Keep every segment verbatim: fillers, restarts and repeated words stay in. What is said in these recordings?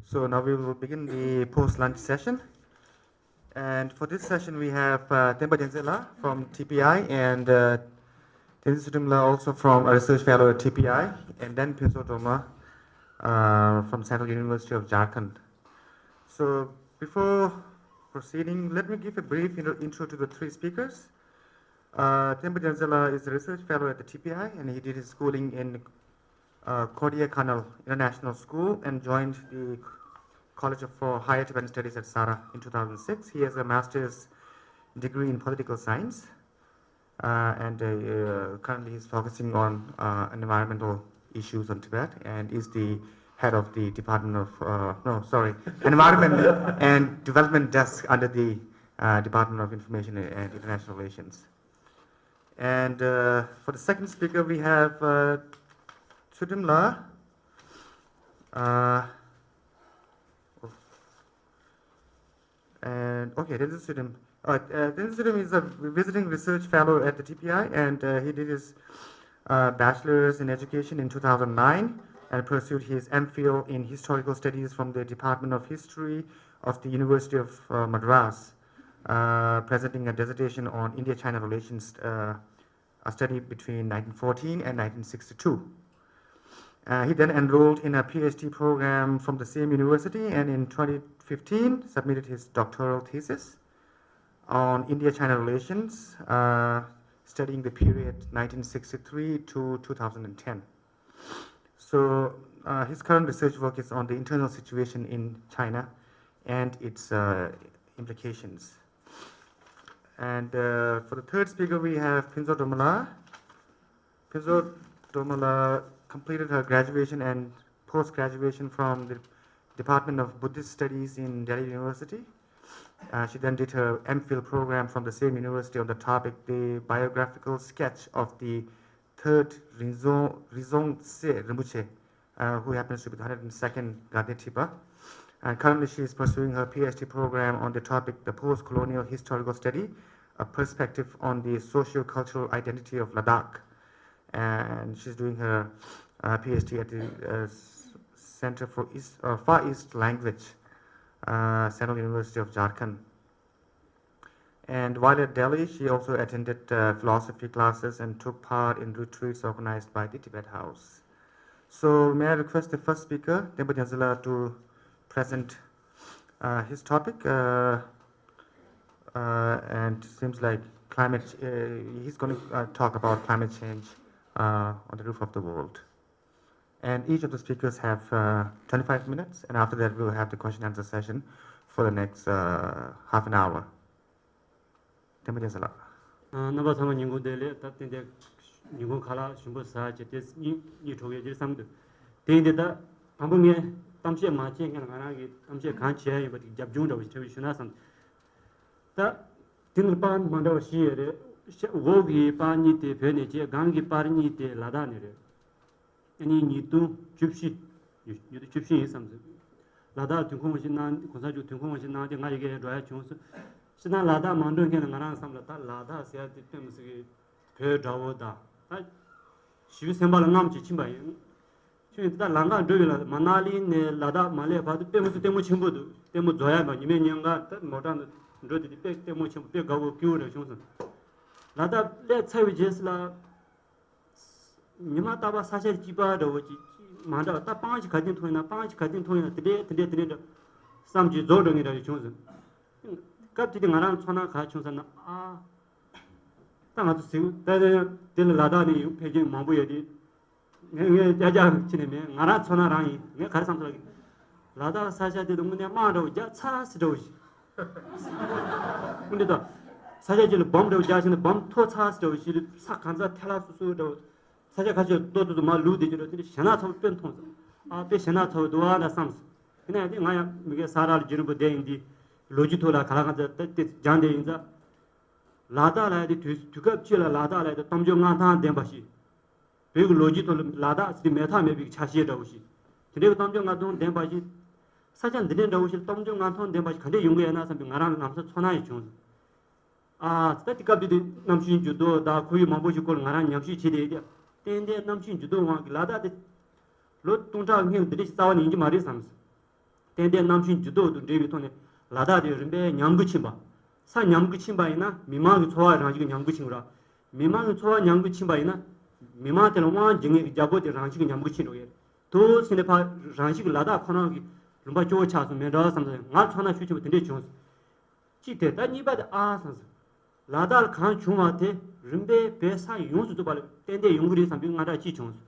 So now we will begin the post-lunch session. And for this session, we have uh, Tenpa Denzela from T P I and uh, Tenzin Sudimla also from a research fellow at T P I, and then Pinso Doma uh, from Central University of Jharkhand. So before proceeding, let me give a brief intro, intro to the three speakers. Uh, Tenpa Denzela is a research fellow at the T P I, and he did his schooling in uh, Kodaikanal International School and joined the College of for Higher Tibetan Studies at Sara in two thousand six. He has a master's degree in political science, uh, and uh, uh, currently he's focusing on uh, environmental issues on Tibet and is the head of the Department of, uh, no, sorry, Environment and Development Desk under the uh, Department of Information and International Relations. And uh, for the second speaker, we have uh, Tsudim La. Uh, and okay, Tenzin Sudim. Uh, uh, Tenzin Sudim is a visiting research fellow at the T P I, and uh, he did his uh, bachelor's in education in two thousand nine and pursued his M Phil in historical studies from the Department of History of the University of uh, Madras, uh, presenting a dissertation on India-China relations, uh, a study between nineteen fourteen and nineteen sixty-two. Uh, he then enrolled in a PhD program from the same university and in twenty fifteen submitted his doctoral thesis on India-China relations, uh, studying the period nineteen sixty-three to two thousand ten. So uh, his current research work is on the internal situation in China and its uh, implications. And uh, for the third speaker, we have Pinzo Domala. Pinzo Domala completed her graduation and post-graduation from the Department of Buddhist Studies in Delhi University. Uh, she then did her M Phil program from the same university on the topic, the biographical sketch of the third Rinzong, Rinzong Tse Rinpoche, uh, who happens to be the hundred and second Gade Thipa. And currently, she is pursuing her PhD program on the topic, the post-colonial historical study, a perspective on the socio-cultural identity of Ladakh. And she's doing her uh, PhD at the uh, Center for East, uh, Far East Language, uh, Central University of Jharkhand. And while at Delhi, she also attended uh, philosophy classes and took part in retreats organized by the Tibet House. So may I request the first speaker, Tenpa Denzela, to present uh, his topic, uh, uh, and seems like climate. Uh, he's going to uh, talk about climate change uh, on the roof of the world. And each of the speakers have uh, twenty-five minutes, and after that we'll have the question answer session for the next uh, half an hour. Tenpa Denzela. རྣམ་པ་ཚང་མ་ཉིན་གུང་བདེ་ལེགས། ད་ཏན་ཏན་ཉིན་གུང་ཁ་ལག་ཞིམ་པོ་ཟ་བྱས་ཏེ་གཉིད་གཉིད་ཁྲོ་གི་ཡོད་ཅེས་བསམ་འདུག་དེ་ཡིན་དུས་ད་དང་པོ་ངས་གཏམ་བཤད་མ་བྱས་སྔོན་ལ་ང་རང་གིས་གཏམ་བཤད་གང་བྱས་ཡིན་པ་དེ་རྒྱབ་ལྗོངས་འདྲ་བོ་ཞིག་ཞུ་ན་བསམ། ད་དེ་ནི་པར་མ་འདྲ་བ་བཞི་ཡོད་རེད། འོག་གི་པར་གཉིས་དེ་བོད་ནས་བྱས། སྒང་གི་པར་གཉིས་དེ་ལ་དྭགས་ནས་རེད། ཨ་ནི་ཉིས་སྟོང་བཅུ་བཞི། ཉིས་སྟོང་བཅུ་བཞི་ཡིན་བསམ་ཟིན། ལ་དྭགས་དུས་འཁོར་ཞིག་གནང་། གོང་ས་མཆོག་དུས་འཁོར་ཞིག་གནང་སྟེ་ང་ཡི་གེ་འགྲོ་ཡ་བྱུང་སོང་། ཕྱི་ནང་ལ་དྭགས་མ་འགྲོ་མཁན་ལ་ང་རང་བསམ་ལ་ད་ལ་དྭགས་ཟེར་ཡ་དེ་དཔེ་མི་སྲིད་གི་བོད་འདྲ་བོ་དང་ད་ཞི་བའི་སེམས་དཔའ་ལ་རྔམ་གྱིས་ཕྱིན་པ་ཡིན། ཁྱོད་ད་ལམ་ཁ་འགྲོ་ཡོད་ལ་མ་ན་ལི་ནས་ལ་དྭགས་མ་སླེབས་བར་དུ་དཔེ་མི་སྲིད་ལྟད་མོ་ཆེན་པོ་འདུག་ལྟད་མོ་རྫོགས་ཡ་མ་ཉི་མའི་ཉིན་འགའ་ད་མོ་ཊ་འགྲོ་དེ་དེ་དཔེ་ལྟད་མོ་ཆེན་པོ་དཔེ་དགའ་བོ་སྐྱིད་བོ་རེ་བྱུང་སོང་། ལ་དྭགས་སླེབས་ཚར་བའི་རྗེས་སུ་ལ། ཉི་མ་རྟག་པར་ས་ཆ་གཅིག་པ་འདྲ་བོ་ཅིག་མ་འདྲ་བ། ད་སྤང་ཞིག་ག་དུས་མཐོང་ཡིན་ན་སྤང་ཞིག་ག་དུས་མཐོང་ཡིན་ན་དེ་འདྲའི་དེ་འདྲའི་དེ་འདྲའི་འདྲ་བསམ་གྱིས་རྫོགས་འགྲོ་ངེས་འདྲ་ཞིག་བྱུང་སོང་། སྐབས་དེ་དུས་ང་རང་ཚོར་སྣང་ག་བྱུང་ཟེར་ན། ཨ། ད་ང་ཚོ་གཟིགས་ད་དེ་ལ་ལ་དྭགས་ནས་ཡོང་ཕེབས་མཁན་མང་པོ་ཡོད་དེ། ངས་ངས་རྒྱ་རྒྱ་ཕྱི་ནས་མེད། ང་རང་ཚོར་སྣང་རང་ཡིན། ངས་ག་རེ་བསམ་ཚོར་གི། ལ་དྭགས་ས་ཆ་དེ་དུ་དངོས་གནས་དམངས་འདྲ་བོ་རྒྱ་ཚ་སི་འདྲ་བོ་ཞིག་དངོས་གནས་དང་། ས་ཆ་གཅིག་ལ་སྦོམ་འདྲ་བོ་རྒྱག་བྱས་ནས་སྦོམ་མཐོ་ཚ་སི་འདྲ་བོ་ཞིག་ལ་ས་གང་ཚ་ཐལ་ལ་སུ་སུ་འདྲ་བོ། ས་ཆ་ཁ་ཤས་ཏོག་ཏོག་ཏོ་མ་ལུག་དེ་ཅི་འདྲ་དེ་འདྲ་ཞེད་སྣང་ཚ་བོ་དཔེ་མཐོང་སོང་། ཨ་དཔེ་ཞེད་སྣང་ཚ་བོ་འདུག་ཨ་འདྲ་བསམ་སོང་། དེ་ནས་དེ་ང་ཡང་མི་དགེ་ས་ར་ལ་རྒྱུན་རིང་པོ་བསྡད་ཡིན་དེ། ལོ་རྒྱུས་ཐོག་ལ་ག་ལ་གང་ཚ་ད་དེ་སྦྱངས་བསྡད་ཡིན་ཙང་། ལ་དྭགས་ལ་ཡ་དེ་དུས་དུས་སྐབས་གཅིག་ལ་ལ་དྭགས་ལ་ཡ་དེ་གཏམ་བརྗོད་མངའ་ཐང་ལྡན་པ་ཞིག་བོད་ཀྱི་ལོ་རྒྱུས་ཐོག་ལ་ལ་དྭགས་ཟེར་དེ་མེད་ཐབས་མེད་པའི་ཆ་ཤས་འདྲ་བོ་ཞིག་དེ་འདྲའི་གཏམ་བརྗོད་མངའ་ཐང་ལྡན་པ་ཞིག་ས་ཆ་འདི་འདྲའི་འདྲ་བོ་ཞིག་གཏམ་བརྗོད་མངའ་ཐང་ལྡན་པ་ཞིག་ག་འདྲས་ཡོང་གི་ཡོད་ན་བསམ་པའི་ང་རང་ལ་ལམ་སང་ཚོར་སྣང་ཞིག་བྱུང་སོང་། ཨ་ཙི། ད་དེ་སྐབས་དེ་དུས་གནམ་གཤིས་འགྱུར་ལྡོག་དང་ཁོར་ཡུག་མང་པོ་ཞིག་སྐོར་ལ་ང་རང་ཉམས་ཞིབ་བྱས་ཏེ། ཏན་ཏན་གནམ་གཤིས་འགྱུར་ལྡོག་དབང་གིས་ལ་དྭགས་དེ་ལོ་སྟོང་ཕྲག་སྔོན་འདི་འདྲ་ཞིག་རྩ་བ་ནས་ཡིན་གྱི་མ་རེད་བསམ་སོང་། ཏན་ཏན་གནམ་གཤིས་འགྱུར་ལྡོག་དང་འབྲེལ་བའི་ཐོག་ནས་ལ་དྭགས་དེ་རིམ་པས་ཉམས་རྒུད་ཕྱིན་པ། ས་ཉམས་རྒུད་ཕྱིན་པ་ཡིན་ན་མི་མང་གི་འཚོ་བ་རང་བཞིན་གྱིས་ཉམས་རྒུད་ཕྱིན་དགོས་ར། མི་མང་གི་འཚོ་བ་ཉམས་རྒུད་ཕྱིན་པ་ཡིན་ན། མི་མང་དེ་ལ་དབང་བྱེད་མཁན་གྱི་རྒྱལ་པོ་དེ་རང་བཞིན་གྱིས་ཉམས་རྒུད་ཕྱིན་འགྲོ་གི་རེད། དུ་ཕྱིན་ནས་ཕར་རང་བཞིན་གྱིས་ལ་དྭགས་ཁོ་རང་གི་ལུང་པ་སྐྱོ་བོ་ཆགས་སོང་མེད་འགྲོ་བསམ་ཙང་ང་ཚོར་སྣང་ཤུགས་ཆེན་པོ་དེ་འདྲས་བྱུང་སོང་། གཅིག་དེ་ད་གཉིས་པ་དེ་ཨ་བསམ་སོང་། ལ་དྭགས་ལ་གང་བྱུང་བ་དེ་རིམ་པས་བོད་ས་ཡོངས་སུ་རྫོགས་པ་ལ་ཏན་ཏན་ཡོང་གི་རེད་བསམ་པའི་དངངས་སྐྲག་ཅིག་བྱུང་སོང་།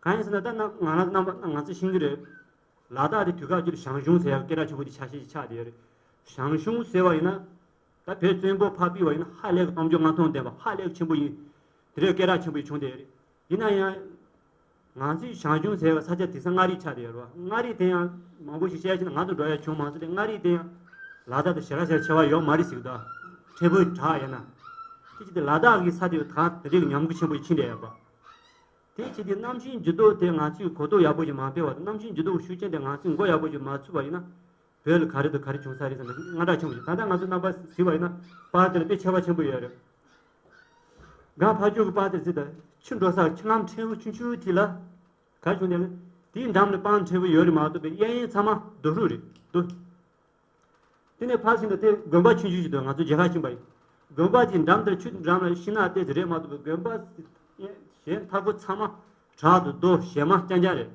གང་ཡིན་ཟེར་ན་ད་ང་རང་རྣམ་པ་ང་ཚོས་ཤེས་ཀྱི་རེད། ལ་དྭགས་དེ་དུས་སྐབས་ཅིག་ལ་ཞང་ཞུང་ཟེར་ཡག་སྐད་གྲགས་ཆེན་པོ་དེ་ཆ་ཤས་ཅིག་ཆགས་བསྡད་ཡོད་རེད། ཞང་ཞུང་ཟེར་བ་ཡིན་ན། ད་བོད་བཙན་པོ་ཕར་ཕུད་པ་ཡིན་ན་ཧ་ལས་ཀྱི་གཏམ་རྒྱུད་མངའ་ཐང་ལྡན་པ་ཧ་ལས་ཀྱི་ཆེན་པོ་ཡིན། དེ་འདྲའི་སྐད་གྲགས་ཆེན་པོ་ཡིན་བྱུང་བསྡད་ཡོད་རེད། ཡིན་ན་ཡང་། ང་ཚོའི་ཞང་ཞུང་ཟེར་བའི་ས་ཆ་དེང་སང་མངའ་རིས་ཆགས་བསྡད་ཡོད་རེད་བ། མངའ་རིས་དེ་ཡང་མང་པོ་ཞིག་བཤད་ཕྱིན་ན་ང་ཚོ་འགྲོ་ཡ་བྱུང་མ་སོང་སྟེ་མངའ་རིས་དེ་ཡང་ལ་དྭགས་དང་ཞེ་དྲག་ཞེ་དྲག་ཁྱད་པར་ཡོད་མ་རེད་ཟེར་གི་འདུག་ཕྲན་བུ་དྲག་ཡོད་ན། དེ་ཅི་སྟེ་ལ་དྭགས་ཀྱི་ས་དེ་ད་དེ་འདྲའི་ཉམས་རྒུད་ཆེན་པོ་ཕྱིན་བསྡད་ཡོད་པ། དེ་ཅི་སྟེ་གནམ་གཤིས་འགྱུར་ལྡོག་དེ་ང་ཚོས་གོ་རྟོགས་ཡག་པོ་ཞིག་མ་སྤེལ་བ་དང་གནམ་གཤིས་འགྱུར་ལྡོག་གི་ཤུགས་རྐྱེན་དེ་ང་ཚོས་མགོ་ཡག་པོ་ཞིག་མ་ཚུགས་པ་ཡིན་ན། བོད་ལ་ག་རེ་དང་ག་རེ་བྱུང་ས་རེད་བསམ་པའི་དངངས་སྐྲག་ཆེན་པོ་ཞིག་ད་ལྟ་ང་ཚོ་རྣམ་པ་གཟིགས་པ་ཡིན་ན་པར་དེ་ལ་དཔེ་ཁྱད་པར་ཆེན་པོ་ཡོད་རེད། སྒང་ཕར་ཕྱོགས་ཀྱི་པར་དེར་གཟིགས་དང་ཆུ་འགྲོ་སར་ཆུ་ལམ་ཕྲན་བུ་ཆུང་ཆུང་དེ་ལ་ག་བྱུང་དེ་ལ་དེའི་འགྲམ་ལ་སྤང་ཕྲན་བུ་ཡོད་རེད་མ་གཏོགས་པའི་གཡས་གཡོན་ཚང་མ་རྡོ་ཧྲུག་རེད་འདུག་དེ་ནས་ཕར་ཕྱིན་དུ་དེ་དགོན་པ་ཆུང་ཆུང་ཞིག་འདུག་ང་ཚོ་མཇལ་ཁ་ཕྱིན་པ་ཡིན། དགོན་པ་དེའི་འགྲམ་དེར་ཆུ་འགྲམ་ལ་ཤིང་ནགས་ཏོག་ཙམ་རེད་མ་གཏོགས་པའི་དགོན་པ་གཞན་མཐའ་འཁོར་ཚང་མ་བྲག་དང་རྡོ་བྱེ་མ་རྐྱང་རྐྱང་རེད།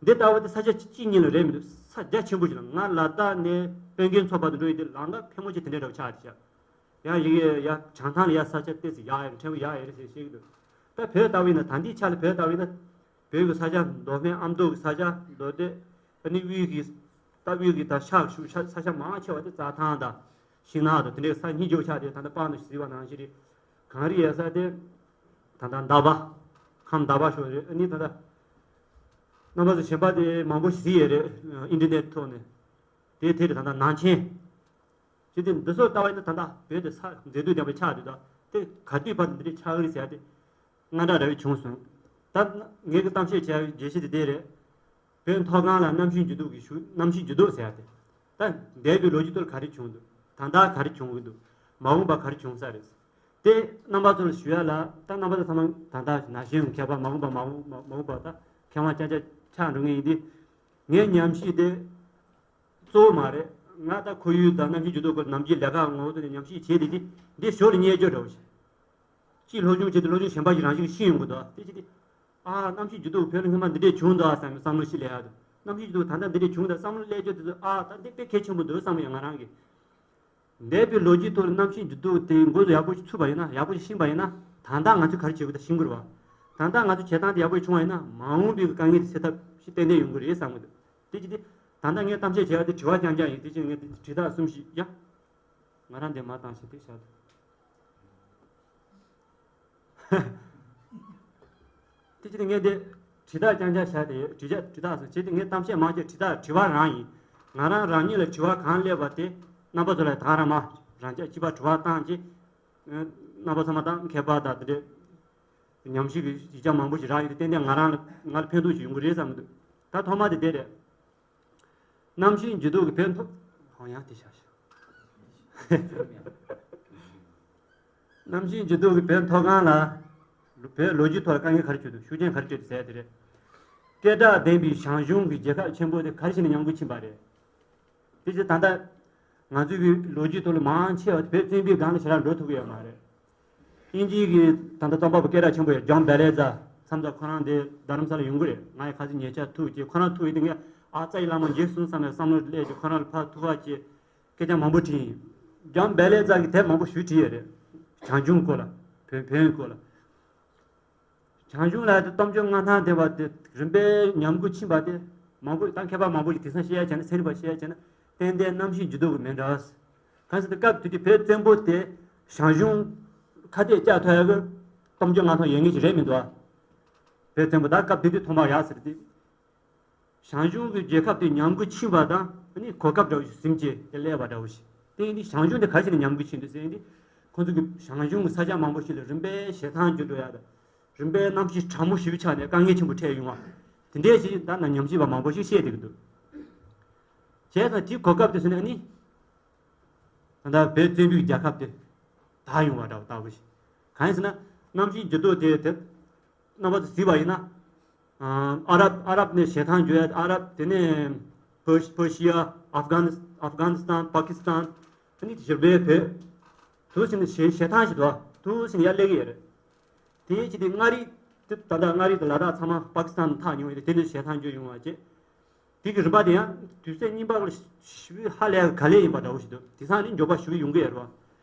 འདི་ལྟ་བུ་དེ་ས་ཆ་གཅིག་གཉིས་ལ་རེད་མི་འདུག་ས་རྒྱ་ཆེན་པོ་ཞིག་ལ་ང་ལ་དྭགས་ནས་དཔོན་རྒན་ཚོ་བར་དུ་འགྲོ་ཡི་དེ་ལམ་ཁ་ཕལ་མོ་ཆེ་དེ་འདྲའི་འདྲ་བོ་ཆགས་བསྡད་ཤག་ཡང་ཡི་གེ་ཡ་བྱང་ཐང་ལ་ཡ་ས་ཆ་ཏོག་ཙམ་ཡག་ཡག་ཕྲན་བུ་ཡག་ཡག་རེད་ཟེར་བཤད་ཀྱི་འདུག་ད་བོད་ལྟ་བུ་ཡིན་ན་ད་ལྟའི་ཆ་ལ་བོད་ལྟ་བུ་ཡིན་ན་བོད་ཀྱི་ས་ཆ་མདོ་སྨད་ཨ་མདོ་གི་ས་ཆ་མདོ་སྟོད་ཨ་ནི་དབུས་ཀྱི་ད་དབུས་ཀྱི་ད་ཤག་ཤུག་ཤག་ས་ཆ་མང་ཆེ་བ་དེ་རྩྭ་ཐང་དང་ཤིང་ནགས་དང་དེ་འདྲའི་ས་སྙིང་རྗེ་པོ་ཆགས་ཏེ་ད་ལྟ་པང་དུ་གཟིགས་པ་ནང་བཞིན་རེད། གངས་རི་ཡོད་ས་དེ་ད་ལྟ་འདབ་པ་ཁམས་འདབ་པ་ཤོག་རེད། ཨ་ནི་ད་ལྟ་རྣམ་པ་ཚོ་གཞན་པ་དེ་མང་པོ་ཞིག་གཟིགས་ཡོད་རེད། ཨིན་ཊར་ནེཊ་ཐོག་ནས་དེ་དེ་རེད། ད་ལྟ་ནང་ཆེན་ཅི་སྟེ་འདི་ཚོ་ལྟ་བ་ཡིན་ན་ད་ལྟ་བོད་དེ་ས་མཛེས་སྡུག་ལྡན་པ་ཆགས་འདུག་ད་དེ་ག་དུས་བར་དུ་འདི་འདྲས་ཆགས་ཀྱི་རེད་ཟེར་ཡ་དེ་དངངས་སྐྲག་འདྲ་བོ་བྱུང་སོང་། ད་ངེད་ཀྱི་གཏམ་བཤད་བྱས་པའི་རྒྱས་གཞི་དེ་དེ་རེད། བོད་མཐོ་སྒང་ལ་གནམ་གཤིས་འགྱུར་ལྡོག་གི་ཤུགས་གནམ་གཤིས་འགྱུར་ལྡོག་ཟེར་ཡ་དེ། ད་འདས་པའི་ལོ་རྒྱུས་ཐོག་ག་རེ་བྱུང་འདུག་ད་ལྟ་ག་རེ་བྱུང་གི་འདུག་མ་འོངས་པ་ག་རེ་བྱུང་ས་རེད། དེ་རྣམ་པ་ཚོ་ལ་ཞུ་ཡ་ལ་ད་རྣམ་པ་ཚོ་ཚང་མ་ད་ལྟ་ན་གཞོན་མཁས་པ་མ་འོངས་པ་མ་འོངས་མ་མ་འོངས་པ་ད་མཁས་དབང་ཅག་ཅག་ཆགས་འགྲོ་ངེས་ཡིན་ཏེ། ངའི་ཉམས་ཞིབ་དེ་གཙོ་བོ་མ་རེད། ང་ད་ཁོར་ཡུག་དང་གནམ་གཤིས་འགྱུར་ལྡོག་སྐོར་ནམ་རྒྱུན་ལས་ཀ་ངོ་བོ་དེ་ནས་ཉམས་ཞིབ་བྱས་ཏེ་དེ་འདི་ཞོར་ལ་བརྙས་བཅོས་འདྲ་བོ་ཞིག་ཅིག་སློབ་སྦྱོང་བྱས་ཏེ་སློབ་སྦྱོང་གཞན་པ་ཞིག་རང་ཞིག་གིས་ཤེས་ཡོང་གི་འདུག་དེ་ཅི་སྟེ། ཨ་གནམ་གཤིས་འགྱུར་ལྡོག་བོད་ལ་སྔོན་མ་འདི་འདྲས་བྱུང་འདུག་ཨ་བསམ་བསམ་བློ་ཞིག་སླེབས་ཡག་འདུག་གནམ་གཤིས་འགྱུར་ལྡོག་ད་ལྟ་འདི་འདྲས་བྱུང་འདུག་བསམ་བློ་སླེབས་རྒྱུ་དེ་ཚོ་ཨ་ད་འདི་དཔེ་གལ་ཆེན་པོ་འདུག་བསམ་ཡོད་ང་རང་གིས། འདས་པའི་ལོ་རྒྱུས་ཐོག་ལ་གནམ་གཤིས་འགྱུར་ལྡོག་དེ་འགོ་ཚུགས་ཡག་པོ་ཞིག་ཚུགས་པ་ཡིན་ན་ཡག་པོ་ཞིག་ཕྱིན་པ་ཡིན་ན་ད་ལྟ་ང་ཚོས་ག་རེ་བྱེད་དགོས་ད་ཤེས་དགོས་རེད་བ། ད་ལྟ་ང་ཚོ་བྱེད་སྟངས་དེ་ཡག་པོ་ཞིག་བྱུང་བ་ཡིན་ན་མ་འོངས་པའི་དཀའ་ངལ་དེ་སེལ་ཐབས་ཤིག་ཏན་ཏན་ཡོང་གི་རེད་བསམ་གི་འདུག་དེ་ཅི་སྟེ། ད་ལྟ་ངས་གཏམ་བཤད་བྱས་པ་དེ་དྲི་བ་རྐྱང་རྐྱང་ཡིན། དེ་ཕྱིར་ངས་དེ་དྲི་རྟགས་གསུམ་ཞིག་ཡ། ང་རང་འདི་མ་བཏང་ཞིག་དེ་བཞག་འདུག་དེ་ཕྱིར་ངས་དེ་དྲི་རྟགས་རྐྱང་རྐྱང་བཞག་དེ་དྲི་རྒྱ་དྲི་རྟགས་སུ་བྱས་ཏེ་ངས་གཏམ་བཤད་མང་ཆེ་དྲི་རྟགས་དྲི་བ་རང་ཡིན། ང་རང་རང་ཉིད་ལ་དྲི་བ་གང་སླེབས་པ་དེ་རྣམ་པ་ཚོ་ལ་ད་རང་མ་རང་རྒྱ་གཅིག་པ་དྲི་བ་བཏང་རྗེས། རྣམ་པ་ཚང་མ་དང་མཁས་པ་དང་དེ་འདྲའི་ཉམས་ཞིབ་ཀྱི་ཡིག་ཆ་མང་པོ་ཞིག་རག་ཡོད་དེ་ཏན་ཏན་ང་རང་ལ་ང་ལ་ཕན་ཐོགས་ཤིག་ཡོང་གི་རེད་བསམ་གྱི་འདུག་ད་ཐོག་མ་དེ་དེ་རེད། གནམ་གཤིས་འགྱུར་ལྡོག་གི་བོད་མཐོ། ཧང་ཡང་དེ་བཞག་ཤག་གནམ་གཤིས་འགྱུར་ལྡོག་གི་བོད་མཐོ་སྒང་ལ། བོད་ལོ་རྒྱུས་ཐོག་ལ་དཀའ་ངལ་ག་རེ་བྱུང་འདུག་ཤུགས་རྐྱེན་ག་རེ་སྤྲད་འདུག་ཟེར་ཡ་དེ་རེད། སྐད་གྲགས་ལྡན་པའི་ཞང་ཞུང་གི་རྒྱལ་ཁབ་ཆེན་པོ་དེ་ག་རེ་བྱས་ནས་ཉམས་རྒུད་ཕྱིན་པ་རེད། དེ་ཚོ་ད་ལྟ་ང་ཚོའི་གི་ལོ་རྒྱུས་ཐོག་ལ་མང་ཆེ་བ་བོད་བཙན་པོའི་སྒང་ལ་ཞེ་དྲག་འགྲོ་ཐུབ་ཀྱི་ཡོད་མ་རེད། དབྱིན་ཇིའི་གི་ད་ལྟ་རྩོམ་པ་པོ་སྐད་གྲགས་ཆེན་པོ་ཡོད་ཇོན་བེ་ལེ་ཛ་མཚམས་མཚམས་ཁོ་རང་དེ་རྡ་རམ་ས་ལ་ཡོང་གི་རེད། ང་ཡི་ཁ་སང་ཉེ་ཆར་ཐུག་རྗེས་ཁོ་རང་ཐུག་ཡོད་དེ་ངས་ཨ་ཙ་ཡི་བླ་མ་མཇལ་སོང་བསམ་ནས་བསམ་བློ་སླེབས་རྗེས་ཁོ་རང་ལ་ཕར་ཐུག་པ་བྱས་སྐད་ཆ་མང་པོ་དྲིས་ཡིན། ཇོན་བེ་ལེ་ཛ་གི་དེབ་མང་པོ་ཞིག་བྲིས་ཡོད་རེད། བྱང་ཆུབ་སྐོར་ལ་བོད་བོད་ཡིག་སྐོར་ལ། བྱང་ཆུབ་ལ་དེ་གཏམ་བརྗོད་མངའ་ཐང་ལྡན་པ་དེ་རིམ་པས་ཉམས་རྒུད་ཕྱིན་པ་དེ་མང་པོ་ད་མཁས་པ་མང་པོ་ཞིག་དེང་སང་བཤད་ཡ་བྱས་ན་ཚན་རིག་པ་བཤད་ཡ་བྱས་ན་ཏན་ཏན་གནམ་གཤིས་འགྱུར་ལྡོག་གི་མེད་འདྲ། གང་ཟེར་ན་སྐབས་དེ་དུས་བོད་བཙན་པོ་དེ་ཞང་ཞུང་ཁ་གཏད་བཅག་ཐུབ་ཡ་གི་གཏམ་བརྗོད་མངའ་ཐང་ཡོད་ངེས་ཀྱི་རེད་མི་འདུག་ཨ། བོད་བཙན་པོ་ད་སྐབས་དེ་དུས་ཐོག་མར་ཡག་ཟེར་ཏེ། ཞང་ཞུང་གི་རྒྱལ་ཁབ་དེ་ཉམས་རྒུད་ཕྱིན་པ་དང་ཨ་ནི་གོ་སྐབས་འདྲ་བོ་ཞིག་ཟིན་བྱས་དེ་སླེབས་པ་འདྲ་བོ་ཞིག་དེ་ཡིན་དུས་ཞང་ཞུང་དེ་ག་རེ་བྱས་ནས་ཉམས་རྒུད་ཕྱིན་འདུག་ཟེར་ཡིན་དུས་ཁོང་ཚོ་གི་ཞང་ཞུང་གི་ས་ཆ་མང་པོ་ཞིག་ལ་རིམ་པས་བྱེ་ཐང་འགྱུར་འགྲོ་ཡ་དང་རིམ་པས་གནམ་གཤིས་གྲང་མོ་ཞེ་པོ་ཆགས་ནས་དཀའ་ངལ་ཆེན་པོ་འཕྲད་ཡོང་བ་དེ་འདྲས་ཞིག་ད་ནང་ཉམས་ཞིབ་པ་མང་པོ་ཞིག་བཤད་བསྡད་ཀྱི་འདུག་བྱས་ཙང་དེའི་གོ་སྐབས་དེ་ཟིན་ནས་ཨ་ནི་ད་ལྟ་བོད་བཙན་པོའི་རྒྱལ་ཁབ་དེ་དར་ཡོང་བ་འདྲ་བོ་ལྟ་བུ་ཞིག་གང་ཡིན་ཟེར་ན་གནམ་གཤིས་འགྱུར་ལྡོག་དེ་དེ། རྣམ་པ་ཚོ་གཟིགས་པ་ཡིན་ན། ཨ་རབ་ཨ་རབ་ནས་བྱེ་ཐང་འགྱུར་ཡ་ཨ་རབ་དེ་ནས་ པར་པར་ཤི་ཡ། ཨབ་གྷ་ནི་ཨབ་གྷ་ནི་སི་ཐན། པ་ཀི་སི་ཐན། ཨ་ནི་ཞི་རི་པའི་བོད། དུ་ཕྱིན་ནས་ཞེ་ཞེ་ཐང་ཞིག་འདུག་དུ་ཕྱིན་ནས་ཡར་སླེབས་ཀྱི་ཡོད་རེད། དེའི་ཕྱིར་དེ་མངའ་རིས་དེ་ད་ལྟ་མངའ་རིས་དང་ལ་དྭགས་ཚང་མ་པ་ཀི་སི་ཐན་དང་ཐག་ཉེ་བ་ཡིན་དེ་ནས་ཞེ་ཐང་བརྗོད་ཡོང་བ་བྱས། དེ་གི་རིམ་པ་དེ་ཡང་དུས་ཚོད་རྙིང་པ་ལ་ཞེ་པོ་ཧ་ལས་ག་ལེ་ཡིན་པ་འདྲ་བོ་ཞིག་འདུག་དེང་སང་ནི་མགྱོགས་པ་ཞེ་པོ་ཡོང་གི་ཡོད་རེད་བ།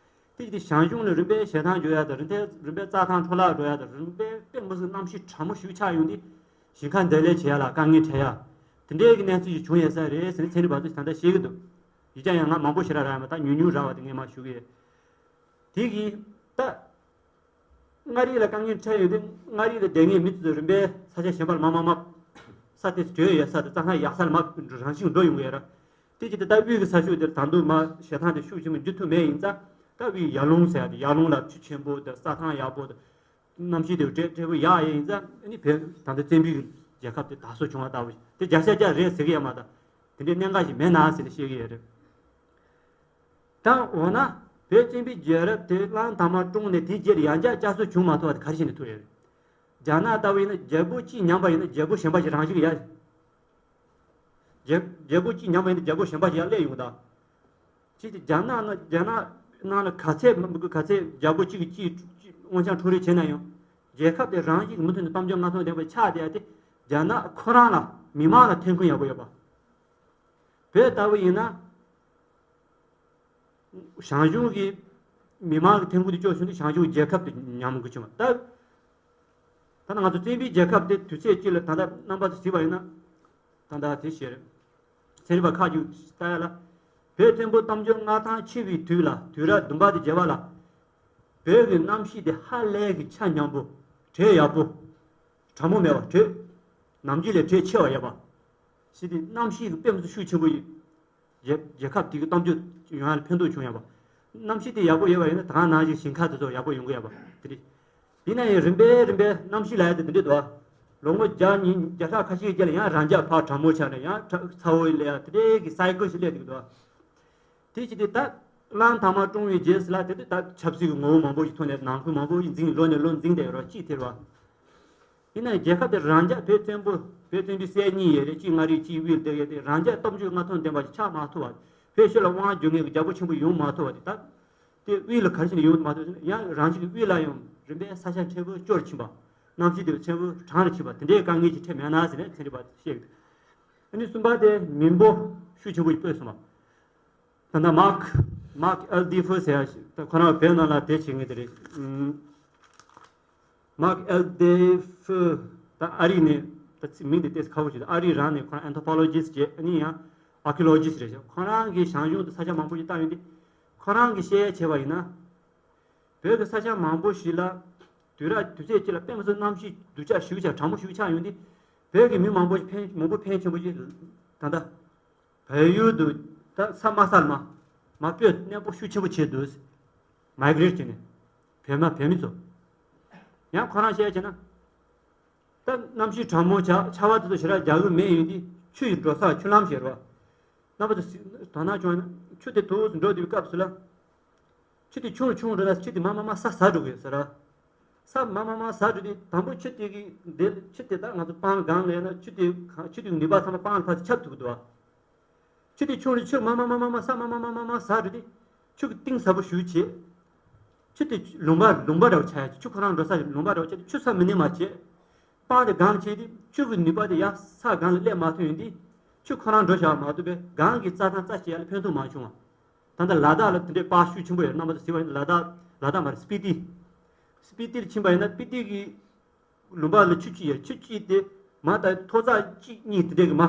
དེ་ཡིན་དུས་ཞང་ཞུང་ལ་རིམ་པས་ཞེ་ཐང་འགྲོ་ཡ་དང་རིམ་པས་རིམ་པས་རྩྭ་ཐང་འཕྲོ་བརླག་འགྲོ་ཡ་དང་རིམ་པས་དཔེ་མི་སྲིད་གནམ་གཤིས་གྲང་མོ་ཞེ་པོ་ཆགས་ཡོང་དུས་ཞིང་ཁ་འདེབས་ལས་བྱེད་ཡ་ལ་དཀའ་ངལ་འཕྲད་ཡ། དེ་འདྲའི་གི་གནས་ཚུལ་ཞིག་བྱུང་ཡོད་ས་རེད་ཟེར་ནས་ཚན་རིག་པ་ཚོས་ད་ལྟ་བཤད་ཀྱི་འདུག་ཡིག་ཆ་ཡང་ང་མང་པོ་ཞེ་དྲག་རག་ཡོད་མ་རེད། ད་ཉུང་ཉུང་རག་པ་དེ་ངས་མར་ཞུ་གི་ཡོད། དེ་གིས་ད། མངའ་རིས་ལ་དཀའ་ངལ་འཕྲད་ཡོད་དུས་མངའ་རིས་ལ་བསྡད་མཁན་མི་ཚོ་རིམ་པས་ས་ཆ་གཞན་པར་མར་མར་མར་ས་དེ་བྲོས་ཡོད་ས་དེ་རྩྭ་ཐང་ཡག་ས་ལ་མར་རང་བཞིན་འགྲོ་ཡོང་གི་ཡོད་ར། དེ་ཅི་སྟེ་ད་དབུས་ཀྱི་ས་ཕྱོགས་དེར་ད་དུང་མར་ཞེ་ཐང་དེ་ཤུགས་ཆེན་པོ་འགྱུར་ཐུབ་མེད་ཡིན་ཙང་ད་དབུས་ཡར་ཀླུང་ཟེར་ཡ་དེ་ཡར་ཀླུང་ལ་ཆུ་ཆེན་པོ་དང་རྩྭ་ཐང་ཡག་པོ་དང་གནམ་གཤིས་དེ་འཕྲོད་འཕྲོད་པོ་ཡག་ཡིན་ཙང་ཨ་ནི་བོད་ད་ལྟ་བཙན་པོའི་རྒྱལ་ཁབ་དེ་དར་སྲོལ་བྱུང་བ་ལྟ་བུ་དེ་བརྒྱ་ཆ་བརྒྱ་རེད་ཟེར་གི་ཡོད་མ་རེད། དེ་འདྲའི་གནད་འགག་ཞིག་མེད་ན་ཟེར་ནས་བཤད་གི་ཡོད་རེད། དང་འོ་ན། བོད་བཙན་པོའི་རྒྱལ་རབས་དེ་གླང་དར་མ་བཀྲོངས་ནས་དེའི་རྗེས་ལ་ཡང་བསྐྱར་བསྐྱར་གསོ་བྱུང་མ་ཐུབ་པ་དེ་ག་རེ་བྱས་ནས་ཐུབ་ཡོད་རེད། རྒྱ་ནག་ལྟ་བུ་ཡིན་ན་རྒྱལ་པོ་གཅིག་ཉམས་པ་ཡིན་ན་རྒྱལ་པོ་གཞན་པ་ཞིག་རང་ཞིག་ཡར། རྒྱལ་རྒྱལ་པོ་གཅིག་ཉམས་པ་ཡིན་ན་རྒྱལ་པོ་གཞན་པ་ཞིག་ཡར་སླེབས་ཡོང་གི་ད། ཅིག་དེ་རྒྱ་ནག་ནང་རྒྱ་ནག་ནང་ལ་ག་ཚད་མི་དགོས་ག་ཚད་རྒྱལ་པོ་གཅིག་གིས་གཅིག་གཅིག་དབང་ཆ་འཕྲོག་རེས་བྱས་ན་ཡང་། རྒྱལ་ཁབ་དེ་རང་བཞིན་གྱི་མུ་མཐུད་ནས་གཏམ་བརྗོད་མངའ་ཐང་ལྡན་པ་ཆགས་བསྡད་ཡ་དེ་རྒྱ་ནག་ཁོ་རང་ལ་མི་མང་ལ་ཐོན་ཁུངས་ཡག་པོ་ཡོད་པ། བོད་ལྟ་བུ་ཡིན་ན། ཞང་ཞུང་གི་མི་མང་གི་ཐོན་ཁུངས་དེ་སྐྱོར་བྱུང་དུས་ཞང་ཞུང་རྒྱལ་ཁབ་ཏུ་ཉམས་དགོས་བྱུང་བ་ལྟར། ད་ལྟ་ང་ཚོ་བཙན་པོའི་རྒྱལ་ཁབ་དེ་དུས་ཚོད་གཅིག་ལ་ད་ལྟ་རྣམ་པ་ཚོ་གཟིགས་པ་ཡིན་ན། ད་ལྟ་དེ་བཤད་རེད། ཚན་རིག་པ་ཁག་ཅིག་ལྟ་ཡ་ལ། བོད་བཙན་པོ་གཏམ་བརྗོད་མངའ་ཐང་ཆེ་བའི་དུས་ལ་དུས་རབས་བདུན་པ་དེ་བརྒྱད་པ་ལ། བོད་ཀྱི་གནམ་གཤིས་དེ་ཧ་ལས་ཀྱི་ཆ་མཉམ་པོ། དྲོད་ཡག་པོ། གྲང་མོ་མེད་པ་དྲོད། ནམ་རྒྱུན་ལས་དྲོད་ཆེ་བ་ཡོད་པ། ཞེས་ཏེ་གནམ་གཤིས་ཀྱི་དཔེ་མི་སྲིད་ཤུགས་ཆེན་པོ་ཡོད། རྒྱལ་རྒྱལ་ཁབ་དེ་གི་གཏམ་རྒྱུད་ཡོང་ཡ་ལ་ཕན་ཐོགས་བྱུང་ཡོད་པ། གནམ་གཤིས་དེ་ཡག་པོ་ཡོད་པ་ཡིན་ན་ད་ག་ནང་བཞིན་ཞིང་ཁ་དེ་ཚོ་ཡག་པོ་ཡོང་གི་ཡོད་པ་དེ་རེད། ཡིན་ན་ཡང་རིམ་པས་རིམ་པས་གནམ་གཤིས་ལ་ཡ་དེ་འདི་འདྲས་འདུག་ཨ། ལོ་ངོ་བརྒྱ་ཉིན་བརྒྱ་ཕྲག་ཁ་ཤས་ཀྱི་རྗེས་ལ་ཡང་རང་འཇགས་ཕར་གྲང་མོ་ཆགས་ནས་ཡང་ཚ་བོ་སླེབས་ཡ་དེ་འདྲས་ཀྱི་སའི་ཀལ་ཞིག་སླེབས་འདུག་འདུག་ཨ། དེ་ཅི་སྟེ་ད་གླང་དར་མ་བཀྲོངས་པའི་རྗེས་སུ་ལ་དེ་དུས་ད་ཆབ་སྲིད་ཀྱི་ངོ་བོ་མང་པོ་ཞིག་ཐོན་ནས་ནང་ཁུལ་མང་པོ་ཞིག་འཛིང་ལོ་ནས་ལོ་འཛིང་བསྡད་ཡོད་རེད་ཅིག་དེ་རེད་བ། ཡིན་ན་རྒྱལ་ཁབ་དེ་རང་འཇགས་བོད་བཙན་པོ་བོད་བཙན་པོའི་སྲས་གཉིས་ཡོད་རེད་གཅིག་མངའ་རིས་གཅིག་དབུས་ལ་བསྡད་ཡོད་དེ་རང་འཇགས་སྟོབས་འབྱོར་མངའ་ཐང་ལྡན་པ་ཞིག་ཆགས་མ་ཐུབ་པ། བོད་ཕྱོགས་ལ་དབང་བསྒྱུར་མཁན་གྱི་རྒྱལ་པོ་ཆེན་པོ་ཡོང་མ་ཐུབ་པ་དེ་ད། དེ་དབུས་ལ་ག་རེ་བྱས་ནས་ཡོང་མ་ཐུབ་ཟེར་ན་ཡང་རང་བཞིན་གྱི་དབུས་ལ་ཡང་རིམ་པས་ས་ཆ་ཕྲན་བུ་སྐྱོ་རུ་ཕྱིན་པ། གནམ་གཤིས་དེ་ཕྲན་བུ་གྲང་རུ་ཕྱིན་པ་དེ་འདྲའི་དཀའ་ངལ་ཅིག་འཕྲད་མེད་ན་ཟེར་ནས་ཚན་རིག་པ་བཤད་ཀྱི་འདུག་ཨ་ནི་གསུམ་པ་དེ་མི་འབོར་ཤུགས་ཆེན་པོ་ཞིག་སྤོས་སོང་བ། ད་ལྟ་མཱག་མཱག་ཨེལ་ཌི་ཧྥི་ཟེར་ཡ་ཞིག་ད་ཁོ་རང་བོད་ནང་ལ་དེ་བྱེད་མཁན་དེ་རེད། ཨུམ། མཱག་ཨེལ་ཌི་ཧྥི་ད་ཨ་རི་ནས་ད་ཚིག་མིང་དེ་ཏོག་ཙམ་ཁག་པོ་ཞིག་འདུག་ཨ་རི་རང་ནས་ཁོ་རང་ཨན་ཐོ་པོ་ལོ་ཇི་སི་བྱས་ཨ་ནི་ཡང་ཨར་ཁི་ཡོ་ལོ་ཇི་སི་རེད་ཤག་ཁོ་རང་གིས་ཞང་ཞུང་དུ་ས་ཆ་མང་པོ་ཞིག་བལྟས་ཡོང་དུས་ཁོ་རང་གིས་བཤད་ཡ་བྱས་པ་ཡིན་ན། བོད་ཀྱི་ས་ཆ་མང་པོ་ཞིག་ལ་དུས་རབས་དུས་ཚོད་གཅིག་ལ་དཔེ་མི་སྲིད་གནམ་གཤིས་སྡུག་ཅག་ཞེ་པོ་ཆགས་གྲང་མོ་ཞེ་པོ་ཆགས་ཡོང་དུས་བོད་ཀྱི་མི་མང་པོ་ཞིག་ཕན་མང་པོ་ཕན་ཆེན་པོ་ཞིག་ད་ལྟ། བལ་ཡུལ་དུ་ད་ས་དམའ་ས་ལ་མ་མ་སྤོས་གནས་སྤོ་ཤུགས་ཆེན་པོ་བྱས་འདུག་མའི་གྷི་རེཊ་བྱས་ནས་བོད་མ་བོད་མི་ཚོ། ཡང་ཁོ་རང་བཤད་བྱས་ན། ད་གནམ་གཤིས་གྲང་མོ་ཆ་ཆར་པ་དེ་ཚོ་ཞེ་དྲག་རྒྱག་གི་མེད་ཡོད་དུས་ཆུ་ཡི་འགྲོ་ས་ཆུ་ལམ་ཞིག་རེད་བ། རྣམ་པ་ཚོ་དོ་སྣང་བྱུང་ན་ཆུ་དེ་དུ་འགྲོ་དུས་སྐབས་སུ་ལ། ཆུ་དེ་ཆུང་རུ་ཆུང་རུ་འགྲོ་ན་ཆུ་དེ་མར་མར་མར་ས་ཟ་འགྲོ་གི་ཡོད་ས་རེད། ས་མར་མར་མར་ཟ་འགྲོ་དུས་དང་པོ་ཆུ་དེ་གི་འདི་ཆུ་དེ་ད་ང་ཚོ་སྤང་སྒང་ལ་ཡོད་ན་ཆུ་དེ་གང་ཆུ་དེ་གི་ནུས་པ་ཚང་མ་སྤང་ལ་ཕར་ཁྱབ་ཐུབ་ཀྱི་འདུག་བ། ཆུ་དེ་ཆུང་རུ་ཆུ་མར་མར་མར་མར་མར་ས་མར་མར་མར་མར་མར་ཟ་འགྲོ་དུས་ཆུ་གི་གཏིང་ཟབ་པོ་ཞེ་པོ་བྱས། ཆུ་དེ་ལུང་པ་ལུང་པ་འདྲ་བོ་ཆགས་ཡ་ཆུ་ཁོ་རང་འགྲོ་ས་ལུང་པ་འདྲ་བོ་ཆགས་ཏེ་ཆུ་ས་མི་གནས་མ་བྱས། སྤང་དེ་སྒང་ལ་ཆགས་དུས་ཆུ་གི་ནུས་པ་དེ་ཡར་ས་སྒང་ལ་སླེབས་མ་ཐུབ་ཡོང་དུས་ཆུ་ཁོ་རང་འགྲོ་བཞག་མ་ཐུབ་པས་སྒང་གི་རྩྭ་ཐང་རྩྭ་བྱེད་ཡ་ལ་ཕན་ཐོགས་མ་བྱུང་བ། ད་ལྟ་ལ་དྭགས་ལ་དེ་འདྲའི་པར་ཤུགས་ཆེན་པོ་ཡོད་རྣམ་པ་ཚོ་གཟིགས་པ་ཡིན་ན་ལ་དྭགས་ལ་དྭགས་མ་རེད་སྤི་ཏི། སྤི་ཏི་ལ་ཕྱིན་པ་ཡིན་ན་སྤི་ཏི་གི་ལུང་པ་ལ་ཆུ་གཅིག་ཡོད་ཆུ་གཅིག་དེ་མ་ད་ཐོག་ཚད་གཅིག་གཉིས་དེ་འདྲའི་གི་མ་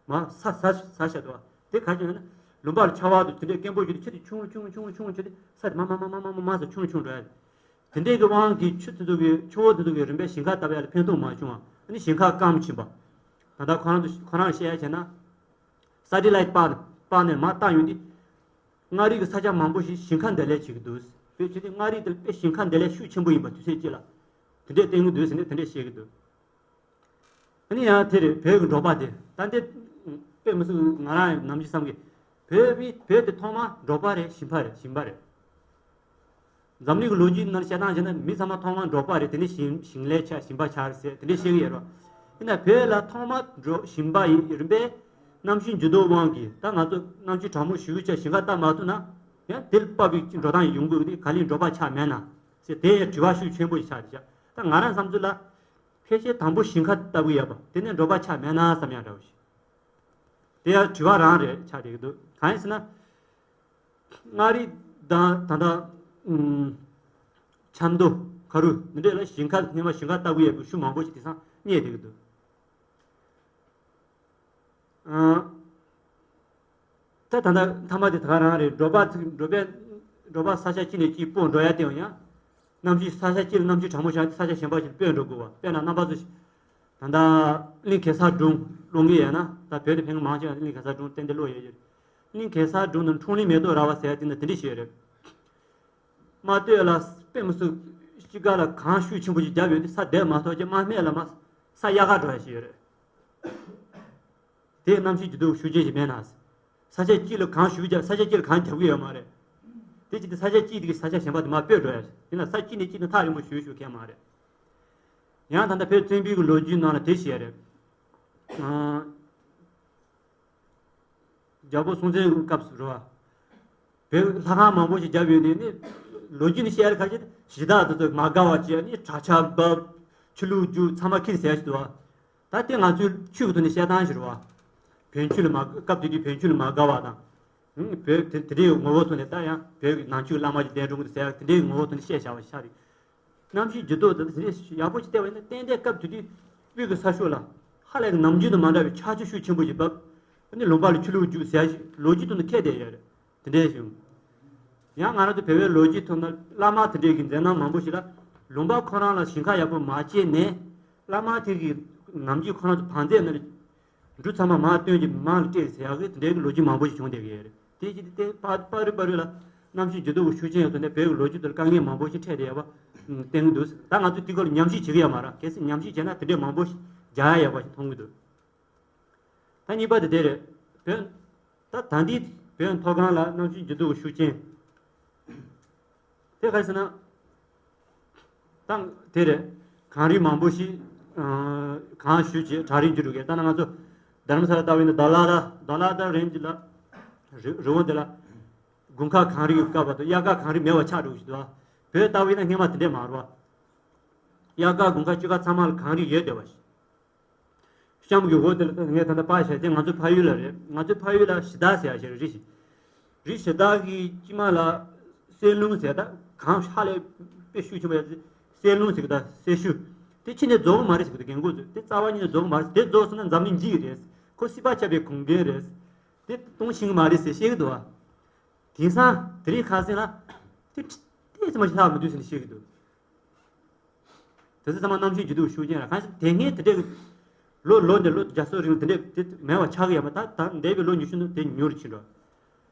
མ་ས་ས་ས་ཤ་དུ་བ་དེ་ག་ཅིག་ཡོད་ན་ལུང་པ་ལ་ཆར་པ་དུ་དེ་འདྲའི་སྐམ་པོ་ཞིག་དེ་ཆུ་དེ་ཆུང་ཆུང་ཆུང་ཆུང་ཆུང་ཆུ་དེ་ས་དེ་མ་མ་མ་མ་མ་མ་ས་ཆུང་ཆུང་འགྲོ་ཡ་དེ་འདྲའི་གི་དབང་གིས་ཆུ་དེ་ཚོ་གི་ཆུ་བོ་དེ་ཚོ་གི་རིམ་པས་ཞིང་ཁ་བཏབ་ཡ་ལ་ཕན་ཐོགས་མ་བྱུང་བ་ཨ་ནི་ཞིང་ཁ་སྐམ་ཕྱིན་པ་ད་ལྟ་ཁོ་རང་ཚོ་ཁོ་རང་བཤད་ཡ་བྱས་ན། སེ་ཊི་ལའིཊ་པར་པར་ནས་མར་བཏང་ཡོང་དུས། མངའ་རིས་ཀྱི་ས་ཆ་མང་པོ་ཞིག་ཞིང་ཁ་འདེབས་ལས་བྱེད་ཀྱི་འདུག་དཔེ་བྱས་ཏེ་མངའ་རིས་དེ་དཔེ་ཞིང་ཁ་འདེབས་ལས་ཤུགས་ཆེན་པོ་ཡིན་པ་དུས་ཚོད་ཅིག་ལ། དེ་འདྲས་བསྟན་གྱི་འདུག་ཟེར་ནས་དེ་འདྲས་བཤད་ཀྱི་འདུག་ཨ་ནི་ཡང་དེ་རེད་བོད་ཀྱི་འབྲོག་པ་དེ་ད་འདི། དཔེ་མི་སྲིད་ང་རང་ནམ་རྒྱུན་བསམ་གི་བོད་མི་བོད་དེ་ཐོག་མ་འབྲོག་པ་རེད་ཞིང་པ་རེད་ཞིང་པ་རེད། འཛམ་གླིང་གི་ལོ་རྒྱུས་ནང་བཤད་སྟངས་བྱས་ན་མི་ཚང་མ་ཐོག་མར་འབྲོག་པ་རེད་དེ་ནས་ཞིང་ཞིང་ལས་ཆགས་ཞིང་པ་ཆགས་རེད་ཟེར་དེ་འདྲས་བཤད་ཀྱི་ཡོད་རེད། ཡིན་ན་བོད་ལ་ཐོག་མར་འབྲོག་ཞིང་པ་ཡིན་རིམ་པས་ གནམ་གཤིས་འགྱུར་ལྡོག་དབང་གིས་ད་ང་ཚོ་གནམ་གཤིས་གྲང་མོ་ཞེ་པོ་ཅིག་ཞིང་ཁ་བཏབ་མ་ཐུབ་ན། ཡང་དེ་ལ་བབས་པའི་འགྲོ་སྟངས་ཡོང་གི་ཡོད་དེ། ག་ལེར་འབྲོག་པ་ཆགས་མེད་ན་ཟེར། དེ་ཡང་དྲི་བ་ཤུགས་ཆེན་པོ་ཞིག་ཆགས་བསྡད་ཤག་ད་ང་རང་བསམ་ཚུལ་ལ། ཕལ་ཆེར་དང་པོ་ཞིང་ཁ་བཏབ་ཀྱི་ཡོད་པ་དེ་ནས་འབྲོག་པ་ཆགས་མེད་ན་བསམ་ཡག་འདྲ་བོ་ཞིག་དེ་ཡང་དྲི་བ་རང་རེད་ཆགས་བསྡད་ཀྱི་འདུག་གང་ཡིན་ཟེར་ན། མངའ་རིས་དང་ད་ལྟ་ཨུམ་ཆབ་མདོ། ཁ་རུ་འདི་འདྲས་ལ་ཞིང་ཁ་སྔོན་མ་ཞིང་ཁ་བཏབ་ཀྱི་ཡོད་པའི་ཤུལ་མང་པོ་ཞིག་དེང་སང་རྙེད་བསྡད་ཀྱི་འདུག་ཨ། ད་ད་ལྟ་མཐའ་མ་དེ་ད་ག་རང་རེད། འབྲོག་པ་ཚོ་འབྲོག་པའི་འབྲོག་པ་ས་ཆ་གཅིག་ནས་གཅིག་སྤོས་འགྲོ་ཡ་དེ་ཡང་། གནམ་གཤིས་ས་ཆ་གཅིག་ལ་གནམ་གཤིས་གྲང་མོ་ཆགས་ས་ཆ་གཞན་པ་ཞིག་ལ་སྤོས་འགྲོ་དགོས་པ། དཔེར་ན་རྣམ་པ་ཚོ་ད་ལྟ་གླིང་གེ་སར་སྒྲུང་ཀློག་མཁན་ཡོད་ན། ད་བོད་དུ་ཕེབས་མཁན་མང་ཆེ་བ་གླིང་གེ་སར་སྒྲུང་ཏན་ཏན་ཀློག་ཡོད་ཀྱི་རེད། གླིང་གེ་སར་སྒྲུང་དུ་འཁྲུངས་གླིང་མེ་ཏོག་ར་བ་ཟེར་ཡ་དེ་ན་དེ་འདྲ་ཞིག་ཡོད་རེད། རྨ་སྟོད་ལ་དཔེ་མི་སྲིད་དཔྱིད་ཀ་ལ་གངས་ཤུགས་ཆེན་པོ་ཞིག་བརྒྱབ་ཡོད་དུས་ས་བསྡད་མ་ཐུབ་བྱས་རྨ་སྨད་ལ་མར་ས་གཡར་ག་འགྲོ་ཡ་ཞིག་ཡོད་རེད། དེ་གནམ་གཤིས་འགྱུར་ལྡོག་ཤུགས་རྐྱེན་ཞིག་མེད་ན། ས་ཆ་གཅིག་ལ་གངས་ཤུགས་རྒྱབ། ས་ཆ་གཅིག་ལ་གངས་རྒྱབ་ཀྱི་ཡོད་མ་རེད། དེ་བྱས་ཏེ་ས་ཆ་གཅིག་དེ་གི་ས་ཆ་གཞན་པ་དེ་མར་སྤོས་འགྲོ་ཡ་ཞིག་ཡིན་ན། ས་གཅིག་ནས་གཅིག་ནས་ཐག་རིང་པོ་ཞེ་པོ་ཞིག་འཁེལ་མ་རེད། ཡང་ད་ལྟ་བོད་བཙན་པོའི་གི་ལོ་རྒྱུས་ནང་ལ་དེ་བཤད་རེད། ཨང་། རྒྱལ་པོ་སྲོང་བཙན་སྐབས་སུ་རེད་བ། བོད་ལྷ་ཁང་མང་པོ་ཞིག་བརྒྱབ་ཡོད་དུས་ནི། ལོ་རྒྱུས་ནས་བཤད་ཡ་ཁ་ཤས་གཞི་བདག་དེ་ཚོ་མ་དགའ་བ་བྱས་ནས་གྲྭ་ཆས་འབབ། ཆོས་ལུགས་བསྒྱུར། ཚང་མ་ཁྱེར་ཟེར་ཡ་ཞིག་འདུག་བ། ད་དེ་ང་ཚོའི་ཆོས་ཀྱི་ཐོག་ནས་བཤད་སྟངས་ཤིག་རེད་བ། བོན་ཆོས་ལ་མ། སྐབས་དེ་དུས་བོན་ཆོས་ལ་མ་དགའ་བ་དང་། ཨང་། བོད་དེ་དེ་འདྲའི་ངོ་བོ་ཐོག་ནས། ད་ཡང་བོད་ཀྱི་ནང་ཆོས་བླ་མ་ཞིག་གདན་དྲངས་ཀྱི་འདུག་ཟེར་ཡ་དེ་འདྲའི་ངོ་བོ་ཐོག་ནས་བཤད་བཞག་པ་ཞིག་ཆགས་རེད། གནམ་གཤིས་འགྱུར་ལྡོག་དེ་ཚོ་ཡག་པོ་ཅིག་བལྟས་པ་ཡིན་ན། ཏན་ཏན་སྐབས་དེ་དུས་དབུས་ཀྱི་ས་ཕྱོགས་ལ་ཧ་ལས་ཀྱི་ནམ་རྒྱུན་དང་མ་འདྲ་བའི་ཆར་ཆུ་ཤུགས་ཆེན་པོ་ཞིག་བབས། ཨ་ནི་ལུང་པ་ལ་ཆུ་ལོག་རྒྱུག་ཟེར་ཡ་ཞིག་ལོ་རྒྱུས་ཐོག་ནས་འཁེལ་བསྡད་ཡོད་རེད། དེ་འདྲ་བྱུང་། ཡང་ང་རང་ཚོ་བོད་པའི་ལོ་རྒྱུས་ཐོག་ན་བླ་མ་དེ་འདྲའི་གི་མཛད་རྣམ་མང་པོ་ཞིག་ལ། ལུང་པ་ཁོ་རང་ལ་ཞིང་ཁ་ཡག་པོ་མ་བྱས་ནས། བླ་མ་དེ་གི་ནམ་རྒྱུན་ཁོ་རང་ཚོ་བང་མཛོད་ནང་ལ་འབྲུ་ཚང་མ་མར་བཏོན་གྱི་མར་སྤྲད་ཟེར་ཡག་གི་དེ་འདྲའི་གི་ལོ་རྒྱུས་མང་པོ་ཞིག་བྱུང་བསྡད་ཀྱི་ཡོད་རེད། དེ་བྱས་ཏེ་པ་པ་རི་པ་རི་ལ་གནམ་གཤིས་འགྱུར་ལྡོག་གི་ཤུགས་རྐྱེན་ཡོད་དོ་ནས་བོད་ཀྱི་ལོ་རྒྱུས་དེར་དཀའ་ངལ་མང་པོ་ཞིག་འཕྲད་བསྡད་ཡོད་པ་བསྟན་གྱི་འདུག་ད་ང་ཚོས་དེ་སྐོར་ལ་ཉམས་ཞིབ་བྱེད་ཀྱི་ཡོད་མ་རེད། གལ་སྲིད་ཉམས་ཞིབ་བྱས་ན་དེ་འདྲའི་མང་པོ་ཞིག་རྒྱག་ཡ་ཡོད་པ་ཞིག་མཐོང་གི་འདུག་ད་གཉིས་པ་དེ་དེ་རེད། བོད། ད་ད་ལྟའི་བོད་མཐོ་སྒང་ལ་གནམ་གཤིས་འགྱུར་ལྡོག་གི་ཤུགས་རྐྱེན། དེ་ག་རེ་ཟེར་ན། ད་དེ་རེད། གངས་རི་མང་པོ་ཞིག་ཨ། གངས་ཞུ་བྱས་བྲག་རི་འགྱུར་འགྲོ་གི། ད་ནང་ང་ཚོ་རྡ་རམ་ས་ལ་ལྟ་བུ་ཡིན་ན། ཌོ་ལ་ཌ་ཌོ་ལ་ཌ་རེན་ཇི་ལ། རི་རི་བོ་འདི་ལ་དགུན་ཁ་གངས་རི་གི་བཀབ་པ་དང་། དབྱར་ཁ་གངས་རི་མེད་པ་ཆགས་འགྲོ་གི་ཞིག་འདུག་བ། བོད་ལྟ་བུ་ཡིན་ན་སྔོན་མ་དེ་འདྲས་མ་རེད་བ། དབྱར་ཁ་དགུན་ཁ་དཔྱིད་ཀ་ཚང་མ་ལ་གངས་རི་ཡོད་བསྡད་པ་ཞིག་གཤམ་གྱི་འོག་དེ་ལ་ངས་ད་ལྟ་ཕར་བཞག་དེ་ང་ཚོའི་ཕ་ཡུལ་ལ་རེད། ང་ཚོའི་ཕ་ཡུལ་ལ་གཞི་བདག་ཟེར་ཡ་ཞིག་རེད། རི་ཞིག་རི་གཞི་བདག་གི་དཀྱིལ་མ་ལ་གསེར་ལུང་ཟེར། ད་གངས་ཧ་ལས་དཔེ་ཤུགས་ཆེན་པོ་ཡོད་ཚེ་གསེར་ལུང་ཟེར་གི། ད་གསེར་ཤུལ་དེ་ཕྱི་ནས་རྫོགས་གི་མ་རེད་ཟེར་གི་འདུག་རྒན་རྒོན་ཚོས། དེ་རྩ་བ་ཉིད་ནས་རྫོགས་གི་མ་རེད། དེ་རྫོགས་སོང་ན་འཛམ་གླིང་འཇིག་གི་རེད། ཁོ་སྲིད་པ་ཁྱབ་པའི་གོམ་རྒན་རེད། དེ་གཏོང་ཤེས་གི་མ་རེད་ཟེར་བཤད་གི་འདུག་བ། དེང་སང་དེ་རིང་ཁ་སང་ལ་དེ་དེ་ཙམ་ཞིག་ལྷག་མི་འདུག་ཟེར་ནས་བཤད་གི་འདུག་དེ་ཚོ་ཚང་མ་གནམ་གཤིས་འགྱུར་ལྡོག་ཤུགས་རྐྱེན་རེད། གང་ཞིག་དེ་སྔའི་དེ་འདྲའི་ལོ་ལོ་འདི་ལོ་བརྒྱ་ཕྲག་རིང་དེ་འདྲའི་དེ་མེད་པ་ཆགས་ཀྱི་ཡོད་མ། ད་ད་འདས་པའི་ལོ་ཉི་ཤུ་ནང་དེ་ཉུང་རུ་ཕྱིན་འགྲོ།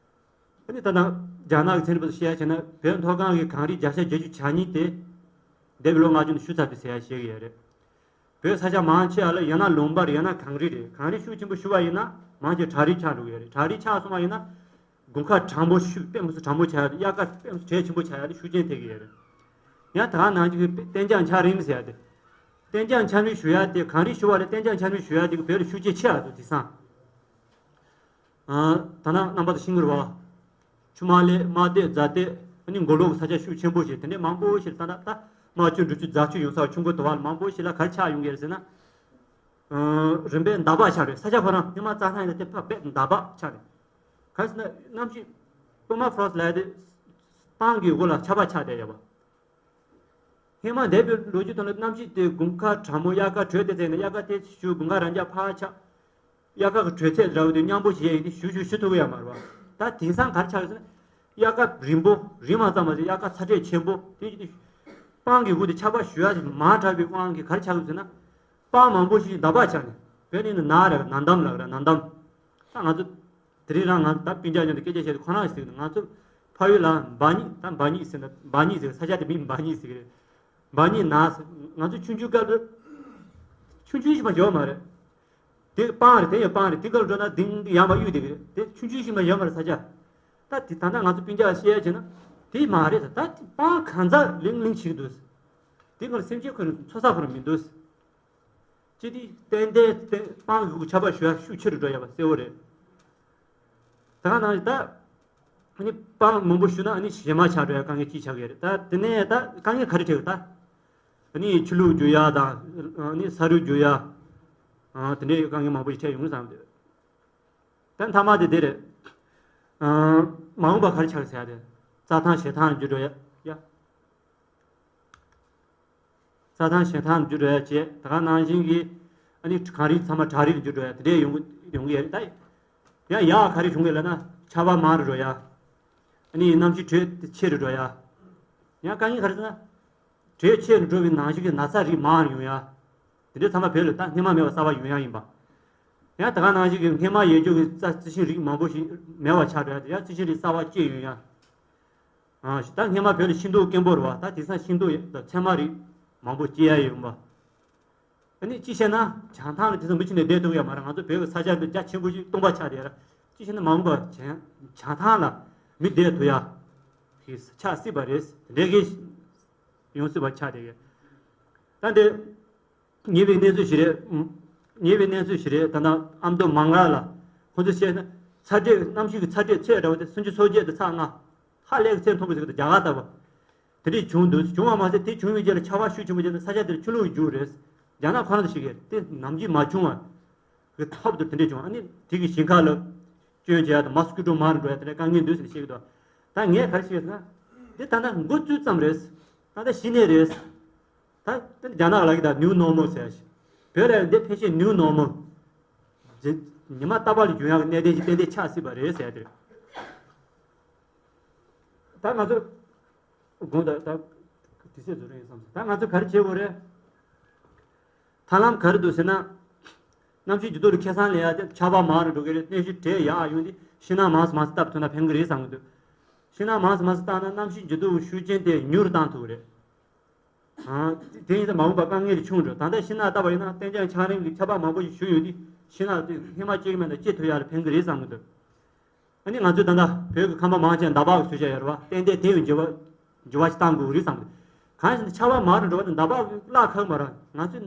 ཨ་ནི་ད་ནང་རྒྱ་ནག་གི་ཚན་རིག་པ་ཚོས་བཤད་ཡ་བྱས་ན། བོད་མཐོ་སྒང་གི་གངས་རིའི་བརྒྱ་ཆ་བརྒྱད་ཅུ་གྱ་གཉིས་དེ་འདས་པའི་ལོ་ལྔ་བཅུ་ནང་ཞུ་ཚར་འདུག་ཟེར་ཡ་བཤད་ཀྱི་ཡོད་རེད། བོད་ས་ཆ་མང་ཆེ་བ་ལ་ཡང་ན་ལུང་པ་རེད། ཡང་ན་གངས་རི་རེད། གངས་རི་ཤུགས་ཆེན་པོ་ཞུ་བ་ཡིན་ན་མང་ཆེ་བ་བྲག་རི་ཆགས་འགྲོ་གི་ཡོད་རེད། བྲག་རི་ཆགས་སོང་བ་ཡིན་ན། དགུན་ཁ་གྲང་མོ་ཤུགས་དཔེ་མི་སྲིད་གྲང་མོ་ཆགས་ཡ་དེ། དབྱར་ཁ་དཔེ་མི་སྲིད་གྲས་ཆེན་པོ་ཆགས་ཡ་དེ་ཤུགས་རྐྱེན་ཐེབས་ཀྱི་ཡོད་རེད། ཡང་ད་ག་ནང་གི་གཏན་འཇགས་འཁྱགས་རོམ་ཟེར་ཡ་དེ། གཏན་འཇགས་འཁྱགས་རོམ་ཞུ་ཡ་དེ། གངས་རི་ཞུ་བ་ལས་གཏན་འཇགས་འཁྱགས་རོམ་ཞུ་ཡ་དེ་གི་བོད་ལ་ཤུགས་རྐྱེན་ཆེ་བ་འདུག་དེང་སང་། ཨ། ད་ནང་རྣམ་པ་ཚོ་ཤེས་ཀྱི་རེད་བ། ཆུ་དམར་ལེབ། རྨ་སྟོད། རྫ་སྟོད། ཨ་ནི་མགོ་ལོག་གི་ས་ཆ་ཤུགས་ཆེན་པོ་ཞིག་དེ་འདྲའི་མང་པོ་ཞིག་ལ། ད་ད་ད་རྨ་ཆུ་འབྲི་ཆུ་རྫ་ཆུ་ཡོང་ས་ཆུ་མགོ་དོ་བ་ལ་མང་པོ་ཞིག་ལ་ག་རེ་ཆགས་ཡོང་གི་རེད་ཟེར་ན། ཨ། རིམ་པས་འདག་པ་ཆགས་རེད། ས་ཆ་ཁོ་རང་སྔོན་མ་རྩྭ་ཐང་ཡིན་ན་དེ་ཕར་དཔེ་འདག་པ་ཆགས་རེད། གང་ཟེར་ན་གནམ་གཤིས་པུ་མར་ཕོ་རོ་སི་ལབ་ཡ་དེ་སྤང་གི་འོག་ལ་ཆར་པ་ཆགས་བསྡད་ཡོད་པ། སྔོན་མ་འདས་པའི་ལོ་རྒྱུས་ཐོག་ལ་གནམ་གཤིས་དེ་དགུན་ཁ་གྲང་མོ། དབྱར་ཁ་དྲོད་དེ་ཚད་ནས། དབྱར་ཁ་དེ་ཞུ། དགུན་ཁ་རང་འཇགས་ཕར་ཆགས། དབྱར་ཁ་གི་དྲོད་ཚད་འདྲ་བོ་དེ་མཉམ་པོ་བྱས་ཡིན་དེ་ཞུ་ཞུ་ཞུ་ཐུབ་ཀྱི་ཡོད་མ་རེད་བ། ད་དེང་སང་ག་རེ་ཆགས་ཡོད་ཟེར་ན། དབྱར་ཁ་རིང་པོ་རིང་བ་ཙམ་མ་ཟད། དབྱར་ཁ་ཚ་དྲོད་ཆེན་པོ་དེ་བྱས་ཏེ་སྤང་གི་འོག་དེ་ཆར་པ་ཞུ་ཡ་དེ་མང་དྲགས་པའི་དབང་གིས་ག་རེ་ཆགས་ཡོད་ཟེར་ན། སྤང་མང་པོ་ཞིག་འདག་པ་ཆགས་ནས། བོད་ནས་ནགས་རེད། ནགས་འདམ་ལབ་རེད། ནགས་འདམ། ད་ང་ཚོ་དེ་རིང་རང་ང་ད་སྤུན་ཀྱག་མཉམ་དུ་སྐད་ཆ་བཤད་དུས་ཁོ་རང་ཟེར་གི་འདུག་ང་ཚོ་ཕ་ཡུལ་ལ་འབག་སྙིགས། ད་འབག་སྙིགས་ཟེར་ན། འབག་སྙིགས་ཟེར། ས་ཆ་དེ་མིང་འབག་སྙིགས་ཟེར་གི་རེད། འབག་སྙིགས་ནགས་ཟེར། ང་ཚོ་ཆུང་ཆུང་སྐབས་ལ། ཆུང་ཆུང་ཞིག་མ་ཡོད་མ་རེད། དེ་སྤང་རེད། དེ་ཡང་སྤང་རེད། དེ་ག་ལ་འགྲོ་ན་དེང་ཡར་མར་གཡུག་བསྡད་གི་རེད། དེ་ཆུང་ཆུང་ཞིག་མ་ཡོད་མ་རེད་ས་ཆ། ད་དེ་ད་ལྟ་ང་ཚོ་སྤུན་ཀྱག་བཤད་ཡ་བྱས་ན་དེ་མ་རེད་ཟེར། ད་དེ་སྤང་གང་ཟག་ལིང་ལིང་བྱེད་ཀྱི་འདུག་དེ་ག་ལ་སེམས་ཅན་ཁོ་རང་འཚོ་ས་ཁོ་རང་མི་འདུག་ཅི་སྟེ་ཏན་ཏན་ཏན་སྤང་གི་ཆར་པ་ཞུ་ཡ་ཤུགས་ཆེ་རུ་འགྲོ་ཡ་བ་གསལ་བོ་རེད། ད་ག་ནང་བཞིན་ད་ཨ་ནི་སྤང་མང་པོ་ཞུ་ན་ཨ་ནི་ཞན་མ་ཆགས་འགྲོ་ཡ་དཀའ་ངལ་ཅིག་ཆགས་ཀྱི་རེད། ད་དེ་ནས་ད་དཀའ་ངལ་ག་རེ་འཕྲད་ཀྱི་ད། ཨ་ནི་ཆུ་ལུད་རྒྱུག་ཡ་དང་ཨ་ནི་ས་རུད་རྒྱུག་ཡ། ཨ་དེ་འདྲའི་དཀའ་ངལ་མང་པོ་ཞིག་འཕྲད་ཡོང་བསམ་འདུག་ད་མཐའ་མ་དེ་དེ་རེད། ཨ་མ་འོངས་པ་ག་རེ་ཆགས་ཟེར་ཡ་དེ། རྩྭ་ཐང་བྱེ་ཐང་འགྱུར་འགྲོ་ཡ། ཡ། རྩྭ་ཐང་བྱེ་ཐང་འགྱུར་འགྲོ་ཡ་བྱས། ད་ག་ནང་བཞིན་གྱི་ཨ་ནི་གངས་རི་ཚང་མ་བྲག་རི་ལ་འགྱུར་འགྲོ་ཡ་དེ་འདྲས་ཡོང་གི་ཡོང་གི་ཡ་རེད་ད། ཡང་ཡག་ག་རེ་བྱུང་གི་ལབ་ན་ཆར་པ་མང་རུ་འགྲོ་ཡ། ཨ་ནི་གནམ་གཤིས་དྲོད་ཆེ་རུ་འགྲོ་ཡ། ཡང་དཀའ་ངལ་ག་རེ་ཟེར་ན། དྲོད་ཆེ་རུ་འགྲོ་བའི་ནང་བཞིན་གྱི་ན་ཚ་རིགས་མང་རུ་ཡོང་ཡ། དེ་འདྲའི་ཚང་མ་བོད་ལ་ད་སྔོན་མ་མེད་པ་གསར་པ་ཡོང་ཡ་ཡིན་པ། ཡང་ད་ག་ནང་བཞིན་གྱི་སྔོན་མ་ཡོད་རྒྱུ་གི་རྩ་རྩི་ཤིང་རིགས་མང་པོ་ཞིག་མེད་པ་ཆགས་འགྲོ་ཡ་དེ་ཡང་རྩི་ཤིང་རིགས་གསར་པ་སྐྱེ་ཡོང་ཡ། ཨ་ད་སྔོན་མ་བོད་ལ་ཤིང་ཏོག་དཀོན་པོ་རེད་བ། ད་དེང་སང་ཤིང་ཏོག་དང་ཚལ་མ་རིགས་མང་པོ་སྐྱེ་ཡ་ཡོང་བ། ཨ་ནི་གཅིག་བཤད་ན་བྱང་ཐང་ལ་དེང་སང་མི་ཕྱིན་ནས་བསྡད་ཐུབ་ཡ་མ་རེད། ང་ཚོ་བོད་ཀྱི་ས་ཆ་འདི་རྒྱ་ཆེན་པོ་ཞིག་སྟོང་པ་ཆགས་བསྡད་ར། གཅིག་བཤད་ན་མ་འོངས་པ་བྱང་བྱང་ཐང་ལ་མི་བསྡད་ཐུབ་ཡ་དེ་ཆགས་སྲིད་པ་རེད། དེ་འདྲའི་གི་ཡོང་སྲིད་པ་ཆགས་བསྡད་ཡོད། ད་འདི་ཉེ་བའི་གནས་ཚུལ་ཞིག་རེད། ཉེ་བའི་གནས་ཚུལ་ཞིག་རེད། ད་ལྟ་ཨ་མདོ་མང་ལ་ལ་ཁོང་ཚོས་བཤད་ན་ཚ་དྲོད་གནམ་གཤིས་ཀྱི་ཚ་དྲོད་ཚད་འདྲ་བོ་དེ་སུམ་ཅུ་སོ་བརྒྱད་དང་ཚེག་ལྔ། ཧ་ལས་ཀྱི་ཚད་མཐོ་པོ་ཟེར་གི་འདུག་རྒྱ་གར་ལྟ་བུ། དེ་འདྲས་བྱུང་འདུག་བྱུང་བ་མ་ཟད་དེ་བྱུང་བའི་རྗེས་ལ་ཆར་པ་ཤུགས་ཆེན་པོ་བརྒྱབ་ནས་ས་ཆ་དེར་ཆུ་ལོག་རྒྱུག་རེད། རྒྱ་ནག་ཁོ་རང་ཚོ་ཞིག་གིས་དེ་ནམ་རྒྱུན་མ་བྱུང་བ་གི་ཐབས་དུ་དེ་འདྲས་བྱུང་། ཨ་ནི་དེ་གི་ཞིང་ཁ་ལ་སྐྱོན་བྱས་ཡ་དང་མོ་སི་ཀི་ཊོ་མང་རུ་འགྲོ་ཡ་དེ་འདྲའི་དཀའ་ངལ་འདུག་ཟེར་བཤད་གི་འདུག་ད་ངས་ག་རེ་བཤད་ཟེར་ན། འདི་ད་ལྟ་འགོ་བཙུགས་ཙམ་རེད། ད་ལྟ་གཞི་ནས་རེད། ད་དེ་རྒྱ་ནག་ལ་གི་ད་ནིའུ་ནོར་མལ་ཟེར་ཡ་ཞིག་བོད་ལ་འདི་ཕལ་ཆེར་ནིའུ་ནོར་མལ། ཉི་མ་རྟག་པར་ལ་འབྱུང་ཡ་གི་གནད་དོན་ཞིག་ཏན་ཏན་ཆགས་སྲིད་པ་རེད་ཟེར་ཡ་དེ་རེད། ད་ང་ཚོ། དགོངས་དག་ད་དུས་ཚོད་རྫོགས་རན་ཡིན་བསམ་སོང་། ད་ང་ཚོ་ག་རེ་བྱེད་དགོས་རེད། ཐབས་ལམ་ག་རེ་འདུག་ཟེར་ན། གནམ་གཤིས་འགྱུར་ལྡོག་ལ་ཁེ་བཟང་ལེན་ཡ་དེ་ཆར་པ་མང་རུ་འགྲོ་གི་རེད། གནམ་གཤིས་དྲོད་ཡག་ཡོང་དུས་ཤིང་ནགས་མང་ཙམ་མང་ཙམ་བཏབ་ཐུབ་ན་ཕན་གི་རེད་བསམ་གི་འདུག་ཤིང་ནགས་མང་ཙམ་མང་ཙམ་བཏབ་ན་གནམ་གཤིས་འགྱུར་ལྡོག་གི་ཤུགས་རྐྱེན་དེ་ཉུང་རུ་བཏང་ཐུབ་གི་རེད། ཨང་། དེ་ཡིན་ཙང་མ་འོངས་པར་དཀའ་ངལ་ཆུང་འགྲོ། ད་ལྟ་ཤིང་ནགས་བཏབ་པ་ཡིན་ན་ཏན་ཏན་ཆར་རིམ་གྱི་ཆར་པ་མང་པོ་ཞིག་བཞུར་ཡོང་དུས་ཤིང་ནགས་དེ་ཧེ་མ་སྐྱེ་གི་མེད་ན་སྐྱེ་ཐུབ་ཡ་ལ་ཕན་གི་རེད་བསམ་གི་འདུག་ཨ་ནི་ང་ཚོས་ད་ལྟ་བོད་ཀྱི་ཁང་པ་མང་ཆེ་མདའ་འབག་གིས་བཟོས་བཞག་ཡོད་རེད་བ། ཏན་ཏན་དེ་ཡང་འགྱུར་བ་འགྱུར་བ་ཞིག་གཏང་དགོས་ཀྱི་རེད་བསམ་གི་འདུག་གང་ཡིན་ཟེར་ན་ཆར་པ་མང་རུ་འགྲོ་བ་དང་མདའ་འབག་གི་གླ་ཁག་མ་རེད། ང་ཚོས་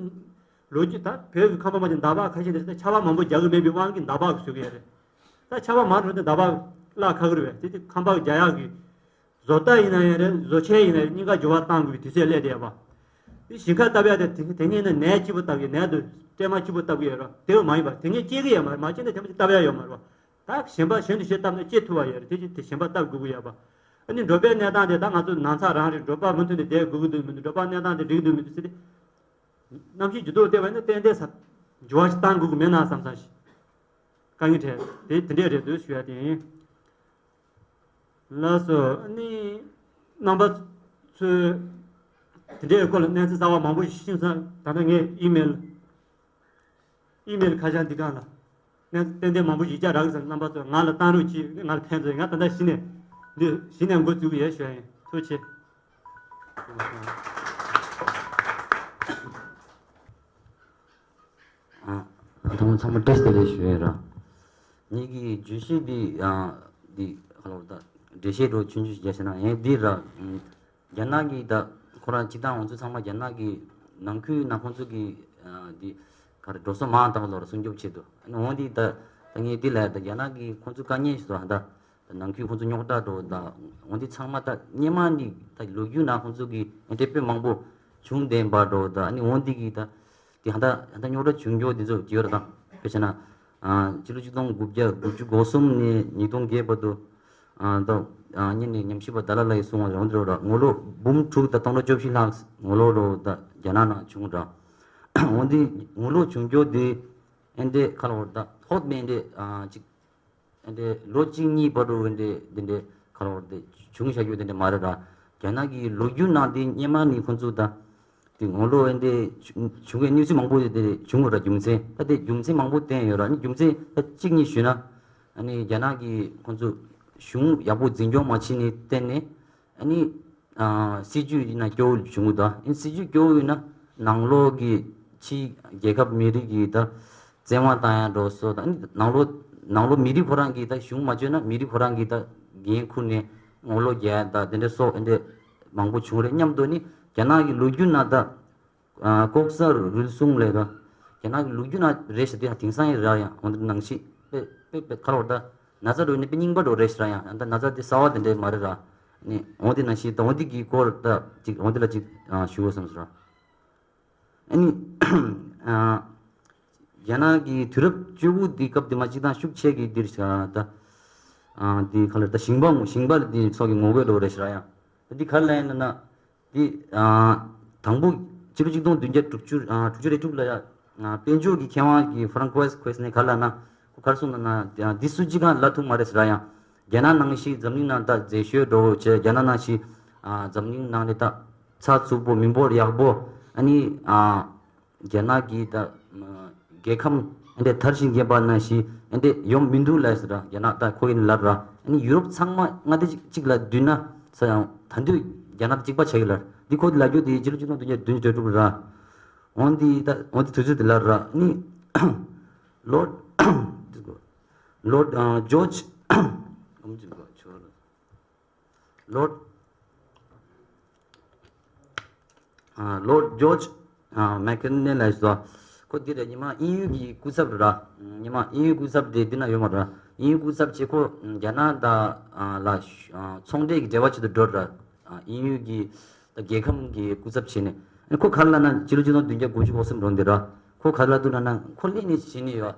ལོ་རྒྱུས་ད་བོད་ཀྱི་ཁང་པ་མང་ཆེ་མདའ་འབག་ཁ་ཤས་དེ་ད་ཆར་པ་མང་པོ་རྒྱག་གི་མེད་པའི་དབང་གིས་མདའ་འབག་གིས་བཟོས་གི་ཡོད་རེད། ད་ཆར་པ་མང་རུ་འགྲོ་དུས་མདའ་འབག་གི་གླ་ཁག་གི་རེད་བས། དེ་དུས་ཁང་པ་རྒྱག་ཡག་གི་བཟོ་ལྟ་ཡིན་ན་ཡང་རེད། བཟོ་ཆས་ཡིན་ན་ཡང་གཉིས་ཀ་འགྱུར་བ་གཏང་དགོས་པའི་དུས་ཚོད་སླེབས་བསྡད་ཡོད་པ། དེ་ཞིང་ཁ་བཏབ་ཡ་དེ་དེ་དེ་སྔའི་ནང་ནས་གཅིག་པུ་བཏབ་ཀྱི་ནས་དུ་སྲན་མ་གཅིག་པུ་བཏབ་ཀྱི་ཡོད་རེད། དེ་བས་མ་ཡིན་པ་དེ་སྔའི་སྐྱེ་གི་ཡོད་མ་རེད། མ་སྐྱེས་ན་དེ་མ་གཅིག་བཏབ་ཡ་ཡོད་མ་རེད་བ། ད་གཞན་པ་གཞན་དུ་ཞིག་བཏབ་ན་སྐྱེ་ཐུབ་པ་ཡོད་རེད། དེ་ཅི་དེ་གཞན་པ་བཏབ་དགོས་ཀྱི་ཡོད་པ། ཨ་ནི་འབྲོག་པའི་གནས་སྟངས་དེ་ད་ང་ཚོ་ནང་ཚགས་རང་རེད། འབྲོག་པ་མུ་མཐུད་ནས་བསྡད་དགོས་ཀྱི་འདུག་མི་འདུག་འབྲོག་པ་གནས་སྟངས་དེ་འགྲིག་གི་འདུག་མི་འདུག་ཟེར་ཏེ། གནམ་གཤིས་འགྱུར་ལྡོག་བལྟས་པ་ཡིན་ན་ཏན་ཏན་ས་འགྱུར་བ་ཞིག་བཏང་དགོས་ཀྱི་མེད་ན་བསམ་བསམ་ཞིག་དཀའ་ངལ་འཕྲད་དེ་དེ་འདྲས་རེད་འདུག་ཞུ་ཡ་དེ་ཡིན། ལགས་སོ། ཨ་ནི་རྣམ་པ་ཚོས་དེ་འདྲའི་སྐོར་ལ་གནས་ཚུལ་གསར་བ་མང་པོ་ཞིག་ཤེས་སོང་། ད་ལྟ་ངས་ཨི་མེལ་ཨི་མེལ་ཁ་བྱང་འདི་སྒང་ལ་གནས་ཚུལ་ཏན་ཏན་མང་པོ་ཞིག་བརྒྱབ་རག་གི་ཟེར། རྣམ་པ་ཚོས་ང་ལ་བཏང་རོགས་གྱིས། ང་ལ་ཕན་ཐོགས། ང་ད་ལྟ་གཞི་ནས་འདི་གཞི་ནས་འགོ་འཛུགས་ཀྱི་ཡོད་ཞུ་ཡ་ཡིན། ཐུགས་རྗེ་ཆེ། ཨ། ཐོག་མ་ཚང་མ་བཀྲ་ཤིས་བདེ་ལེགས་ཞུ་ཡས་ར། ངེད་ཀྱི་བརྗོད་གཞི་འདི་ཡང་འདི་ག་ལ་བར་ད་འགྲེལ་བཤད་འདྲ་ཆུང་ཆུང་ཞིག་རྒྱག་ཤེས་ན་ཡང་འདི་ར། རྒྱ་ནག་གི་ད་ཁོ་རང་སྤྱི་བཏང་ང་ཚོ་ཚང་མ་རྒྱ་ནག་གི་ནང་ཁུལ་ན་ཁོང་ཚོ་གི་འདི་ག་རེ་འགྲོ་སོང་མང་དག་ལོར་སྲུང་སྐྱོབ་ཆེད་དུ་འོང་འདི་ད་ད་ངས་འདི་ལ་ད་རྒྱ་ནག་གི་ཁོང་ཚོ་དཀའ་ངལ་ཞིག་ད་ད་ནང་ཁུལ་ཁོང་ཚོ་རྙོག་དྲ་འགྲོ་ད་འོང་འདི་ཚང་མ་ད་སྔོན་མ་འདི་ད་ལོ་རྒྱུས་ནང་ཁོང་ཚོ་གི་འདི་དཔེ་མང་པོ་བྱུང་བསྡད་པ་འགྲོ་ད་ཨ་ནི་འོང་འདི་གི་ད། དེ་ཧ་ད་ཧ་ད་རྙོག་དྲ་བྱུང་རྒྱུ་དེ་ཚོ་དེ་ཡོད་རེད་ད། དཔེ་བྱས་ན། ཕྱི་ལོ་ཆིག་སྟོང་དགུ་བརྒྱ་དགུ་བཅུ་གོ་གསུམ་ནས་ཉིས་སྟོང་བརྒྱད་བར་དུ། ད་སྔོན་ནས་ཉམས་ཞིབ་པ་ཏཱ་ལའི་བླ་ཡིས་གསུངས་པ་རེད་འདི་རེད། ངོ་ལོག་འབུམ་དྲུག་དང་སྟོང་ཕྲག་བཅུ་བཞི་ལྷག་ངོ་ལོག་རོ་ད་རྒྱ་ནག་ནང་བྱུང་ར། འོན་ཏེ་ངོ་ལོག་བྱུང་རྒྱུ་དེ་ཨེ་འདྲས་ཁ་ལོ་ད་ཧོབ་མེ་འདྲས་ཅིག་ཨ་འདྲས་ལོ་གཅིག་གཉིས་བར་དུ་འདི་འདྲས་འདི་འདྲས་ཁ་ལོ་འདི་བྱུང་བཞག་རྒྱུ་འདི་འདྲས་མ་རེད་ར། རྒྱ་ནག་གི་ལོ་རྒྱུས་ནང་འདི་སྔོན་མ་ནས་ཁོང་ཚོ་ད་འདི་ངོ་ལོག་འདི་བྱུང་བའི་གནས་ཚུལ་མང་པོ་འདི་འདྲས་བྱུང་ཡོད་ར། རྒྱུ་མཚན་ད་དེ་རྒྱུ་མཚན་མང་པོ་བསྟན་ཡོད་ར། ཨ་ནི་རྒྱུ་མཚན་ད་གཅིག་གཉིས་ཞུས་ན་ཨ་ནི་རྒྱ་ནག་གི་ཁོང་ཚོ་གཞུང་ཡག་པོ་འཛིན་སྐྱོང་མ་བྱས་ནས་བརྟེན་ནས་ཨ་ནི། སྲིད་ཇུས་ཡིན་ན་སྐྱོ་བོ་བྱུང་གི་འདུག་ཨ་ནི་སྲིད་ཇུས་སྐྱོ་བོ་ཡིན་ན་ནང་ལོགས་ཀྱི་ཕྱིའི་རྒྱལ་ཁབ་མི་རིགས་ཀྱི་ད་བཙན་དབང་བཏང་ཡ་འགྲོ་སོ་ད་ཨ་ནི་ནང་ལོགས་ནང་ལོགས་མི་རིགས་ཁོ་རང་གིས་ད་གཞུང་མ་བཅོས་ན་མི་རིགས་ཁོ་རང་གིས་ད་འགན་འཁུར་ནས་ངོ་ལོག་རྒྱག་ཡ་ད་དེ་འདྲ་སོགས་ཨ་འདྲ་མང་པོ་བྱུང་རེད། མཉམ་དུ་ནི་རྒྱ་ནག་གི་ལོ་རྒྱུས་ནང་ད་ལྐོག་ཟ་རུལ་སུངས་ལས་ད་ རྒྱ་ནག་གི་ལོ་རྒྱུས་ནང་རེད་ཤག་དེ་ཡང་དེང་སང་ཡིན་ར། ཡང་འོ་འདི་ནང་བཞིན་དཔེ་དཔེ་དཔེ་ཁ་ལོ་ད་ན་ཚ་འགྲོ་ཡིན་ན་དཔེ་རྙིང་པ་འགྲོ་རེད་ཤག་ར། ཡང་ད་ན་ཚ་དེ་གསར་བ་དེ་འདྲ་མ་རེད་ར། ནི་འོ་འདི་ནང་བཞིན་ད་འོ་འདི་གི་སྐོར་ད་ཅིག་འོ་འདི་ལ་ཅིག་ཞུ་དགོས་བསམ་སོང་ར། ཨ་ནི། རྒྱ་ནག་གི་དུས་རབས་བཅུ་དགུ་དེའི་སྐབས་དེ་མ་གཅིག་དང་ཤུགས་ཆེ་གི་འདིར་ཤ་ད། དེ་ག་ལ་ད་ཞིང་པ་ཞིང་པ་དེ་ཚོ་གི་ངོ་རྒོལ་འགྲོ་རེད་ཤག་ར། ཡང་ད་འདི་ག་ལ་ཡིན་ན་དེ། དང་པོ་ཕྱི་ལོ་ཆིག་སྟོང་བདུན་བརྒྱ་དྲུག་ཅུ་དྲུག་ཅུ་རེ་དྲུག་ལ་ཡང་དཔལ་འབྱོར་གྱི་མཁས་དབང་གི་ཧྥ་རན་ཀོ་ཝེས་ཁོས་ནས་ག་ལ་ན་ཁོ་གར་སོང་ན་ན་འདི་སུ་གཅིག་གང་ལ་ཐུག་མ་རེད་ཤག་ར། ཡང་རྒྱ་ནག་ནང་བཞིན་འཛམ་གླིང་ནང་ད་མཛེས་ཤོས་འགྲོ་བྱས་རྒྱ་ནག་ནང་བཞིན་འཛམ་གླིང་ནང་ནས་ད་ཚགས་ཚུད་པོ་མི་འབོར་ཡག་པོ་ཨ་ནི། རྒྱ་ནག་གི་ད་རྒྱལ་ཁམས་ཨེ་འདྲས་དར་ཞིང་རྒྱས་པ་ནང་བཞིན་ཨེ་འདྲས་ཡོང་མི་འདུག་ལབ་ཟེར་ར། རྒྱ་ནག་ད་ཁོ་གིས་ལབ་ར། ཨ་ནི་ཡུ་རོབ་ཚང་མ་མངའ་སྡེ་གཅིག་གཅིག་ལ་བསྡུས་ན་ས་ཡང་ད་དུང་རྒྱ་ནག་གཅིག་པ་ཆགས་ཀྱི་ལབ། འདི་ཁོ་གིས་ལབ་རྒྱུ་དེ་ཕྱི་ལོ་ཆིག་སྟོང་བདུན་བརྒྱ་བདུན་ཅུ་དྲུག་ར། འོན་ཏེ་ད་འོན་ཏེ་དུས་ཚོད་དེ་ལབ་ར། ཨ་ནི་ལོར་ལོར་ཇོརྗ་ལོར། ལོར་ཇོརྗ་མེག་ཁེ་ནེལ་ལ་ཟེར། ཁོ་འདི་རེད། སྔོན་མ་དབྱིན་ཡུལ་གྱི་སྐུ་ཚབ་རེད་ར། སྔོན་མ་དབྱིན་ཡུལ་སྐུ་ཚབ་དེ་འདི་ན་ཡོད་མ་རེད། དབྱིན་ཡུལ་སྐུ་ཚབ་བྱས་ཁོ་རྒྱ་ནག་དང་ལ་ཚོང་འབྲེལ་གྱི་འབྲེལ་བ་བྱེད་དུ་འགྲོ་ར། དབྱིན་ཡུལ་གྱི་རྒྱལ་ཁམས་ཀྱི་སྐུ་ཚབ་བྱས་ནས་ཁོ་ག་ལ་ན་ཕྱི་ལོ་ཆིག་སྟོང་བདུན་བརྒྱ་དགུ་བཅུ་གོ་གསུམ་ལོ་འདི་ར། ཁོ་ག་ལ་འདུག་ལབ་ན་ཁོ་སླེབས་ནས་བྱས་ནས་ཡོད།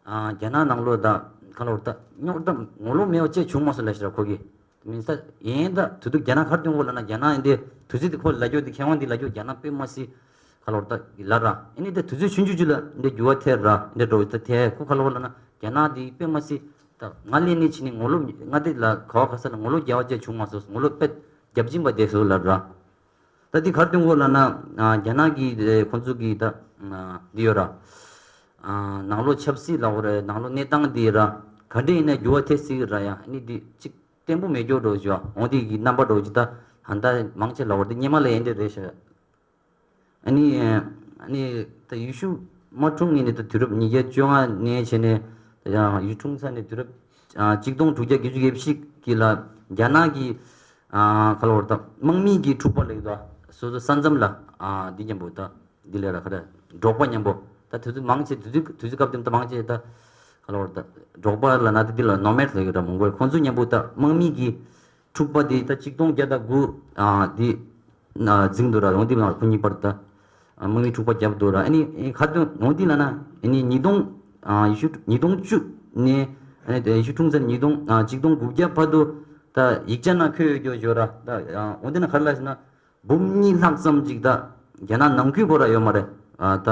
རྒྱ་ནག་ནང་ལོགས་ད་ག་ལ་བར་ད་རྙོག་དྲ་ངོ་ལོག་མེད་པ་ཅིག་བྱུང་མ་སོང་ལབ་ཤག་ར་ཁོ་གིས། མིན་ས་ཡིན་ད་དུས་དུ་རྒྱ་ནག་གར་སྟོན་གོ་ལ་ན་རྒྱ་ནག་ཡིན་དེ་དུས་ཚོད་དེ་ཁོ་ལ་རྒྱོ་དེ་མཁས་དབང་དེ་ལ་རྒྱོ་རྒྱ་ནག་དཔེ་མ་སྲིད་ག་ལ་བར་ད་ལ་ར། ཨ་ནི་དེ་དུས་ཚོད་ཆུང་ཆུང་ཅིག་ལ་འདི་འགྱུར་བ་ཐེབས་ར་འདི་འགྲོ་ད་ཐེ་ཁོ་ག་ལ་བར་ལ་ན་རྒྱ་ནག་དེ་དཔེ་མ་སྲིད་ད་ང་ལས་ནས་ཕྱི་ནས་ངོ་ལོག་ང་དེ་ལ་ག་བ་ག་ས་ལ་ངོ་ལོག་རྒྱ་བ་ཅིག་བྱུང་མ་སོང་ངོ་ལོག་དཔེ་རྒྱབ་ཅིང་པ་དེ་སོ་ལ་ར། ད་དེ་གར་སྟོན་གོ་ལ་ན་རྒྱ་ནག་གི་ཁོང་ཚོ་གི་ད་འདི་ཡོད་ར། ནང་ལོགས་ཆབ་སྲིད་ལ་འོ་རེད་ནང་ལོགས་གནས་སྟངས་འདི་ར་ག་འདྲ་ཡིན་ན་འགྱུར་བ་ཐེབས་སྲིད་ར་ཡ་ཨ་ནི་འདི་གཅིག་བརྟན་པོ་མེད་སྐྱོ་འགྲོ་བཞི་བ་འོང་དེ་གི་རྣམ་པ་འགྲོ་ཅི་ད་ཧན་ད་མང་ཆེ་ལ་འོ་དེ་སྙེ་མ་ལ་ཡན་དེ་རེད་ཤག་ཨ་ནི་ཨ་ནི་ད་ཡུལ་ཤུལ་མ་འཁྲུངས་ངེས་ནས་ད་དུས་རབས་ཉིས་བརྒྱ་བཅོ་ལྔ་ནས་བྱས་ནས་ད་ཡང་ཡུལ་འཁྲུངས་ས་ནས་དུས་རབས་གཅིག་སྟོང་དྲུག་བརྒྱ་བརྒྱད་ཅུ་གྱ་བཞི་གི་ལ་རྒྱ་ནག་གི་ག་ལ་བར་ད་དམག་མི་གི་འཁྲུག་པ་ལས་ད་སོ་སོ་ས་མཚམས་ལ་འདི་མཉམ་པོ་ད། འདི་ལས་ར་ཁ་ར་འབྲོག་པ་མཉམ་པོ་ད་དུས་ཚོད་མང་ཆེ་དུས་ཚོད་དུས་ཚོད་སྐབས་དེ་ད་མང་ཆེ་ད་ག་ལ་བར་ད་འབྲོག་པ་ལ་ན་ད་འདི་ལ་ནོ་མེད་ལ་ཡོད་ར་མོང་གོལ་ཁོང་ཚོ་མཉམ་པོ་ད་དམག་མི་གི་འཁྲུག་པ་དེ་ད་གཅིག་སྟོང་བརྒྱ་དང་དགུ་འདི་འཛིང་འདུག་ར་འོང་འདི་ལ་ཁོ་གཉིས་བར་ད་དམག་མི་འཁྲུག་པ་བརྒྱབ་འདུག་ར་ཨ་ནི་ཁ་ཏོན་འོང་འདི་ལ་ན་ཨ་ནི་ཉིས་སྟོང་ཡེ་ཤུ་ཉིས་སྟོང་བཅུ་ནས་ཨ་ནི་ཡེ་ཤུ་འཁྲུངས་ཚར་ཉིས་སྟོང་གཅིག་སྟོང་དགུ་བརྒྱ་བར་དུ་ད་ཡིག་ཆ་ན་འཁོད་ཡོད་རྒྱུ་ཡོད་ར་ད་འོང་འདི་ན་ག་རེ་ལ་ཟེར་ན། འབུམ་གཉིས་ལྷག་ཙམ་ཅིག་ད་རྒྱ་ནག་ནང་ཁུལ་ཁོ་ར་ཡོད་མ་རེད། ཨ་ད་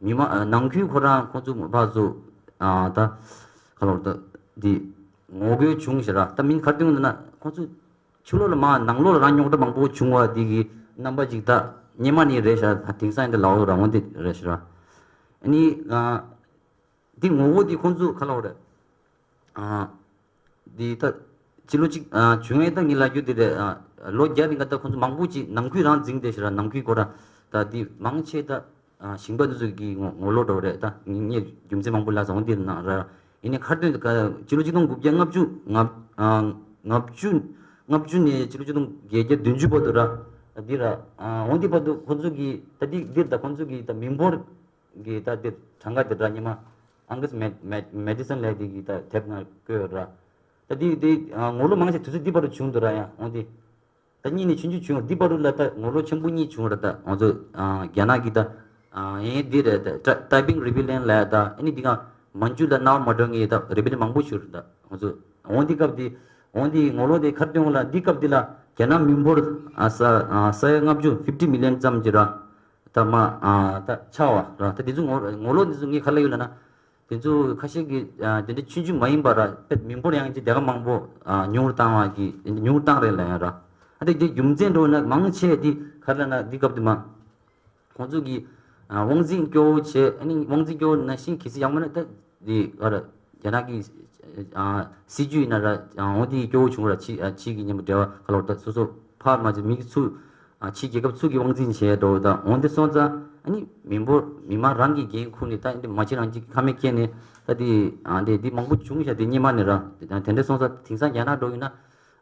མི་མ་ཨ་ནང་ཁུལ་ཁོ་རང་ཁོ་ཚོ་ཕར་ཚུར་ཨ་ད་ག་ལ་བར་ད་འདི་ངོ་རྒོལ་བྱུང་ཞེས་ར་ད་མིན་ག་རེ་སྟོན་ན་ཁོ་ཚོ་ཕྱི་ལོགས་ལ་མ་ནང་ལོགས་ལ་རང་རྙོག་དྲ་མང་པོ་བྱུང་བ་འདི་གི་རྣམ་པ་ཅིག་ད་སྙེ་མ་ནི་རེད་ཤག་ད་དེང་སང་འདི་ལའོ་ར་འོང་འདི་རེད་ཤག་ར་ཨ་ནི་ཨ། འདི་ངོ་བོ་འདི་ཁོང་ཚོ་ག་ལ་བ་རེད། ཨ། འདི་ད་ཕྱི་ལོ་གཅིག་ཨ་བྱུང་ཡས་ད་ངི་ལ་རྒྱུ་འདི་རེད་ཨ། ལོ་བརྒྱ་རིང་ག་ད་ཁོང་ཚོ་མང་པོ་ཅིག་ནང་ཁུལ་རང་འཛིང་བསྡད་ཤག་ར་ནང་ཁུལ་ཁོ་ར་ད་འདི་མང་ཆེ་ད་ཨ་ཞིང་པ་འདི་ཚོ་གི་ངོ་ངོ་ལོག་འགྲོ་རེད་ད་ངས་རྒྱུ་མཚན་མང་པོ་ལ་ཟ་འོང་འདི་ནང་ར་ཡིན་ནའི་ཁར་དོན་ད་ཕྱི་ལོ་གཅིག་སྟོང་དགུ་བརྒྱ་ལྔ་བཅུ་ལྔ་ཨ་ལྔ་བཅུ་ལྔ་བཅུ་ནས་ཕྱི་ལོ་གཅིག་སྟོང་བརྒྱད་བརྒྱ་བདུན་ཅུ་བར་དུ་ར་ད་འདི་ར་ཨ་འོང་འདི་བར་དུ་ཁོང་ཚོ་གི་ད་འདི་འདིར་ད་ཁོང་ཚོ་གི་ད་མི་འབོར། གི་ད་དེ་གྲངས་ཀ་དེ་འདྲ་ཉི་མ་ཨང་གིས་མེ་མེ་མེ་ཌི་སན་ལས་དེ་གི་ད་དེབ་ནང་བཀོད་ཡོད་ར། ད་དེ་དེ་ངོ་ལོག་མང་ཆེ་དུས་ཚོད་འདི་བར་དུ་བྱུང་འདུག་ར་ཡང་འོང་དེ། ད་གཉིས་ནས་ཆུང་ཆུང་བྱུང་འདི་བར་དུ་ལ་ད་ངོ་ལོག་ཆེན་པོ་གཉིས་བྱུང་ར་ད་ང་ཚོ་རྒྱ་ནག་གི་ད་ཡིན་འདི་རེད་ད་ཊའི་པིང་རི་བི་ལིཡན་ལ་ད་ཨ་ནི་འདི་ག་མན་ཇུ་ལ་ནའོ་མ་འགྲོ་ངེས་ད་རི་བི་ལིཡན་མང་པོ་བྱུང་ར་ད་ང་ཚོ་འོང་འདི་སྐབས་དེ་འོང་དེ་ངོ་ལོག་དེ་ཁར་སྟོན་ལ་འདི་སྐབས་དེ་ལ་རྒྱ་ནག་མི་འབོར་ས་ས་ཡ་ལྔ་བཅུ་ཕིབ་ཊི་མི་ལི་ཡན་ཙམ་གྱི་ར། ད་མ་ཨ་ད་ཆ་བ་ར་ད་དེ་ཚོ་ངོ་ངོ་ལོག་འདི་ཚོ་ངས་ག་ལ་ཡོད་ལ་ན། དེ་ཚོ་ཁ་ཤས་ཀྱི་ཨ་དེ་འདྲ་ཆུང་ཆུང་མ་ཡིན་པ་ར་དཔེ་མི་འབོར་ཡང་ཅི་དེ་ག་མང་པོ་ཨ་ཉུང་རུ་བཏང་བ་གི་ཉུང་རུ་བཏང་རེད་ལ་ཡང་ར། ཨ་དེ་དེ་རྒྱུ་མཚན་འགྲོ་ན་མང་ཆེ་དེ་ག་ལ་ན་འདི་སྐབས་དེ་མ། ཁོང་ཚོ་གི་ཨ་དབང་འཛིན་སྐྱོ་བོ་བྱས་ཨ་ནི་དབང་འཛིན་སྐྱོ་བོ་ན་ཤིང་གི་སི་ཡག་མ་ན་ད་དེ་ག་ར་རྒྱ་ནག་གི་ཨ་སྲིད་ཇུས་ཡིན་ན་ར་ཨ་འོ་དེ་སྐྱོ་བོ་བྱུང་ར་ཕྱི་ཨ་ཕྱི་གི་མཉམ་པོ་འབྲེལ་བ་ག་ལ་བ་ད་སོ་སོ་ཕར་མ་ཚོ་མི་གི་ཚུ། ཕྱི་རྒྱལ་ཁབ་ཚུ་གི་དབང་འཛིན་བྱས་འགྲོ་ད་འོན་ཏེ་སོང་ཙང་ཨ་ནི་མི་འབོར་མི་མང་རང་གི་འགན་ཁུར་ནས་ད་འདི་མ་ཕྱི་རང་གཅིག་ཁ་མེད་སྐྱེས་ནས་ད་འདི་ཨ་འདི་འདི་མང་པོ་བྱུང་ཤག་འདི་སྙེ་མ་ནས་ར་དེ་འདྲ་སོང་ཙང་དེང་སང་རྒྱ་ནག་འགྲོ་ཡིན་ན་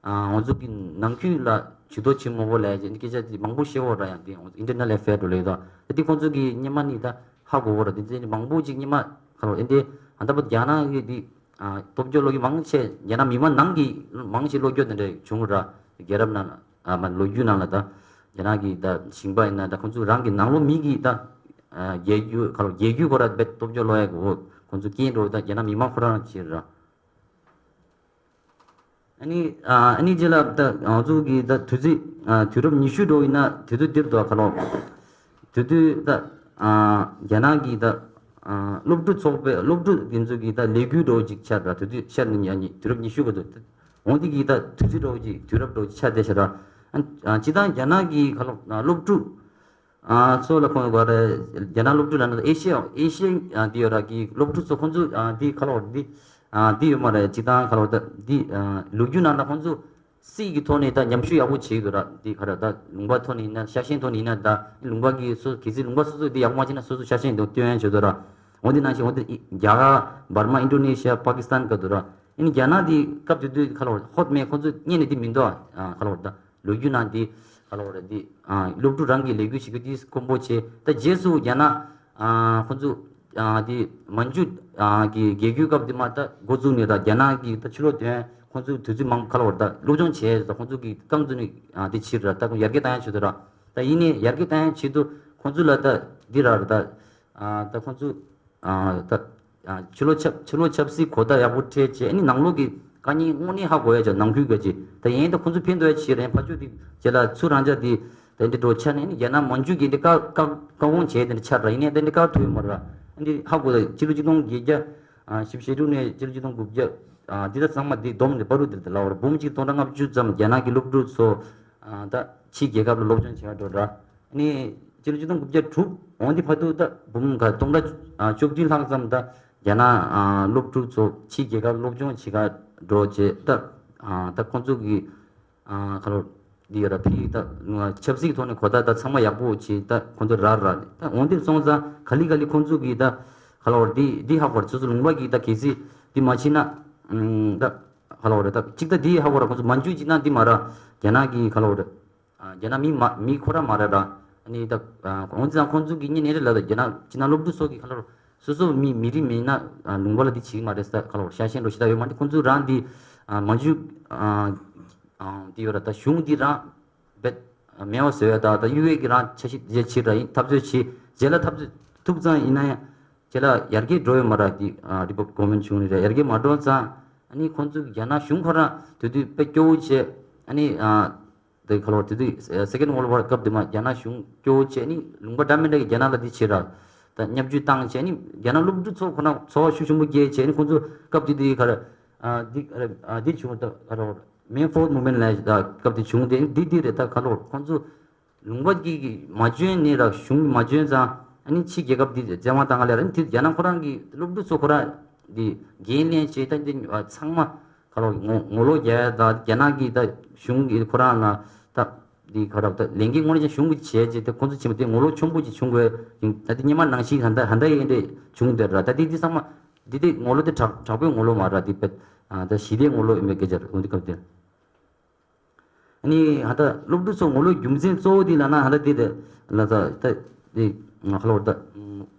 ང་ཚོ་གི་ནང་ཁུལ་ལ་ཇུས་གཏོགས་བྱེད་མ་དགོས་ལས་ཀྱི་སྐད་ཆ་འདི་མང་པོ་བཤད་འོ་ར་ཡང་འདི་ཨིན་ཊར་ནེ་ཤ་ནལ་ཨེ་ཕེར་འགྲོ་ལས་ད་ད་འདི་ཁོང་ཚོ་གི་སྙེ་མ་ནས་ད་ ཧ་གོ་བོ་ར། དེ་ཚོ་མང་པོ་ཅིག་ཉི་མ་ཁ་ལོ་ཨེ་འདི་ཨ་ད་པ་རྒྱ་ནག་གི་དེ་ཨ་སྟོབས་འབྱོར་ལོ་རྒྱུས་མང་ཆེ་རྒྱ་ནག་མི་མང་ནང་གི་མང་ཆེ་ལོ་རྒྱུས་དེ་འདྲ་བྱུང་ར། རྒྱལ་རབས་ནང་ཨ་མ་ལོ་རྒྱུས་ནང་ལ་ད་རྒྱ་ནག་གི་ད་ཞིང་པ་ཡིན་ན་ད་ཁོང་ཚོ་རང་གི་ནང་ལོ་མི་གི་ད་ཨ་རྒྱལ་རྒྱུ་ཁ་ལོ་རྒྱལ་རྒྱུ་ཁོ་ར་བེད་སྟོབས་འབྱོར་ལོ་ཡ་གོ་ཁོང་ཚོ་སྐྱེན་འགྲོ་ད་རྒྱ་ནག་མི་མང་ཁོ་རང་བྱེད་ར། ཨ་ནི་ཨ་ནི་རྗེས་ལ་ད་ང་ཚོ་གི་ད་དུས་ཚོད་ཨ་དུས་རབས་ཉི་ཤུ་འགྲོ་ཡིན་ན་དེ་དུས་འདིར་དུ་ཁ་ལོ་དེ་དུས་ད་ཨ་རྒྱ་ནག་གི་ད་ཨ་སློབ་ཕྲུག་ཚོགས་པའི་སློབ་ཕྲུག་དེ་ཚོ་གི་ད་ལས་འགུལ་འགྲོ་ཅིག་ཆགས་ད་དེ་དུས་ཤར་ནི་ཡ་ནི་དུས་རབས་ཉི་ཤུ་ག་དུས་འོང་དེ་གི་ད་དུས་ཚོད་འགྲོ་ཅིག་དུས་རབས་འགྲོ་ཅིག་ཆགས་བསྡད་ཤག་ར། ཨ་སྤྱི་བཏང་རྒྱ་ནག་གི་ཁ་ལོ་སློབ་ཕྲུག་ཨ་ཚོ་ལ་ཁོང་གོ་རེ་རྒྱ་ནག་སློབ་ཕྲུག་ལ་ན་ཨེ་ཤི་ཡ་ཨེ་ཤི་ཡ་འདི་ཡོད་ར་གི་སློབ་ཕྲུག་ཚོ་ཁོང་ཚོ་འདི་ཁ་ལོ་འདི་འདི་ཡོད་མ་རེད། སྤྱི་བཏང་ཁ་ལོ་ད་འདི་ལོ་རྒྱུས་ནང་ལ་ཁོང་ཚོ་སྲིད་ཀྱི་ཐོག་ནས་ད་ཉམས་ཞིབ་ཡག་པོ་བྱེད་ཀྱི་འདུག་ར། འདི་ག་རེ་ད་ལུང་པ་ཐོག་ནས་ཡིན་ན་ཤ་ཞེན་ཐོག་ནས་ཡིན་ན་ད་ལུང་པ་གི་སོ་གལ་སྲིད་ལུང་པ་སོ་སོ་འདི་ཡག་པོ་མ་བྱས་ན་སོ་སོ་ཤ་ཞེན་འདུག་སྟོན་ཡ་བྱེད་འདུག་ར། འོ་འདི་ནང་བཞིན་འོ་འདི་རྒྱ་གར་འབར་མ་ཨིན་ཌོ་ནེ་ཤི་ཡ་པ་ཀི་སི་ཐན་ག་འདུག་ར། ཨིན་རྒྱ་ནག་འདི་སྐབས་དེ་དུས་ཁ་ལོ་ཧོད་མེད་ཁོང་ཚོ་རྙེད་ནས་འདི་མི་འདུག་ཨ། ཁ་ལོ་ད་ལོ་རྒྱུས་ནང་འདི་ག་ལ་བ་རེད་འདི། ཨ་སློབ་ཕྲུག་རང་གི་ལས་འགུལ་བྱེད་རྒྱུ་འདི་དཀོན་པོ་བྱས། ད་རྗེས་སུ་རྒྱ་ནག་ཨ་ཁོང་ཚོ་ཨ་འདི་མན་ཇུ་ཨ་གི་རྒྱལ་རྒྱུད་སྐབས་འདི་མ་ད་འགོ་བཙུགས་ནས་ད་རྒྱ་ནག་གི་ད་ཕྱི་ལོགས་དོན་ཁོང་ཚོ་དུས་ཚོད་མང་ག་ལ་བ་རེད་ད་སློབ་སྦྱོང་བྱས་ད་ཁོང་ཚོ་གི་རྐང་བཙུགས་ནས་ཨ་འདི་ཕྱིར་ར་ད་ཁོང་ཡར་རྒྱས་བཏང་ཡ་བྱེད་དུ་ར། ད་ཡིན་ནའི་ཡར་རྒྱས་བཏང་ཡ་ཆེད་དུ་ཁོང་ཚོ་ལ་ད་འདི་ར་ར་ད་ཨ་ད་ཁོང་ཚོ། ཨ་ད་ཨ་ཕྱི་ལོགས་ཆབ་ཕྱི་ལོགས་ཆབ་སྲིད་གོ་བརྡ་ཡག་པོ་འཕྲད་བྱས་ཨ་ནི་ནང་ལོགས་ཀྱི་དཀའ་ངལ་དངོས་གནས་ཧ་གོ་ཡ་ཅིག་ནང་ཁུལ་ག་ཅིག་ད་ཡིན་ད་ཁོང་ཚོ་ཕན་ཐོགས་ཡ་ཅིག་རེད། ཕར་ཕྱོགས་དེ་རྗེས་ལ་ཚུར་རང་ཅག་དེ་དེ་འདྲ་འགྲོ་ཆ་ནས་ཨ་ནི་རྒྱ་ནག་མན་ཇུ་གིས་འདི་བཀག་བཀག་བཀག་འགོག་བྱས་དེ་འདྲ་ཆགས་ར། ཡིན་ནའི་དེ་འདྲ་བཀག་ཐུབ་ཡོད་མ་རེད། ཨ་འདི་ཧ་གོ་ད་ཕྱི་ལོ་ཆིག་སྟོང་བརྒྱད་བརྒྱ་ཨ་བཞི་བཅུ་ཞེ་དྲུག་ནས་ཕྱི་ལོ་ཆིག་སྟོང་དགུ་བརྒྱ་ཨ་འདི་ད་ཚང་མ་འདི་བསྡོམས་ནས་བར་དུ་འདིར་ད་ལ་བར་འབུམ་གཅིག་སྟོང་ཕྲག་ལྔ་བཅུ་ཙམ་རྒྱ་ནག་གི་སློབ་ཕྲུག་ཚོ་ཨ་ད་ཕྱིའི་རྒྱལ་ཁབ་ལ་སློབ་སྦྱོང་བྱེད་པར་འགྲོ་ར། ནི་སྤྱི་ལོ་ཆིག་སྟོང་དགུ་བརྒྱ་དྲུག་འོང་དེ་བར་དུ་ད་འབུམ་ག་སྟོང་ཕྲག་བཅུ་བདུན་ལྷག་ཙམ་ད་རྒྱ་ནག་སློབ་ཕྲུག་ཚོ་ཕྱིའི་རྒྱལ་ཁབ་སློབ་སྦྱོང་བྱེད་ག་འགྲོ་བྱས་ད་ད་ཁོང་ཚོ་གི་ཁ་ལོ་འདི་ཡོད་ར། ཕི་ད་ཆབ་སྲིད་ཐོག་ནས་གོ་ད་ད་ཚང་མ་ཡག་པོ་བྱས་ད་ཁོང་ཚོ་ར་ར་ད་འོང་དེ་སོང་ཙང་ག་ལི་ག་ལི་ཁོང་ཚོ་གི་ད་ཁ་ལོ་འདི་འདི་ཧ་གོ་ར། སོ་སོ་ལུང་པ་གི་ད་གལ་སྲིད་འདི་མ་བྱེད་ན་ད་ཁ་ལོ་ར་ད་གཅིག་ད་འདི་ཧ་གོ་ར། ཁོང་ཚོ་མན་ཇུ་གཅིག་ན་འདི་མ་ར་རྒྱ་ནག་གི་ཁ་ལོ་ར། ཨ་རྒྱ་ནག་མི་མ་མི་ཁོ་རང་མ་རེད་ར། ཨ་ནི་ད་ཨ་འོང་ཙང་ཁོང་ཚོ་གི་གཉེན་ཉེ་རེ་ལ་ད་རྒྱ་ནག་ཅི་ན་སློབ་ཕྲུག་ཚོ་གི་ཁ་ལོ་སོ་སོ་མི་མི་རིགས་མིན་ན་ཨ་ལུང་པ་ལ་འདི་བྱེད་ཀྱི་མ་རེད་ས་ཁ་ལོ་ཤ་ཞེན་འགྲོ་ཤི་ད་ཡོད་མ་འདི་ཁོང་ཚོ་རང་འདི་ཨ་མ་འཇུ་ཨ་ཨ་འདི་ཡོད་ར། ད་གཞུང་འདི་རང་བེད་མེད་པ་བཟོས་ཡ་ད་ད་ཡུ་ཨེ་གི་རང་འཆར་གཞི་རྗེས་ཕྱིར་ར་ཡིན་འཐབ་རྩོད་བྱེད་རྗེས་ལ་འཐབ་རྩོད་ཐུབ་ཙང་ཡིན་ན་ཡང་རྗེས་ལ་ཡར་རྒྱས་འགྲོ་ཡོད་མ་ར། འདི་ཨ་རི་པབ་གོ་མེན་བྱུང་ནི་རེད། ཡར་རྒྱས་མ་འགྲོ་ཙང་ཨ་ནི་ཁོང་ཚོ་རྒྱ་ནག་གཞུང་ཁོ་རང་དེ་དུས་དཔེ་སྐྱོ་བོ་བྱས་ཨ་ནི་ཨ། དེ་ཁ་ལོ་དེ་དུས་སེ་ཀེན་ཌི་ཝོལ་ཌི་ཝར་སྐབས་དེ་མ་རྒྱ་ནག་གཞུང་སྐྱོ་བོ་བྱས་ནི་ལུང་པ་འདྲ་མི་འདྲ་གི་རྒྱ་ནག་ལ་དེ་བྱེད་ར། ད་བརྙས་བཅོས་བཏང་བྱས་ནི་རྒྱ་ནག་སློབ་ཕྲུག་ཚོ་ཁོ་ན་ཚོར་བ་ཤུགས་ཆེན་པོ་སྐྱེས་བྱས་ནི་ཁོང་ཚོ་སྐབས་དེ་དུས་ཁ་ར་ཨ་འདི་ཨ་འདི་བྱུང་ད་ཁ་ལོ་མེ་ཕོར་མུ་མེན་ལ་སྐབས་དེ་བྱུང་དེ་འདི་འདི་རེད། ད་ཁ་ལོ་ཁོང་ཚོ་ལུང་པ་གི་གི་མ་འཇོན་ནི་ར་གཞུང་མ་འཇོན་ཙང་ཨ་ནི་ཕྱི་རྒྱལ་ཁབ་འདི་བཙན་དབང་བཏང་ག་ལ་ར་ནི་དེ་རྒྱ་ནག་ཁོ་རང་གི་སློབ་ཕྲུག་ཚོ་ཁོ་ར་འདི་འགན་ལེན་བྱས་ད་འདི་ཚང་མ། ཁ་ལོ་ངོ་ངོ་ལོག་རྒྱག་ཡ་ད་རྒྱ་ནག་གི་ད་གཞུང་གི་ཁོ་རང་ལ་ད་འདི་ཁ་ར་ད་ལས་འགན་དངོས་གནས་ཀྱང་གཞུང་གི་བྱས་རྗེས་ད་ཁོང་ཚོ་ཆེན་པོ་དེ་ངོ་ལོག་ཆེན་པོ་ཅིག་བྱུང་དགོས་ཡིན། ད་དེ་སྔོན་མ་ནང་བཞིན་ཧ་ད་ཧ་ད་ཡིན་འདྲ་བྱུང་དེ་ར། ད་དེ་དེ་ཚང་མ་འདི་དེ་ངོ་ལོག་དེ་དྲག་དྲག་པོའི་ངོ་ལོག་མ་ར། དེ་པད་ད་ཞི་བདེའི་ངོ་ལོག་ཡིན་པའི་སྐད་ཆ་རེད། འོན་ཏེ་སྐབས་དེ་ཨ་ནི་ཧ་ད་སློབ་ཕྲུག་ཚོ་ངོ་ལོག་རྒྱུ་མཚན་གཙོ་བོ་དེ་ལ་ན་ཧ་ད་དེ་དེ་ལ་ད་ད་དེ་ང་ཁ་ལོ་ད་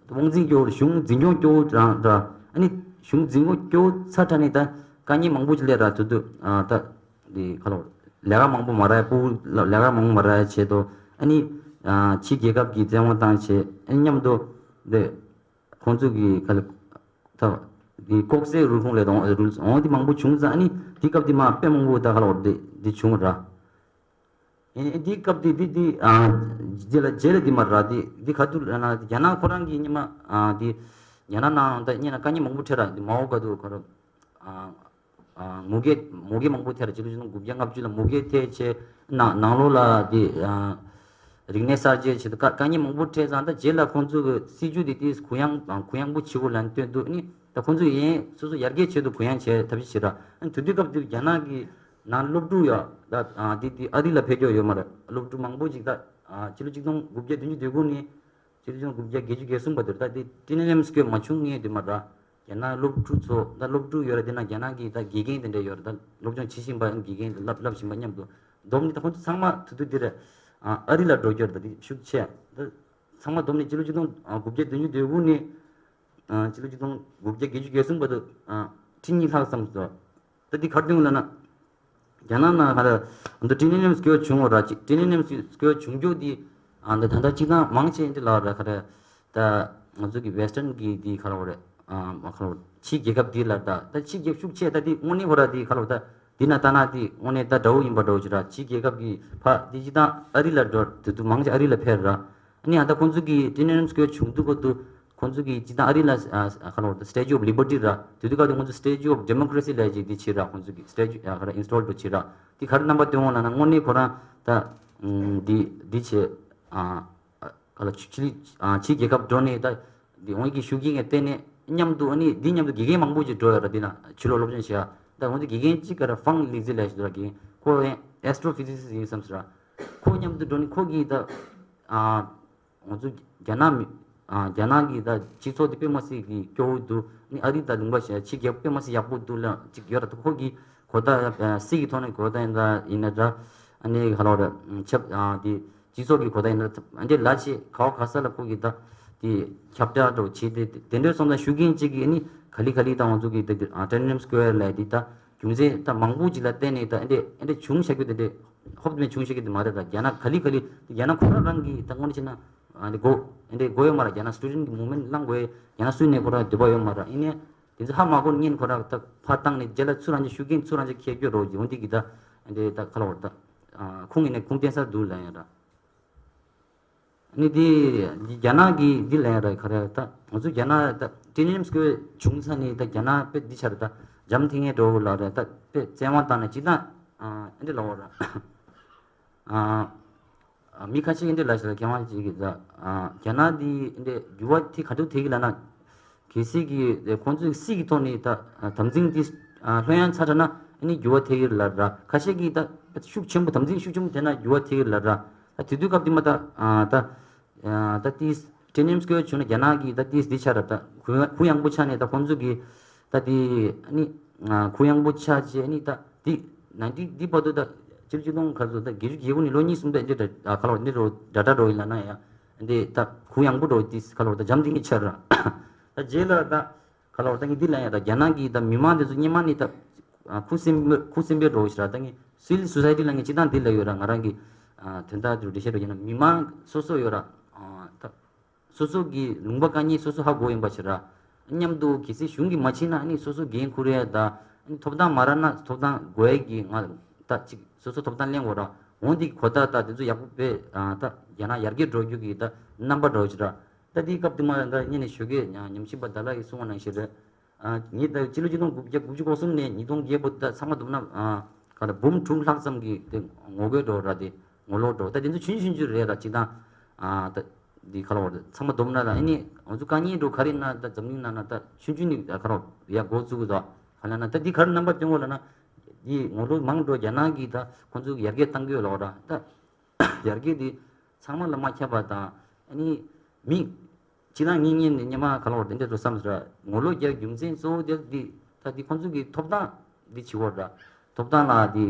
དབང་འཛིན་སྐྱོ་བོ་གཞུང་འཛིན་སྐྱོང་སྐྱོ་བོ་རང་ར། ཨ་ནི་གཞུང་འཛིན་སྐྱོང་སྐྱོ་བོ་ཚ་དྲག་ནས་ད་དཀའ་ངལ་མང་པོ་ཅིག་སླེབས་ར། དུ་དུ་ཨ་ད། དེ་ཁ་ལོ་ལས་ཀ་མང་པོ་མ་རག་ཡ་ཕྲུ་གུ་ལ་ལས་ཀ་མང་པོ་མ་རག་ཡ་ཆེད་དུ་ཨ་ནི་ཕྱི་རྒྱལ་ཁབ་ཀྱི་བཙན་དབང་བཏང་བྱས་ཨ་ནི་མཉམ་དུ་དེ་ཁོང་ཚོ་གི་ཁ་ལ་ད་དེ་ལྐོག་ཟ་རུལ་ཁུངས་ལས་དང་རུལ་འོང་དེ་མང་པོ་བྱུང་ཙང་ཨ་ནི་དེ་སྐབས་དེ་མ་དཔེ་མང་པོ་ད་ཁ་ལོ་དེ་དེ་བྱུང་ར། ཨ་ནི་དེ་སྐབས་དེ་དེ་དེ་ཨ་རྗེས་ལ་རྗེས་ལ་དེ་མ་ར་དེ་དེ་ག་དུ་ལ་ན་རྒྱ་ནག་ཁོ་རང་གི་ཉི་མ་ཨ་དེ་རྒྱ་ནག་ནང་ད་ཉེ་ན་དཀའ་ངལ་མང་པོ་འཕྲད་ར། དེ་མའོ་ག་དུ་ཁོ་ར་ཨ། ཨ་མུ་གེ་མུ་གེ་མང་པོ་ཐེབས་ར། ཕྱི་ལོ་ཆིག་སྟོང་དགུ་བརྒྱ་ལྔ་བཅུ་ལ་མུ་གེ་ཐེབས་བྱས་ནང་ནང་ལོགས་ལ་དེ་ཨ་རིག་གནས་གསར་བརྗེ་བྱེད་དུ་དཀའ་དཀའ་ངལ་མང་པོ་འཕྲད་ཙང་ད་རྗེས་ལ་ཁོང་ཚོ་གི་སྲིད་ཇུས་དེ་དེ་གུ་ཡངས་གུ་ཡངས་པོ་བྱེད་དགོས་ལབ་སྟོན་དུས་ནི་ད་ཁོང་ཚོ་ཡིན་སོ་སོ་ཡར་རྒྱས་ཆེད་དུ་གུ་ཡངས་བྱས་ཐབས་ཤེས་བྱེད་ར། ཨ་དེ་དུས་སྐབས་དེ་རྒྱ་ནག་གི་ནང་སློབ་ཕྲུག་ཡ་ད་ཨ་དེ་དེ་ཨ་རི་ལ་ཕེབས་ཀྱོག་ཡོད་མ་རེད། སློབ་ཕྲུག་མང་པོ་ཅིག་ད་ཨ་ཕྱི་ལོ་ཆིག་སྟོང་དགུ་བརྒྱ་བདུན་ཅུ་དོན་དགུ་ནས། ཕྱི་ལོ་ཆིག་སྟོང་དགུ་བརྒྱ་བརྒྱད་ཅུ་གྱ་གསུམ་བར་དུ་ད་དེ་ཏི་ནེ་ལེམ་སྐྱོད་མ་བྱུང་ངེས་དུས་མ་ར། རྒྱ་ནག་སློབ་ཕྲུག་ཚོ་ད་སློབ་ཕྲུག་ཡོད་ར། དེ་ན་རྒྱ་ནག་གི་ད་དགེ་རྒན་དེ་འདྲ་ཡོད་ར། ད་སློབ་སྦྱོང་བྱེད་བཞིན་པ་དགེ་རྒན་དེ་བསླབ་བསླབ་བཞིན་པ་མཉམ་དུ་བསྡོམས་ནི་ད་ཁོང་ཚོ་ཚང་མ་དུ་དུ་དེ་ར་ཨ་རི་ལ་འགྲོ་རྒྱུར་ད་དེ་ཤུགས་ཆེ་ད་ ཚང་མ་བསྡོམས་ནས་སྤྱི་ལོ་ཆིག་སྟོང་དགུ་བརྒྱ་བདུན་ཅུ་དོན་དགུ་ནས་སྤྱི་ལོ་ཆིག་སྟོང་དགུ་བརྒྱ་བརྒྱད་ཅུ་གྱ་གསུམ་བར་དུ་ཁྲི་གཉིས་ལྷག་ཙམ་ཟེར། ད་འདི་ག་རེ་སྟོན་གྱི་ལབ་ན། རྒྱ་ནག་ནང་ག་རེ་ད་ཊི་ཨེན་ཨེམ་སི་ཀོ་བྱུང་བ་ར། ཊི་ཨེན་ཨེམ་སི་ཀོ་བྱུང་རྒྱུ་འདི་ད་ད་ལྟ་སྤྱིར་བཏང་མང་ཆེ་འདི་ལ་ར་ག་རེ་ད་ང་ཚོ་གི་ཝེ་སི་ཊརན་གི་འདི་ག་རེ་རེད། ག་རེ་ཕྱིའི་རྒྱལ་ཁབ་འདི་ལ་ད་ད་ཕྱིའི་རྒྱལ་ཤུགས་ཆེ་ད་འདི་དངོས་གནས་ཁོ་ར་འདི་ག་རེ་ད་འདི་ན་ད་ན་འདི་དངོས་གནས་ད་དགྲ་བོ་ཡིན་པ་འདྲ་བོ་ཅིག་ར། ཕྱིའི་རྒྱལ་ཁབ་ཀྱི་ཕ་འདི་སྤྱིར་བཏང་ཨ་རི་ལ་འགྲོ་དུས་དུས་མང་ཆེ་ཨ་རི་ལ་ཕེབས་ར། ཨ་ནི་ད་ཁོང་ཚོ་གི་ཊི་ཨེན་ཨེམ་སི་ཀོ་བྱུང་དུས་སྐབས་དུ་ཁོང་ཚོ་གི་སྤྱིར་བཏང་ཨ་རི་ལ་ཨ་ཨ་ག་རེ་ད་Statue of Liberty ར། དེ་དུས་སྐབས་དུ་ཁོང་ཚོ་Statue of Democracy ལབ་ཅིག་འདི་བྱེད་ར། ཁོང་ཚོ་གི་statue ཨ་ག་རེ་ཨིན་སི་ཊོལ་འདྲ་བོ་བྱེད་ར། འདི་ག་རེ་རྣམ་པ་སྟོན་འོང་ལབ་ན་དངོས་གནས་ཁོ་རང་ད་འདི་འདི་བྱེད་ཨ་ག་ལ་ཕྱི་ཕྱི་ཕྱིའི་རྒྱལ་ཁབ་འགྲོ་ནས་ད་འདི་འོང་གི་ཤུགས་རྐྱེན་གྱི་བརྟེན་ནས་མཉམ་དུ་ཨ་ནི་འདི་མཉམ་དུ་དགེ་རྒན་མང་པོ་ཅིག་འགྲོ་ཡོད་ར། འདི་ན་ཕྱི་ལོགས་སློབ་སྦྱོང་བྱེད་ཡ། ད་འོང་དུས་དགེ་རྒན་གཅིག་ག་ར་ཧྥང་ལི་ཙི་ལབ་ཞིག་འདུག་ར། དགེ་རྒན་ཁོ་ཨེ་ཨེ་སི་ཊོ་ཕི་ཛི་སི་ཡིན་བསམ་ཟེར་ར། ཁོ་མཉམ་དུ་འགྲོ་ནས་ཁོ་གིས་ད་ཨ་ང་ཚོ་རྒྱ་ནག་མི་ཨ་རྒྱ་ནག་གི་ད་སྤྱི་ཚོགས་དེ་དཔེ་མ་སྲིད་ཀྱི་སྐྱོ་བོ་འདུག་ནི་ཨ་རི་ད་ལུང་པ་ཞེ་ཕྱི་རྒྱལ་དཔེ་མ་སྲིད་ཡག་པོ་འདུག་ལ་ཅིག་ཡོད་ར། ད་ཁོ་གིས་གོ་ད་ཨ་སྲིད་ཀྱི་ཐོག་ནས་གོ་ད་ཡིན་ད་ཡིན་ན་འདྲ། ཨ་ནི་ག་ལོ་ར་ཆབ་ཨ་དེ་སྤྱི་ཚོགས་ཀྱི་གོ་ད་ཡིན་ན་ཨ་འདྲས་ལ་ཆེ་ག་བ་ག་ས་ལ་ཁོ་གིས་ད་དེ་ཁྱབ་བསྒྲགས་འགྲོ་བྱེད་དེ་དེ་འདྲས་སོང་ད་ཤུགས་རྐྱེན་ཅིག་གིས་ནི་ག་ལི་ག་ལི་ད་ང་ཚོ་གི་ད་དེ་ཊི་ཨེན་ཨེམ་སི་ཀོ་ལ་དེ་ད་རྒྱུ་མཚན་ད་མང་པོ་ཅིག་ལ་བརྟེན་ནས་ད་ཨ་འདྲས་ཨ་འདྲས་བྱུང་བཞག་རྒྱུ་དེ་འདྲས་ཧོབ་ཏེ་བྱུང་བཞག་རྒྱུ་དེ་མ་རེད། ད་རྒྱ་ནག་ག་ལི་ག་ལི་རྒྱ་ནག་ཁོ་རང་རང་གིས་ད་དངོས་གནས་བྱས་ན་ཨ་འདྲས་དགོས་ཨ་འདྲས་དགོས་ཡོད་མ་རེད། རྒྱ་ནག་སི་ཊུ་ཌེན་ཊི་གི་མུབ་མེན་ཊི་བསླང་དགོས། རྒྱ་ནག་སུ་ནས་ཁོ་རང་འདོད་པ་ཡོད་མ་རེད། ཡིན་ནའི་དེ་ཚོ་ཧ་མ་གོ་ཉན་ཁོ་རང་ད་ཕར་བཏང་ནས་རྗེས་ལ་ཚུར་རང་གི་ཤུགས་རྐྱེན་ཚུར་རང་གི་ཁྱེར་རྒྱུ་རོགས་ཀྱི་འོན་ཏེ་གི་ད་འདི་ད་ཁ་ལོ་བར་ད་ཁུངས་ཡིན་ནའི་ཁུངས་བསྟན་ས་འདུག་ལ་ཡང་ར། ནི་འདི་རྒྱ་ནག་གི་འདི་ལ་ཡང་ར་ག་རེ་ད་ང་ཚོ་རྒྱ་ནག་ད་ཊི་ཨེན་ཨེམ་སི་ཀོ་བྱུང་ས་ནས་ད་རྒྱ་ནག་དཔེ་འདི་ཆ་ར་ད་འཇམ་ཐིང་ངེ་འགྲོ་ལ་ར་ད་དཔེ་བཙན་དབང་བཏང་ནས་ཅི་ད་ཨ་འདི་ལ་བ་ར། མི་ཁ་ཤས་ཀྱིས་འདི་ལ་ཞིག་ལ་མཁས་དབང་ཅིག་གིས་ད་རྒྱ་ནག་འདི་འདི་འགྱུར་བ་དེ་ག་འདྲ་ཐེབས་ཀྱི་ལབ་ན། གལ་སྲིད་ཀྱི་ཁོང་ཚོའི་སྲིད་ཀྱི་ཐོག་ནས་ད་དམ་འཛིན་འདི་ལྷོད་ཡངས་ཚ་དྲགས་ན་ཨ་ནི་འགྱུར་བ་ཐེབས་ཀྱི་ལབ་ར། ཁ་ཤས་ཀྱིས་ད་ཤུགས་ཆེན་པོ་དམ་འཛིན་ཤུགས་ཆེན་པོ་ཐེབས་ན་འགྱུར་བ་ཐེབས་ཀྱི་ལབ་ར། ད་དེ་དུས་སྐབས་དེ་མ་ད་ད་ད་ཏིས་ཊི་ཨེན་ཨེམ་སི་ཀོ་བྱུང་ན་རྒྱ་ནག་གིས་ད་ཏིས་འདི་ཆ་ར་ད་གུ་གུ་ཡངས་པོ་ཆགས་ནས་ད་ཁོང་ཚོ་གིས་ད་དེ་ཨ་ནི་གུ་ཡངས་པོ་ཆགས་རྗེས་ཨ་ནི་ད་དེ་ནང་དེ་དེ་བར་དུ་ད་སྤྱིར་སྤྱི་སྟོང་ག་ཚོད་ད་བརྒྱད་ཅུ་གྱ་དགུ་ནས་ལོ་གཉིས་གསུམ་པའི་འདི་འདྲ་ཁ་ལོ་འདི་རོ་འདྲ་འདྲ་རོ་ཡིན་ལ་ན་ཡང་འདི་ད་གུ་ཡངས་པོ་འགྲོ་དེ་ཁ་ལོ་ད་འཇམ་དེ་གི་ཆར་ར། ད་རྗེས་ལ་ད་ཁ་ལོ་ད་ངས་འདི་ལ་ཡང་ད་རྒྱ་ནག་གི་ད་མི་མང་དེ་ཚོ་སྔོན་མ་ནས་ད་ཁུ་སིམ་ཁུ་སིམ་པའི་འགྲོ་ཞིག་ར། ད་ངས་སི་ཝིལ་སོ་སའི་ཊི་ལ་ངས་སྤྱི་བཏང་འདི་ལ་ཡོད་ར། ང་རང་གི་དོན་དག་དེ་རུ་འགྲེལ་བཤད་འགྲོ་ཡིན་ན་མི་མང་སོ་སོ་ཡོད་ར། ད་སོ་སོ་གི་ལུང་པ་དཀའ་ངལ་སོ་སོ་ཧ་གོ་ཡིན་པ་ཞིག་ར། མཉམ་དུ་གལ་སྲིད་གཞུང་གིས་མ་བྱེད་ན་ཨ་ནི་སོ་སོ་འགན་འཁུར་ཡ་ད་ཨ་ནི་ཐོབ་ཐང་མ་རག་ན་ཐོབ་ཐང་དགོས་ཡ་གི་ང་ད་ཅིག་སོ་སོ་ཐོབ་ཐང་ལེན་དགོས་ར། འོན་ཏེ་གོ་ད་ད་དེ་ཚོ་ཡག་པོ་དཔེ་ད་རྒྱ་ནག་ཡར་རྒྱས་འགྲོ་རྒྱུ་གི་ད་རྣམ་པ་འགྲོ་ཞིག་ར། ད་དེའི་སྐབས་དུ་མ་ད་ཉིན་ནས་ཞོགས་ཀས་ཉམས་ཞིབ་པ་ད་ལ་ཡིས་གསུང་བ་ནང་བཞིན་རེད། ངས་ད་སྤྱི་ལོ་ཆིག་སྟོང་དགུ་བརྒྱ་དགུ་བཅུ་གོ་གསུམ་ནས་ཉིས་སྟོང་བརྒྱད་བར་དུ་ད་ཚང་མ་བསྡོམས་ན་ག་ད་འབུམ་དྲུག་ལྷག་ཙམ་གྱི་དེ་ངོ་རྒོལ་འགྲོ་ར། དེ་ངོ་ལོག་འགྲོ་ད་དེ་ཚོ་ཆུང་ཆུང་ཆུང་རེད་ར། ཅིག་ད་ད་འདི་ཁ་ལོ་བར་ཚང་མ་བསྡོམས་ན་ད་ཨ་ནི་ང་ཚོ་དཀའ་ངལ་འགྲོ་ག་རེ་ན་ད་འཛམ་གླིང་ནང་ན་ད་ཆུང་ཆུང་ནས་ཁ་ལོ་ཡ་འགོ་བཙུགས་ད་ག་ལ་ན་ད་འདི་ག་རེ་རྣམ་པ་སྟོན་དགོས་ལ་ན་འདི་ངོ་ལོག་མང་འགྲོ་རྒྱ་ནག་གིས་ད་ཁོང་ཚོ་ཡར་རྒྱས་གཏང་གི་ཡོད་ལོག་ར། ད་ཡར་རྒྱས་འདི་ཚང་མ་ལ་མ་ཁྱབ་པ་དང་ཨ་ནི་མི་སྤྱི་བཏང་ངེད་གཉིས་ནས་སྙེ་མ་ག་ལ་བར་དེ་འདྲ་འགྲོ་བསམ་ཟེར་ངོ་ལོག་རྒྱག་རྒྱུ་མཚན་གཙོ་བོ་དེ་འདི་ད་འདི་ཁོང་ཚོ་གི་ཐོབ་ཐང་འདི་བྱེད་དགོས་ར། ཐོབ་ཐང་ལ་འདི་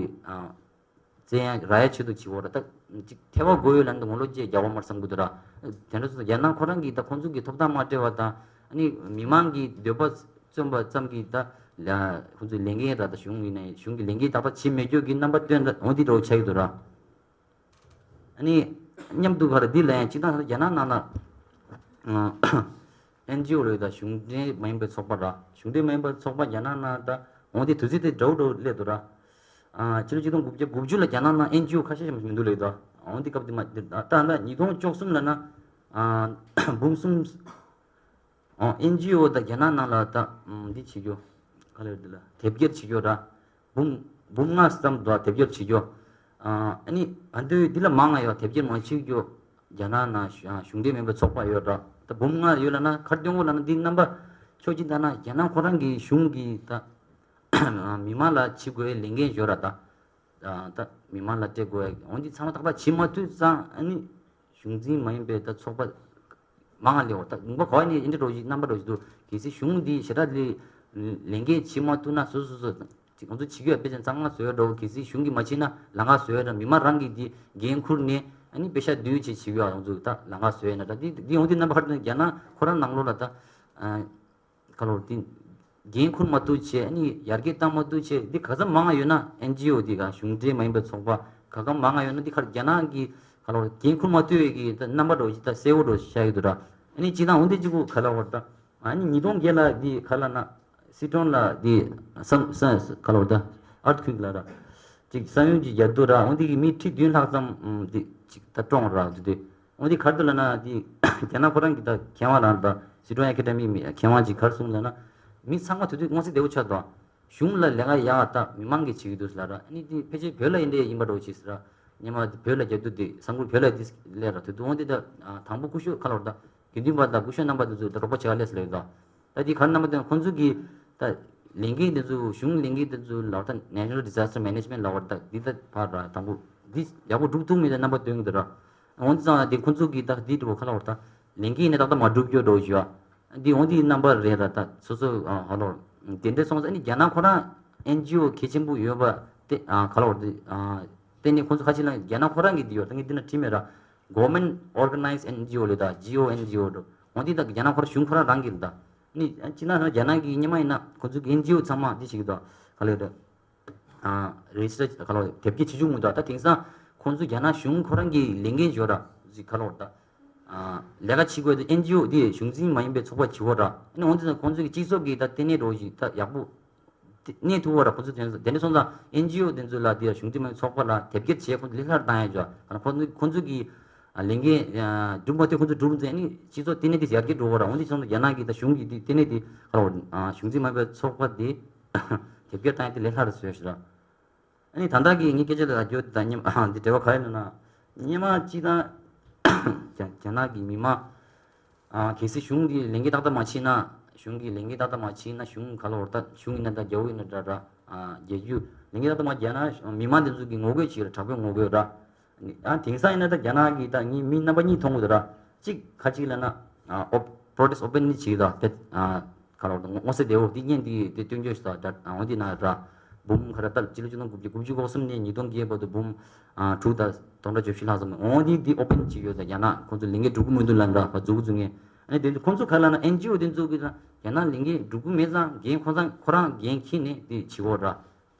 བཙན་ར་ཡ་ཆེད་དུ་བྱེད་དགོས་ར། ད་ཅིག་ཐེ་བ་དགོས་ཡོད་ལ་འདི་ངོ་ལོག་ཅེས་རྒྱག་བ་མར་བསམ་གི་འདུག་ར། དེ་འདྲ་སོང་ཙང་རྒྱ་ནག་ཁོ་རང་གིས་ད་ཁོང་ཚོ་གི་ཐོབ་ཐང་མ་སྤྲད་པ་དང་ཨ་ནི་མི་མང་གི་འདོད་པ་བཙོན་པ་ཙམ་གྱིས་ད་ཁོང་ཚོའི་ལས་འགན་ར་ད་གཞུང་ཡིན་ན་གཞུང་གི་ལས་འགན་ཏག་ཏག་བྱེད་མེད་རྒྱུ་གི་རྣམ་པ་སྟོན་ད་འོ་འདི་འདྲ་བོ་ཆགས་ཀྱི་འདུག་ར། ཨ་ནི་མཉམ་དུ་ག་རེ་འདི་ལ་ཡང་སྤྱིར་བཏང་རྒྱ་ནག་ནང་ལ་ཨེན་ཇི་ཨོ་ལོས་དང་གཞུང་འབྲེལ་མ་ཡིན་པའི་ཚོགས་པ་ར། གཞུང་འབྲེལ་མ་ཡིན་པའི་ཚོགས་པ་རྒྱ་ནག་ནང་ད་འོང་དེ་དུས་ཚོད་དེ་འདྲ་བོ་འདྲ་བོ་སླེབས་འདུག་ར། ཕྱི་ལོ་ཆིག་སྟོང་དགུ་བརྒྱ་དགུ་བཅུ་ལ་རྒྱ་ནག་ནང་ཨེན་ཇི་ཨོ་ཁ་ཤས་ཤིག་མི་འདུག་ལབ་འདུག་འོང་དེ་སྐབས་དེ་མ་ད་ད་ཉིས་སྟོང་བཅུ་གསུམ་ལ་ན་འབུམ་གསུམ། ཨེན་ཇི་ཨོ་དང་རྒྱ་ནག་ནང་ལ་ད་འདི་བྱེད་རྒྱུ་ག་ལ་འདི་ལ་དེབ་སྐྱེལ་བྱེད་རྒྱུ་ར། འབུམ་འབུམ་ལྔ་ཙམ་དུ་དེབ་སྐྱེལ་བྱེད་རྒྱུ། ཨ་ནི་ཨ་འདི་འདི་ལ་མང་ང་ཡོད་དེབ་སྐྱེལ་མ་བྱེད་རྒྱུ། རྒྱ་ནག་ནང་གཞུང་འབྲེལ་མིན་པའི་ཚོགས་པ་ཡོད་ར། ད་འབུམ་ལྔ་ཡོད་ལ་ན་གར་སྟོན་གོ་ལ་ན་འདི་རྣམ་པ་ཕྱོགས་གཅིག་ལྟ་ན་རྒྱ་ནག་ཁོ་རང་གི་གཞུང་གི་ད་མི་མང་ལ་བྱེད་དགོས་ལས་འགན་ཡོད་ར། ད་ད་མི་མང་ལ་སྤྲད་དགོས་འོན་ཏེ་ཚང་མ་ཐག་པ་བྱེད་མ་ཐུབ་ཙང་ཨ་ནི། གཞུང་འཛིན་མ་ཡིན་པའི་ད་ཚོགས་པ་མང་ང་ལེའོ། ད་ལུང་པ་ག་བ་ནས་ཨེ་འདྲ་འགྲོ་ཞིག་རྣམ་པ་འགྲོ་ཞིག་འདུག་གལ་སྲིད་གཞུང་འདི་ཞེ་དྲག་ལས་ལས་འགན་བྱེད་མ་ཐུབ་ན་སོ་སོ་སོ་ཅིག་ང་ཚོ་བྱེད་རྒྱུ་ཡ་དཔེ་ཅན་གཙང་མ་བཟོས་འགྲོ། གལ་སྲིད་གཞུང་གིས་མ་བྱེད་ན་ལ་ང་བཟོས་འགྲོ། མི་མང་རང་གིས་འདི་འགན་འཁུར་ནས་ ཨ་ནི་པེ་ཤ་བསྡུས་བྱས་བྱེད་ཀྱི་ཡོད། ང་ཚོ་ད་ལམ་ཁ་བཟོས་ཡིན་ན་ད་འདི་འདི་འོང་དུས་རྣམ་པ་ཁ་ཐུག་རྒྱ་ནག་ཁོ་རང་ནང་ལོགས་ལ་ད་ཨ་ག་ལོར་འདི་འགན་འཁུར་མ་ཐུབ་བྱས། ཨ་ནི་ཡར་རྒྱས་བཏང་མ་ཐུབ་བྱས། འདི་ག་ཚོད་མང་ང་ཡོད་ན་ཨེན་ཇི་ཨོ་འདི་ག་གཞུང་འབྲེལ་མ་ཡིན་པའི་ཚོགས་པ་ག་ག་མང་ང་ཡོད་ན་འདི་ཁར་རྒྱ་ནག་གི་ག་ལོར་འགན་འཁུར་མ་ཐུབ་པའི་གི་ད་རྣམ་པ་འདྲ་བོ་ཅིག་ད་གསལ་བོ་འདྲ་བོ་ཤར་ཡོད་འདུག་ར། ཨ་ནི་སྤྱིར་བཏང་འོང་དུས་གཅིག་པུ་ག་ལོར་ད་ཨ་ནི་ཉིས་སྟོང་བརྒྱད་ལ་འདི་ག་ལབ་ན། སི་ཁྲོན་ལ་འདི་ས་ས་ག་ལབ་ད་ཨར་ཐི་ཁུ་ཝེག་ལབ་ར། ཅིག་ས་ཡོམ་གྱི་རྒྱ་སྡུག་ར། འོ་འདི་གི་མི་ཁྲི་བདུན་ལྷག་ཙམ་ཨམ་འདི་ཅིག་ད་བཀྲོངས་ར་འདི་དེ། འོ་འདི་ག་རེ་འདུག་ལབ་ན། འདི་རྒྱ་ནག་ཁོ་རང་གི་ད་མཁས་དབང་རང་ད་སི་ཁྲོན་ཨེ་ཁེ་ཌེ་མི་མི་མཁས་དབང་ཅིག་ག་རེ་གསུངས་ལབ་ན། མི་ཚང་མ་དེ་དུས་མངོན་གསལ་དོད་པོ་ཆགས་འདུག་གཞུང་ལ་ལས་ཀ་ཡག་ད་མི་མང་གིས་བྱེད་ཀྱི་འདུག་ཟེར་ལབ་ར། ཨ་ནི་འདི་ཕལ་ཆེར་བོད་ལ་ཡིན་འདྲ་ཡིན་པ་འདྲ་བོ་ཅིག་ཟེར་ར། སྔོན་མ་བོད་ལ་རྒྱ་སྡུག་འདི་ས་འགུལ་བོད་ལ་འདི་སླེབས་ར། དེ་དུས་འོ་འདི་ད་དང་པོ་སྐུ་ཞབས་ག་ལབ་ད་དགེ་འདུན་པ་དང་སྐུ་ཞབས་རྣམ་པ་འདི་ཚོ་ད་རོགས་པ་བྱེད་ག་སླེབས་ཟེར་ལབ་ད། ད་འདི་ག་རེ་རྣམ་པ་སྟོན། ཁོང་ཚོ་གིས་ད་ལས་འགན་དེ་ཚོ་གཞུང་ལས་འགན་དེ་ཚོ་ལབ་ད་National Disaster Management ལབ་པ་ད་འདི་ད་ཕར་ར་དང་པོ་འདི་ཡག་པོ་སྒྲུབ་ཐུབ་མེད་ད་རྣམ་པ་སྟོན་གི་འདུག་ར། འོན་ཙང་འདི་ཁོང་ཚོ་གིས་ད་འདི་འགྲོ་ག་ལབ་ད་ལས་འགན་ནི་ཏག་ཏག་མ་སྒྲུབ་རྒྱུ་འགྲོ་བཞུ་བ། འདི་འོ་འདི་རྣམ་པ་རེད་ར། ད་སོ་སོ་ཧ་ལོ་དེ་འདྲ་སོང་ཙང་ནི་རྒྱ་ནག་ཁོ་རང་ཨེན་ཇི་ཨོ་གལ་ཆེན་པོ་ཡོད་པ་དེ་ག་ལབ་འདི་དེ་ནི་ཁོང་ཚོ་ཁ་ཅིག་ལ་རྒྱ་ནག་ཁོ་རང་གི་འདི་ཡོད། ད་ངས་འདི་ན་བྲིས་མེད་ར། Government organized N G O ལས་ད་G O N G O འགྲོ། འོ་འདི་ད་རྒྱ་ནག་ཁོ་རང་གཞུང་ཁོ་རང་རང་གི་ད། ནི་ཅི་ན་རྒྱ་ནག་གི་སྔོན་མ་ཡིན་ན་ཁོ་ཚོ་གི་ཨེན་ཇི་ཨོ་ཚང་མ་འདི་ཞིག་ད་ག་ལེ་ད་རེ་ཇི་སི་ཊར་ག་ལེ་དེབ་སྐྱེལ་བྱེད་བཅུག་མི་འདུག་ད་དེང་སང་ཁོ་ཚོ་རྒྱ་ནག་གཞུང་ཁོ་རང་གི་ལས་འགན་ཡོད་ར་ཟིག་ག་ལེ་ད། ལས་ཀ་བྱེད་དགོས་ད་ཨེན་ཇི་ཨོ་འདི་གཞུང་འཛིན་མ་ཡིན་པའི་ཚོགས་པ་བྱེད་དགོས་ར། ཨ་ནི་འོ་འདི་ན་ཁོ་ཚོ་གི་སྤྱི་ཚོགས་ཀྱི་ད་ལྟེ་གནས་འགྲོ་ཞིག་ད་ཡག་པོ་གནས་ཐུབ་པ་ར། ཁོ་ཚོ་དེ་ཚོ་དེ་འདྲ་སོང་ཙང་ཨེན་ཇི་ཨོ་དེ་ཚོ་ལ་དེ་གཞུང་འཛིན་མའི་ཚོགས་པ་ལ་དེབ་སྐྱེལ་བྱས་ཁོ་ཚོ་ལས་སླ་བཏང་ཡ་ཅོ། ཁོ་ཚོ་ཁོ་ཚོ་གི་ལས་འགན་སྒྲུབ་མ་ཐུབ། ཁོ་ཚོ་སྒྲུབ་ཚེ་ནི་སྤྱི་ཚོགས་ལྟེ་གནས་དེ་ཡར་རྒྱས་འགྲོ་བ་ར། འོ་འདི་སོང་ཙང་རྒྱ་ནག་གི་ད་གཞུང་གི་དེ་ལྟེ་གནས་དེ་གཞུང་འཛིན་མ་ཡིན་པའི་ཚོགས་པ་དེ་དེབ་སྐྱེལ་བཏང་ཡ་དེ་ལས་སླ་རུ་བཟོས་ཤག་ར། ཨ་ནི་ད་ལྟ་གི་ངའི་སྐད་ཆ་ལ་རྒྱུ་དང་སྙེ་མ་འདི་འབྲེལ་བ་ག་རེ་ཡོད་ན། སྔོན་མ་སྤྱིར་བཏང་རྒྱ་རྒྱ་ནག་གི་མི་མང་གལ་སྲིད་གཞུང་གི་ལས་འགན་ཏག་ཏག་མ་བྱས་ན། གཞུང་གི་ལས་འགན་ཏག་ཏག་མ་བྱས་ན། གཞུང་ག་ལེར་ད་གཞུང་ཡིན་ན་ད་རྒྱལ་པོ་ཡིན་ན་འདྲ་འདྲ། རྒྱལ་རྒྱུ་ལས་འགན་ཏག་ཏག་མ་བྱས་ན་མི་མང་དེ་ཚོ་གི་ངོ་རྒོལ་བྱེད་ར། དྲག་པོའི་ངོ་རྒོལ་ར། ཨ་དེང་སང་ཡིན་ན་ད་རྒྱ་ནག་གི་ད་ངའི་མི་རྣམ་པ་གཉིས་མཐོང་གི་འདུག་ར། གཅིག་ཁ་ཅིག་ལབ་ན་ཨོ་པྲོ་ཊེ་སི་ཊི་ཨོ་པན་ལི་བྱེད་ད་དེ་ག་ལོར་ད་མངོན་གསལ་དོད་པོ་དེ་བརྙན་དེ་དེ་སྟོན་རྒྱུ་ཞིག་ད་འོ་འདི་ན་ར། འབུམ་ག་ར་ད་སྤྱི་ལོ་ཆིག་སྟོང་དགུ་བརྒྱ་དགུ་བཅུ་གོ་གསུམ་ནས་ཉིས་སྟོང་བརྒྱད་བར་དུ་འབུམ་དྲུག་དང་སྟོང་ཕྲག་བཅུ་བཞི་ལྷག་ཙམ་འོ་འདི་དེ་ཨོ་པན་བྱེད་ཡོད་ད། རྒྱ་ནག་ཁོང་ཚོ་ལས་འགན་སྒྲུབ་ཀྱི་མི་འདུག་ལབ་ར། ཕར་འཛུགས་འཛུགས་ངེས། ཨ་ནི་དེ་ཚོ་ཁོང་ཚོ་ག་ལབ་ན་ཨེན་ཇི་ཨོ་དེ་ཚོ་གི་ད་རྒྱ་ནག་ལས་འགན་སྒྲུབ་ཀྱི་མེད་ཙང་འགན་ཁོང་ཚང་ཁོ་རང་འགན་འཁྱེར་ནས་དེ་བྱེད་དགོས་ར།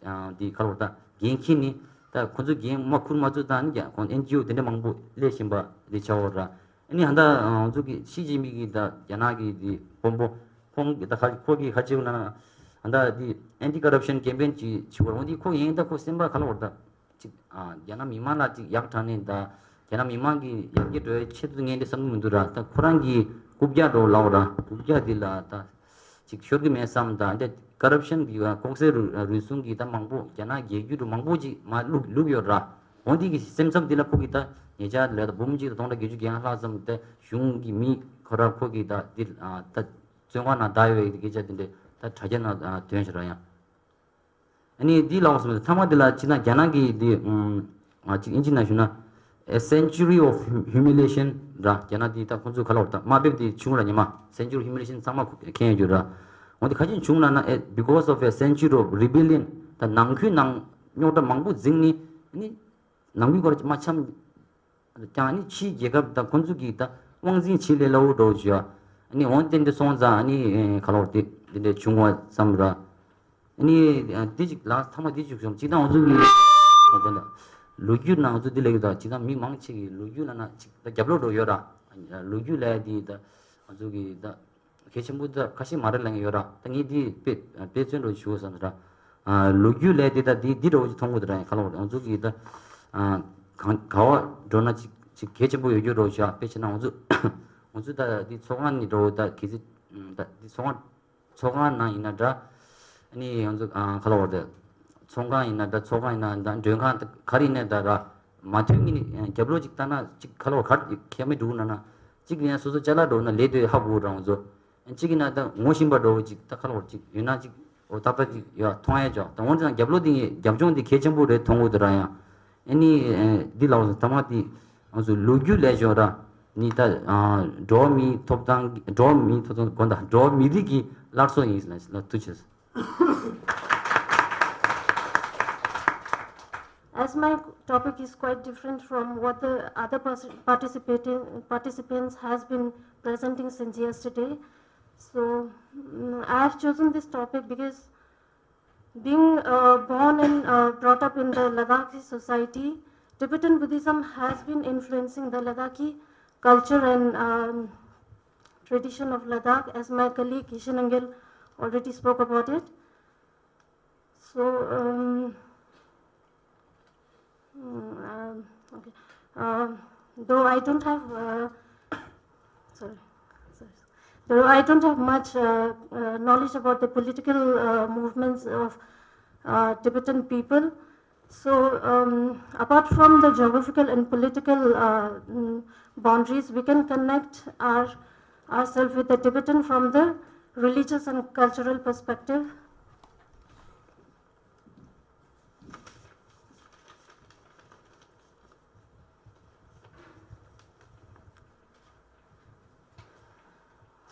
ཨ་འདི་ག་ལོར་ད་འགན་འཁྱེར་ནས་ད་ཁོ་ཚོ་འགན་མ་འཁུར་མ་ཚུགས་ད་ནི་ཀྱང་ཁོང་ཨེན་ཇི་ཨོ་དེ་འདྲ་མང་པོ་སླེབས་བཞིན་པ་དེ་ཆགས་ཡོད་ར། ཨ་ནི་ཧ་ད་ང་ཚོ་གི་ཞི་ཅིན་ཕིང་གི་ད་རྒྱ་ནག་གི་དེ་དཔོན་པོ་ཁོང་གི་ད་ཁ་ཁོ་གི་ཁ་ཆེ་བོ་ན་ཧ་ད་དེ་ཨེན་ཊི་ཀོ་རབ་ཤན་ཀེམ་པེན་ཅིག་བྱེད་དགོས་ར། འོ་འདི་ཁོ་ཡིན་ད་ཁོ་སེམས་པ་ག་ལོར་ད་ཅིག་ཨ་རྒྱ་ནག་མི་མང་ལ་ཅིག་ཡག་དྲག་ནས་ད་རྒྱ་ནག་མི་མང་གི་ཡར་རྒྱས་འགྲོ་བའི་ཆེད་དུ་ངས་འདི་བསམ་གི་མི་འདུག་ར། ད་ཁོ་རང་གི་རྐུབ་བཀྱག་འགྲོ་ལབ་ར། རྐུབ་བཀྱག་འདི་ལ་ད་ཅིག་ཤོར་གི་མེད་བསམ། ད་འདི་ཀོ་རབ་ཤན་གི་ལྐོག་ཟ་རུལ་རུལ་སུངས་གི་ད་མང་པོ་རྒྱ་ནག་རྒྱལ་རྒྱུད་རུ་མང་པོ་ཅིག་མ་བླུག་བླུག་ཡོད་ར། འོ་འདི་གི་སེམས་འཚབ་འདི་ལ་ཁོ་གི་ད་ཉེ་ཆར་ལ་ད་འབུམ་གཅིག་དང་སྟོང་ཕྲག་བརྒྱད་ཅུ་གྱ་ལྔ་ལྷག་ཙམ་ད་གཞུང་གི་མི་ཁོ་ར་ཁོ་གི་ད་འདི་ད་བཙོན་ཁང་ནང་བསྡད་ཡོད་པའི་སྐད་ཆ་འདི་འདྲ་ད་དྲ་རྒྱ་ནང་ཐོན་ཤག་ར་ཡང་། ཨ་ནི་འདི་ལབ་སོང་། ཐ་མ་འདི་ལ་ཕྱིན་ན་རྒྱ་ནག་གི་འདི་ཨ་ཅིག་ཨིན་ཇི་ནང་ཞུ་ན། A century of humiliation ར། རྒྱ་ནག་འདི་ད་ཁོང་ཚོ་ག་ལབ་ད་དམའ་འབེབས་འདི་བྱུང་ར་ཉི་མ། Century of humiliation ཚང་མ་མཁྱེན་ཡོད་ར། འོ་འདི་ག་ཅིག་བྱུང་ལབ་ན། Because of a century of rebellion ད་ནང་ཁུལ་ནང་རྙོག་དྲ་མང་པོ་འཛིང་ནི་ཨ་ནི་ནང་ཁུལ་སྐོར་མ་འཆམ། ཀྱང་ནི་ཕྱིའི་རྒྱལ་ཁབ་དང་ཁོང་ཚོ་གིས་ད་དབང་འཛིན་བྱེད་ལས་སླ་བོ་འགྲོ་བྱོས། ཨ་ནི་འོང་བསྟན་ཏེ་སོང་ཙང་ཨ་ནི་ག་ལོར་དེ་འདི་འདྲ་བྱུང་བ་ཙམ་ར། ཨ་ནི་དེ་ཅིག་ལ་ཐ་མ་དེ་ཅིག་བྱུང་། ཅིག་ད་ང་ཚོ་གི་ལོ་རྒྱུས་ནང་ང་ཚོ་འདི་ལས་ཀྱི་ད་ཅིག་ད་མི་མང་ཆེ་གི་ལོ་རྒྱུས་ལ་ན་ཅིག་ད་རྒྱབ་ལོག་འགྲོ་ཡོད་ར། ལོ་རྒྱུས་ལ་དེ་ད་ང་ཚོ་གི་ད། གལ་ཆེན་པོ་འདི་ཁ་ཤས་མ་རེད་ལབ་ཡོད་ར། ད་ངས་འདི་དཔེ་དཔེ་མཚོན་འདྲ་ཞུ་བསམ་ར། ལོ་རྒྱུས་ལས་དེ་ད་འདི་འདི་འདྲ་བོ་ཅིག་མཐོང་གི་འདུག་ར། ཡང་ཁ་ལོ་ང་ཚོ་གི་ད་གང་ག་བ་འགྲོ་ན་ཅིག་ཅིག་གལ་ཆེན་པོ་ཡོད་རྒྱུ་འདྲ་བོ་ཞིག་དཔེ་བྱས་ན་ང་ཚོ་ང་ཚོ་ད་འདི་ཚོགས་ཁང་ནི་འདྲ་བོ་ད་གལ་སྲིད་ད་འདི་ཚོགས་ཁང་ཚོགས་ཁང་ནང་ཡིན་ན་འདྲ། ཨ་ནི་ང་ཚོ་ཁ་ལོ་བ་ད་ཚོང་ཁང་ཡིན་ན་འདྲ། ཚོགས་ཁང་ཡིན་ན་འདྲ། མགྲོན་ཁང་ག་རེ་ཡིན་ན་འདྲ་ར། མ་མཐུན་གྱི་ནི་རྒྱབ་ལོགས་ཅིག་ལྟ་ན་ཅིག་ཁ་ལོ་གར་ཁྱད་མི་འདུག་ན་ན། ཅིག་ཡང་སོ་སོ་ཅ་ལག་འགྲོ་ན་ལས་དེ་ཧ་གོ་རང་བཟོ། ཅིག་ཡིན་ན་ད་ངོ་ཤེས་པ་འདྲ་བོ་ཅིག་ད་ཁ་ལོ་ཅིག་ཡོད་ན་ཅིག་འོ་ཏག་ཏག་ཅིག་ཡོད་མཐོང་ཡ་ཅོག་ད་འོན་ཀྱང་རྒྱབ་ལོགས་དེ་ངས་རྒྱབ་ལྗོངས་དེ་གལ་ཆེན་པོ་རེད་མཐོང་གི་འདུག་ར། ཡང་ཨ་ནི་འདི་ལ་ཐ་མ་དེ་ང་ཚོ་ལོ་རྒྱུས་ལས་ཅོག་ར་ནི་ད་འགྲོ་བ་མིའི་ཐོབ་ཐང་འགྲོ་བ་མིའི་ཐོབ་ཐང་དགོན་དང་འགྲོ་བ་མི་རིགས་ཀྱི་སླར་གསོ་ཡིན་ལ་ཐུགས་ཆེ། As my topic is quite different from what the other pers- participating participants has been presenting since yesterday, so mm, I have chosen this topic because being uh, born and uh, brought up in the Ladakhi society, Tibetan Buddhism has been influencing the Ladakhi culture and um, tradition of Ladakh, as my colleague Yeshe Namgyel already spoke about it. So, um, mm, um, okay. Um, though I don't have, uh, sorry, sorry. Though I don't have much uh, uh, knowledge about the political uh, movements of uh, Tibetan people, so um, apart from the geographical and political uh, mm, boundaries, we can connect our ourselves with the Tibetan from the religious and cultural perspective.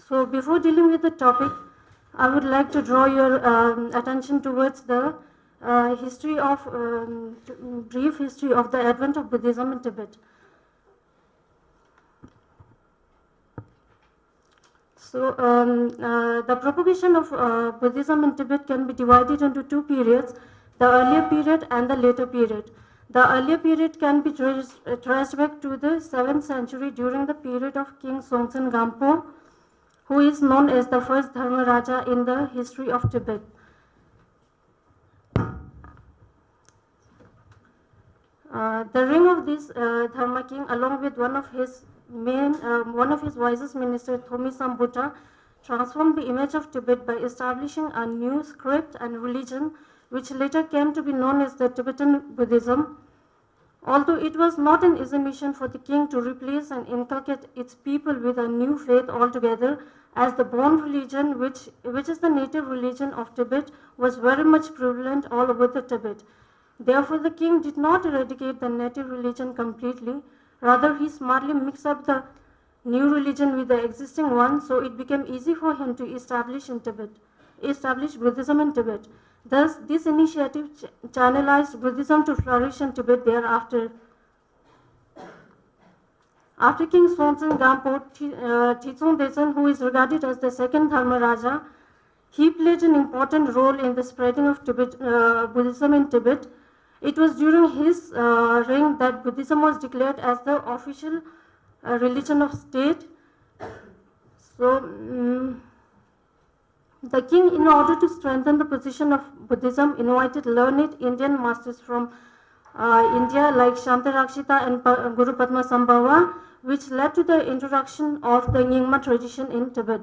So before dealing with the topic, I would like to draw your um, attention towards the uh, history of um, brief history of the advent of Buddhism in Tibet. So, um, uh, the propagation of uh, Buddhism in Tibet can be divided into two periods, the earlier period and the later period. The earlier period can be trace- uh, traced back to the seventh century during the period of King Songtsen Gampo, who is known as the first Dharma Raja in the history of Tibet. Uh, the reign of this uh, Dharma king, along with one of his main, uh, one of his wisest minister, Thomi Sambuta, transformed the image of Tibet by establishing a new script and religion, which later came to be known as the Tibetan Buddhism. Although it was not an easy mission for the king to replace and inculcate its people with a new faith altogether, as the Bon religion, which, which is the native religion of Tibet, was very much prevalent all over the Tibet. Therefore, the king did not eradicate the native religion completely. Rather, he smartly mixed up the new religion with the existing one, so it became easy for him to establish in Tibet, establish Buddhism in Tibet. Thus, this initiative ch- channelized Buddhism to flourish in Tibet thereafter. After King Songtsen Gampo, Tri- uh, Trizong Desen, who is regarded as the second Dharma Raja, he played an important role in the spreading of Tibet, uh, Buddhism in Tibet. It was during his uh, reign that Buddhism was declared as the official uh, religion of state. So, mm, the king, in order to strengthen the position of Buddhism, invited learned Indian masters from uh, India, like Shanti Rakshita and Pa- Guru Padma Sambhava, which led to the introduction of the Nyingma tradition in Tibet.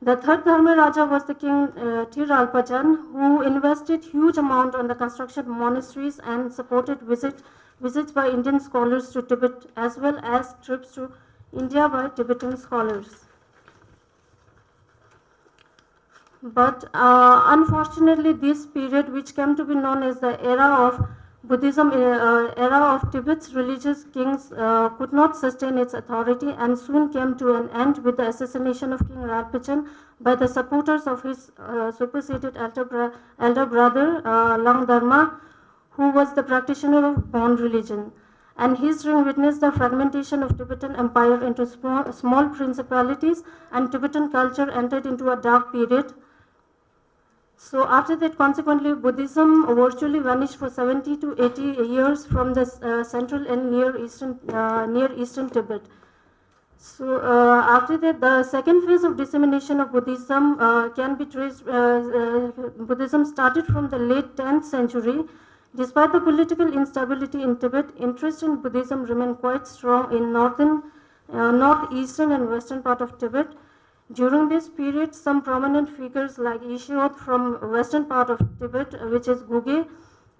The third Dharma Raja was the king uh, Tiralpajan, who invested huge amount on the construction of monasteries and supported visit, visits by Indian scholars to Tibet as well as trips to India by Tibetan scholars. But uh, unfortunately, this period, which came to be known as the era of Buddhism, uh, era of Tibet's religious kings, uh, could not sustain its authority and soon came to an end with the assassination of King Rinpochen by the supporters of his uh, superseded elder, bro- elder brother, uh, Langdarma, who was the practitioner of Bon religion, and his reign witnessed the fragmentation of Tibetan empire into small, small principalities, and Tibetan culture entered into a dark period. So after that, consequently, Buddhism virtually vanished for seventy to eighty years from the uh, central and near eastern uh, near eastern Tibet. So uh, after that, the second phase of dissemination of Buddhism uh, can be traced. Uh, uh, Buddhism started from the late tenth century. Despite the political instability in Tibet, interest in Buddhism remained quite strong in northern, uh, northeastern and western part of Tibet. During this period, some prominent figures like Yeshe Od from western part of Tibet, which is Guge,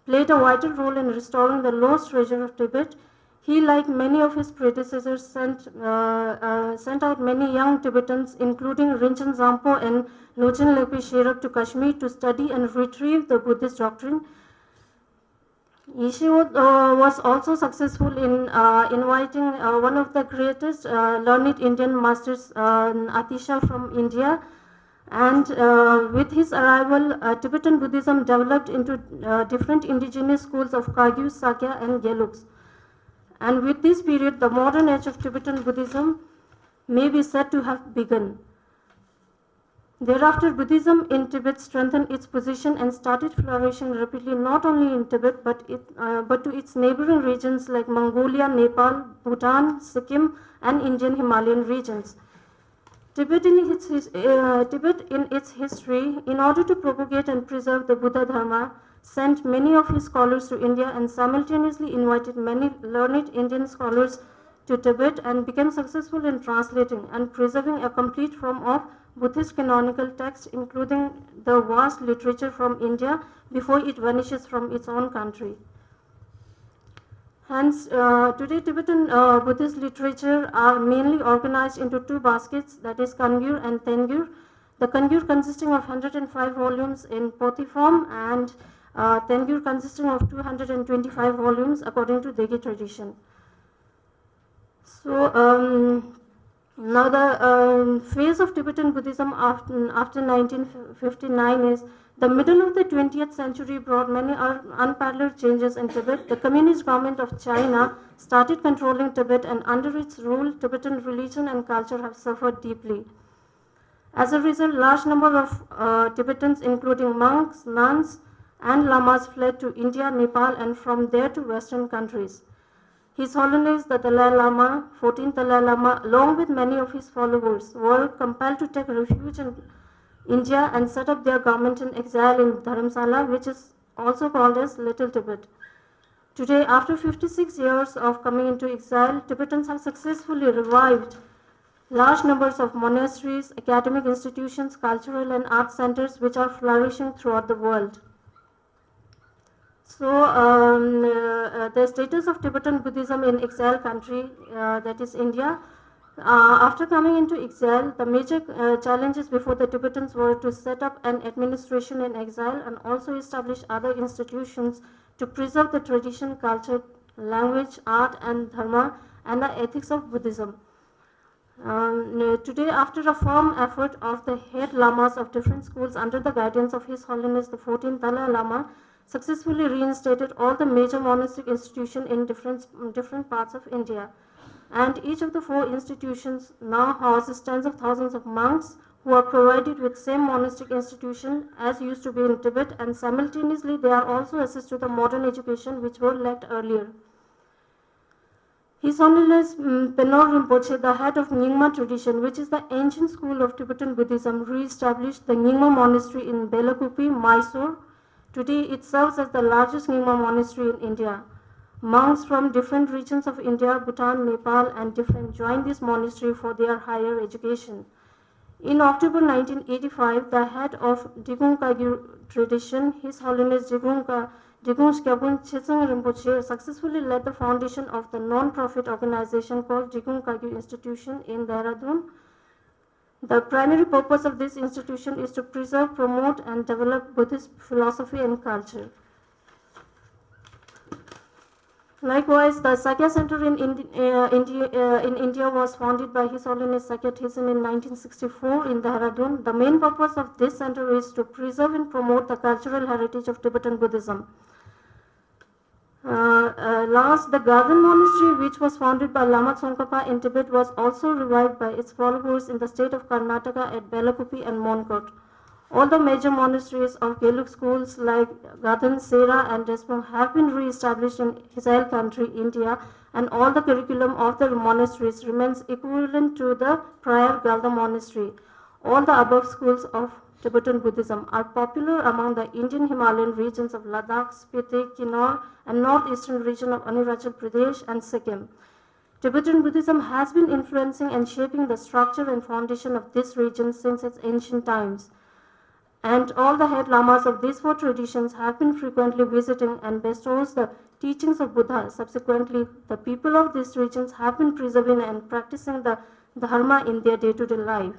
played a vital role in restoring the lost treasure of Tibet. He, like many of his predecessors, sent, uh, uh, sent out many young Tibetans, including Rinchen Zampo and Lochen Lekpe Sherab, to Kashmir to study and retrieve the Buddhist doctrine. Yeshe Od uh, was also successful in uh, inviting uh, one of the greatest uh, learned Indian masters, uh, Atisha from India, And uh, with his arrival, uh, Tibetan Buddhism developed into uh, different indigenous schools of Kagyu, Sakya, and Geluks. And with this period, the modern age of Tibetan Buddhism may be said to have begun. Thereafter, Buddhism in Tibet strengthened its position and started flourishing rapidly not only in Tibet but, it, uh, but to its neighboring regions like Mongolia, Nepal, Bhutan, Sikkim, and Indian Himalayan regions. Tibet in its, his, uh, Tibet in its history, in order to propagate and preserve the Buddha Dharma, sent many of his scholars to India and simultaneously invited many learned Indian scholars to Tibet and became successful in translating and preserving a complete form of Buddhist canonical text, including the vast literature from India before it vanishes from its own country. Hence, uh, today Tibetan uh, Buddhist literature are mainly organized into two baskets, that is Kangyur and Tengyur. The Kangyur consisting of one hundred five volumes in Pothi form and uh, Tengyur consisting of two hundred twenty-five volumes according to Degi tradition. So, um, now the um, phase of Tibetan Buddhism after, after nineteen fifty-nine is the middle of the twentieth century brought many un- unparalleled changes in Tibet. The communist government of China started controlling Tibet, and under its rule, Tibetan religion and culture have suffered deeply. As a result, large number of uh, Tibetans, including monks, nuns, and lamas, fled to India, Nepal, and from there to Western countries. His Holiness the Dalai Lama, fourteenth Dalai Lama, along with many of his followers, were compelled to take refuge in India and set up their government in exile in Dharamsala, which is also called as Little Tibet. Today, after fifty-six years of coming into exile, Tibetans have successfully revived large numbers of monasteries, academic institutions, cultural and art centers, which are flourishing throughout the world. So, um, uh, uh, the status of Tibetan Buddhism in exile country, uh, that is India. Uh, after coming into exile, the major uh, challenges before the Tibetans were to set up an administration in exile and also establish other institutions to preserve the tradition, culture, language, art, and dharma, and the ethics of Buddhism. Um, today, after a firm effort of the head lamas of different schools under the guidance of His Holiness the fourteenth Dalai Lama, successfully reinstated all the major monastic institutions in different, different parts of India. And each of the four institutions now houses tens of thousands of monks who are provided with same monastic institution as used to be in Tibet, and simultaneously they are also access to the modern education which were lacked earlier. His Holiness mm, Penor Rinpoche, the head of Nyingma tradition, which is the ancient school of Tibetan Buddhism, re-established the Nyingma Monastery in Belakupi, Mysore. Today, it serves as the largest Nyingma monastery in India. Monks from different regions of India, Bhutan, Nepal, and different joined this monastery for their higher education. In October nineteen eighty-five, the head of Digung Kagyu tradition, His Holiness Digung, Ka- Digung Skyabun Chetsang Rinpoche, successfully led the foundation of the non-profit organization called Digung Kagyu Institution in Dehradun. The primary purpose of this institution is to preserve, promote, and develop Buddhist philosophy and culture. Likewise, the Sakya Center in Indi- uh, Indi- uh, in India was founded by His Holiness Sakya Tshegyen in nineteen sixty-four in Dehradun. The main purpose of this center is to preserve and promote the cultural heritage of Tibetan Buddhism. Uh, uh, last, the Gaden Monastery, which was founded by Lama Tsongkhapa in Tibet, was also revived by its followers in the state of Karnataka at Belakupi and Monkot. All the major monasteries of Gelug schools like Gaden, Sera, and Drepung have been re-established in exile country India, and all the curriculum of the monasteries remains equivalent to the prior Gaden monastery. All the above schools of Tibetan Buddhism are popular among the Indian Himalayan regions of Ladakh, Spiti, Kinnaur, and northeastern region of Arunachal Pradesh and Sikkim. Tibetan Buddhism has been influencing and shaping the structure and foundation of this region since its ancient times. And all the head lamas of these four traditions have been frequently visiting and bestows the teachings of Buddha. Subsequently, the people of these regions have been preserving and practicing the Dharma in their day-to-day life.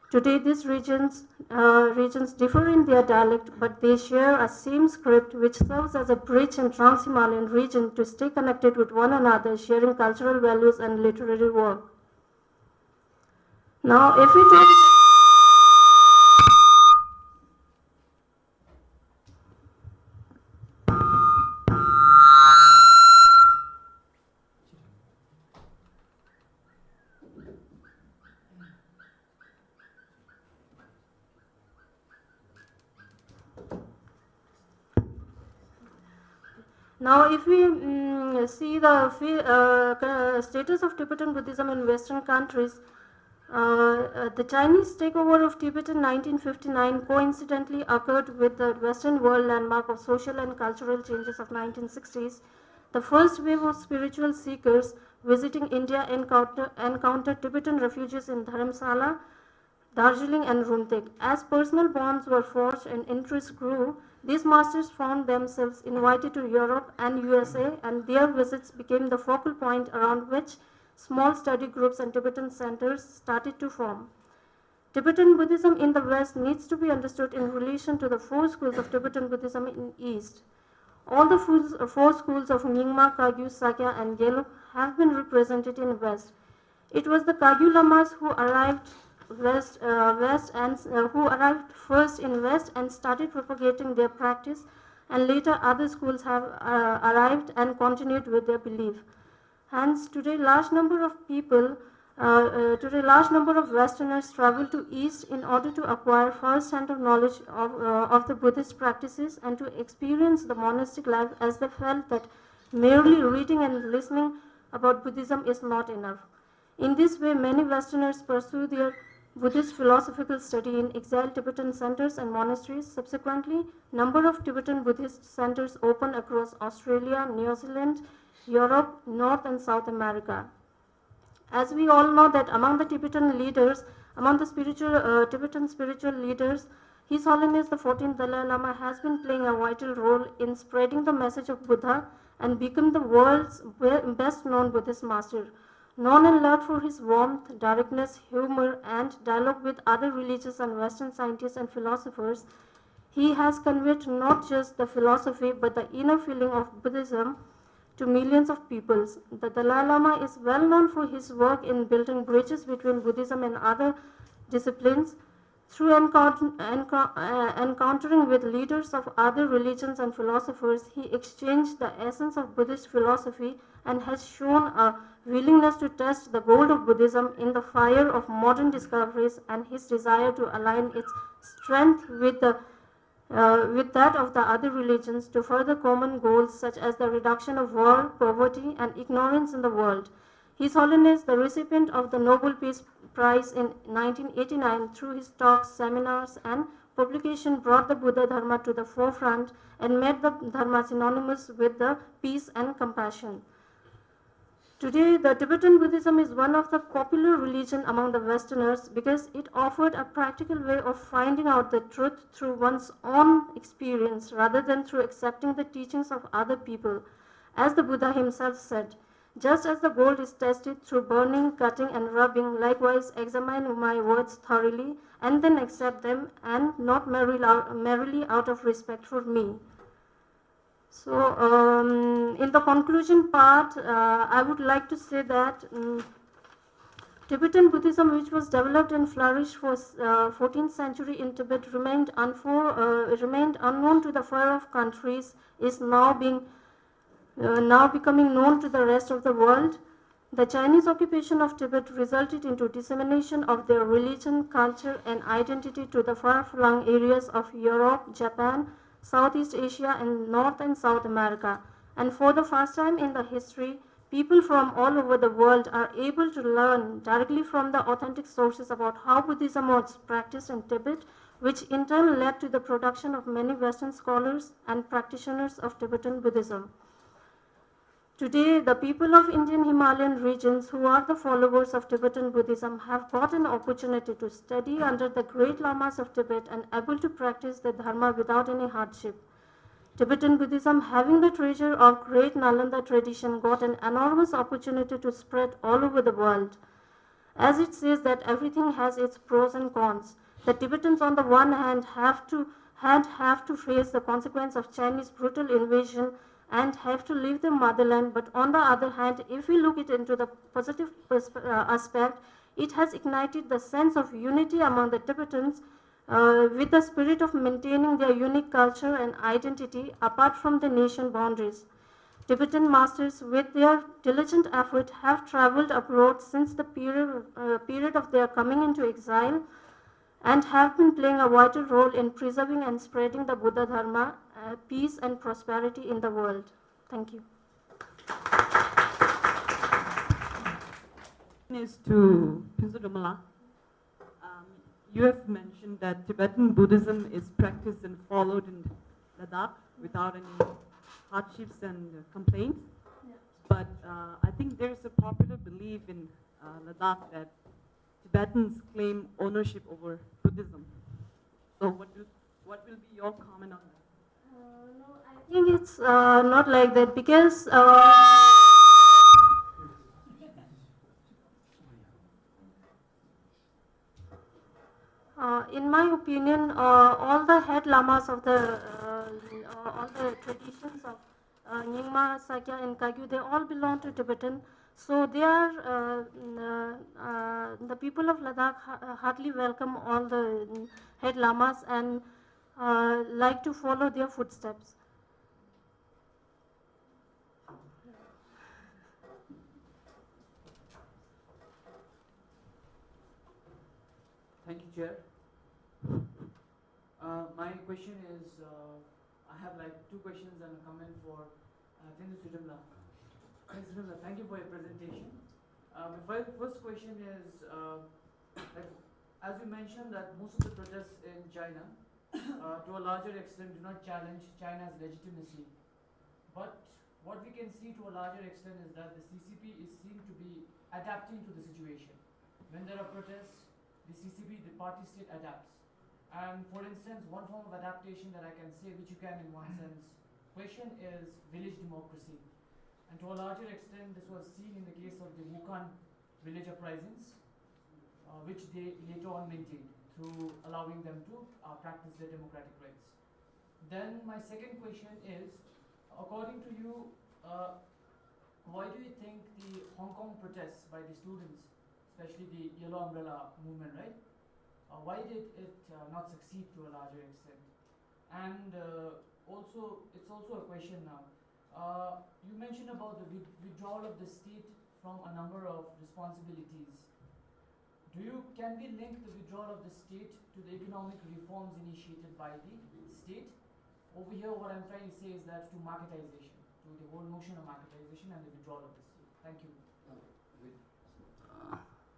Today, these regions, uh, regions differ in their dialect, but they share a same script which serves as a bridge in Trans-Himalayan region to stay connected with one another, sharing cultural values and literary work. Now, if we talk Now, if we mm, see the fe- uh, ca- status of Tibetan Buddhism in Western countries, uh, uh, the Chinese takeover of Tibet in nineteen fifty-nine coincidentally occurred with the Western world landmark of social and cultural changes of nineteen sixties. The first wave of spiritual seekers visiting India encounter- encountered Tibetan refugees in Dharamsala, Darjeeling and Rumtek. As personal bonds were forged and interest grew, these masters found themselves invited to Europe and U S A, and their visits became the focal point around which small study groups and Tibetan centers started to form. Tibetan Buddhism in the West needs to be understood in relation to the four schools of Tibetan Buddhism in East. All the four, four schools of Nyingma, Kagyu, Sakya, and Gelug have been represented in West. It was the Kagyu Lamas who arrived west, uh, west and uh, who arrived first in West and started propagating their practice, and later other schools have uh, arrived and continued with their belief. Hence, today large number of people, uh, uh, today large number of Westerners travel to East in order to acquire first-hand of knowledge of, uh, of the Buddhist practices and to experience the monastic life, as they felt that merely reading and listening about Buddhism is not enough. In this way, many Westerners pursue their Buddhist philosophical study in exiled Tibetan centers and monasteries. Subsequently, number of Tibetan Buddhist centers opened across Australia, New Zealand, Europe, North and South America. As we all know that among the Tibetan leaders, among the spiritual uh, Tibetan spiritual leaders, His Holiness the fourteenth Dalai Lama has been playing a vital role in spreading the message of Buddha and become the world's be- best known Buddhist master. Known and loved for his warmth, directness, humor, and dialogue with other religious and Western scientists and philosophers, he has conveyed not just the philosophy but the inner feeling of Buddhism to millions of peoples. The Dalai Lama is well known for his work in building bridges between Buddhism and other disciplines. Through encount- enco- uh, encountering with leaders of other religions and philosophers, he exchanged the essence of Buddhist philosophy and has shown a willingness to test the gold of Buddhism in the fire of modern discoveries and his desire to align its strength with the uh, with that of the other religions to further common goals such as the reduction of war, poverty, and ignorance in the world. His Holiness, the recipient of the Nobel Peace Prize in nineteen eighty-nine, through his talks, seminars, and publication, brought the Buddha Dharma to the forefront and made the Dharma synonymous with the peace and compassion. Today, the Tibetan Buddhism is one of the popular religion among the Westerners because it offered a practical way of finding out the truth through one's own experience rather than through accepting the teachings of other people. As the Buddha himself said, "Just as the gold is tested through burning, cutting, and rubbing, likewise examine my words thoroughly and then accept them, and not merely out, merely out of respect for me." So, um, in the conclusion part, uh, I would like to say that um, Tibetan Buddhism, which was developed and flourished for uh, fourteenth century in Tibet, remained, unfor- uh, remained unknown to the far-off countries, is now being uh, now becoming known to the rest of the world. The Chinese occupation of Tibet resulted into dissemination of their religion, culture, and identity to the far-flung areas of Europe, Japan, Southeast Asia, and North and South America. And for the first time in the history, people from all over the world are able to learn directly from the authentic sources about how Buddhism was practiced in Tibet, which in turn led to the production of many Western scholars and practitioners of Tibetan Buddhism. Today, the people of Indian Himalayan regions who are the followers of Tibetan Buddhism have got an opportunity to study under the great lamas of Tibet and able to practice the Dharma without any hardship. Tibetan Buddhism, having the treasure of great Nalanda tradition, got an enormous opportunity to spread all over the world. As it says that everything has its pros and cons, the Tibetans on the one hand have to had have to face the consequence of Chinese brutal invasion and have to leave their motherland. But on the other hand, if we look it into the positive persp- uh, aspect, it has ignited the sense of unity among the Tibetans uh, with the spirit of maintaining their unique culture and identity apart from the nation boundaries. Tibetan masters, with their diligent effort, have traveled abroad since the period, uh, period of their coming into exile and have been playing a vital role in preserving and spreading the Buddha Dharma, uh, peace and prosperity in the world. Thank you. Is to Phuntsog Dromala. Um, you have mentioned that Tibetan Buddhism is practiced and followed in Ladakh without any hardships and complaints. Yeah. But uh, I think there's a popular belief in uh, Ladakh that Tibetans claim ownership over Buddhism. So, what will, what will be your comment on that? Uh, no, I think it's uh, not like that because uh, uh, in my opinion, uh, all the head lamas of the uh, uh, all the traditions of uh, Nyingma, Sakya, and Kagyu, they all belong to Tibetan. So they are uh, uh, uh, the people of Ladakh ha- heartily welcome all the mm, head lamas and uh, like to follow their footsteps. Thank you, Chair. Uh, my question is, uh, I have like two questions and a comment for uh, Tenzin Dromala. Tenzin Dromala, thank you for your presentation. Uh, my fir- first question is, uh, like, as you mentioned that most of the protests in China, uh, to a larger extent, do not challenge China's legitimacy. But what we can see to a larger extent is that the C C P is seen to be adapting to the situation. When there are protests, the C C P, the party state, adapts. And for instance, one form of adaptation that I can say, which you can in one sense question, is village democracy. And to a larger extent, this was seen in the case of the Wukan village uprisings, uh, which they later on maintained through allowing them to uh, practice their democratic rights. Then my second question is, according to you, uh, why do you think the Hong Kong protests by the students, especially the Yellow Umbrella movement, right? Uh, why did it uh, not succeed to a larger extent? And uh, also, it's also a question now. Uh, you mentioned about the with- withdrawal of the state from a number of responsibilities. Do you can we link the withdrawal of the state to the economic reforms initiated by the state? Over here, what I'm trying to say is that to marketization, to the whole notion of marketization and the withdrawal of the state. Thank you.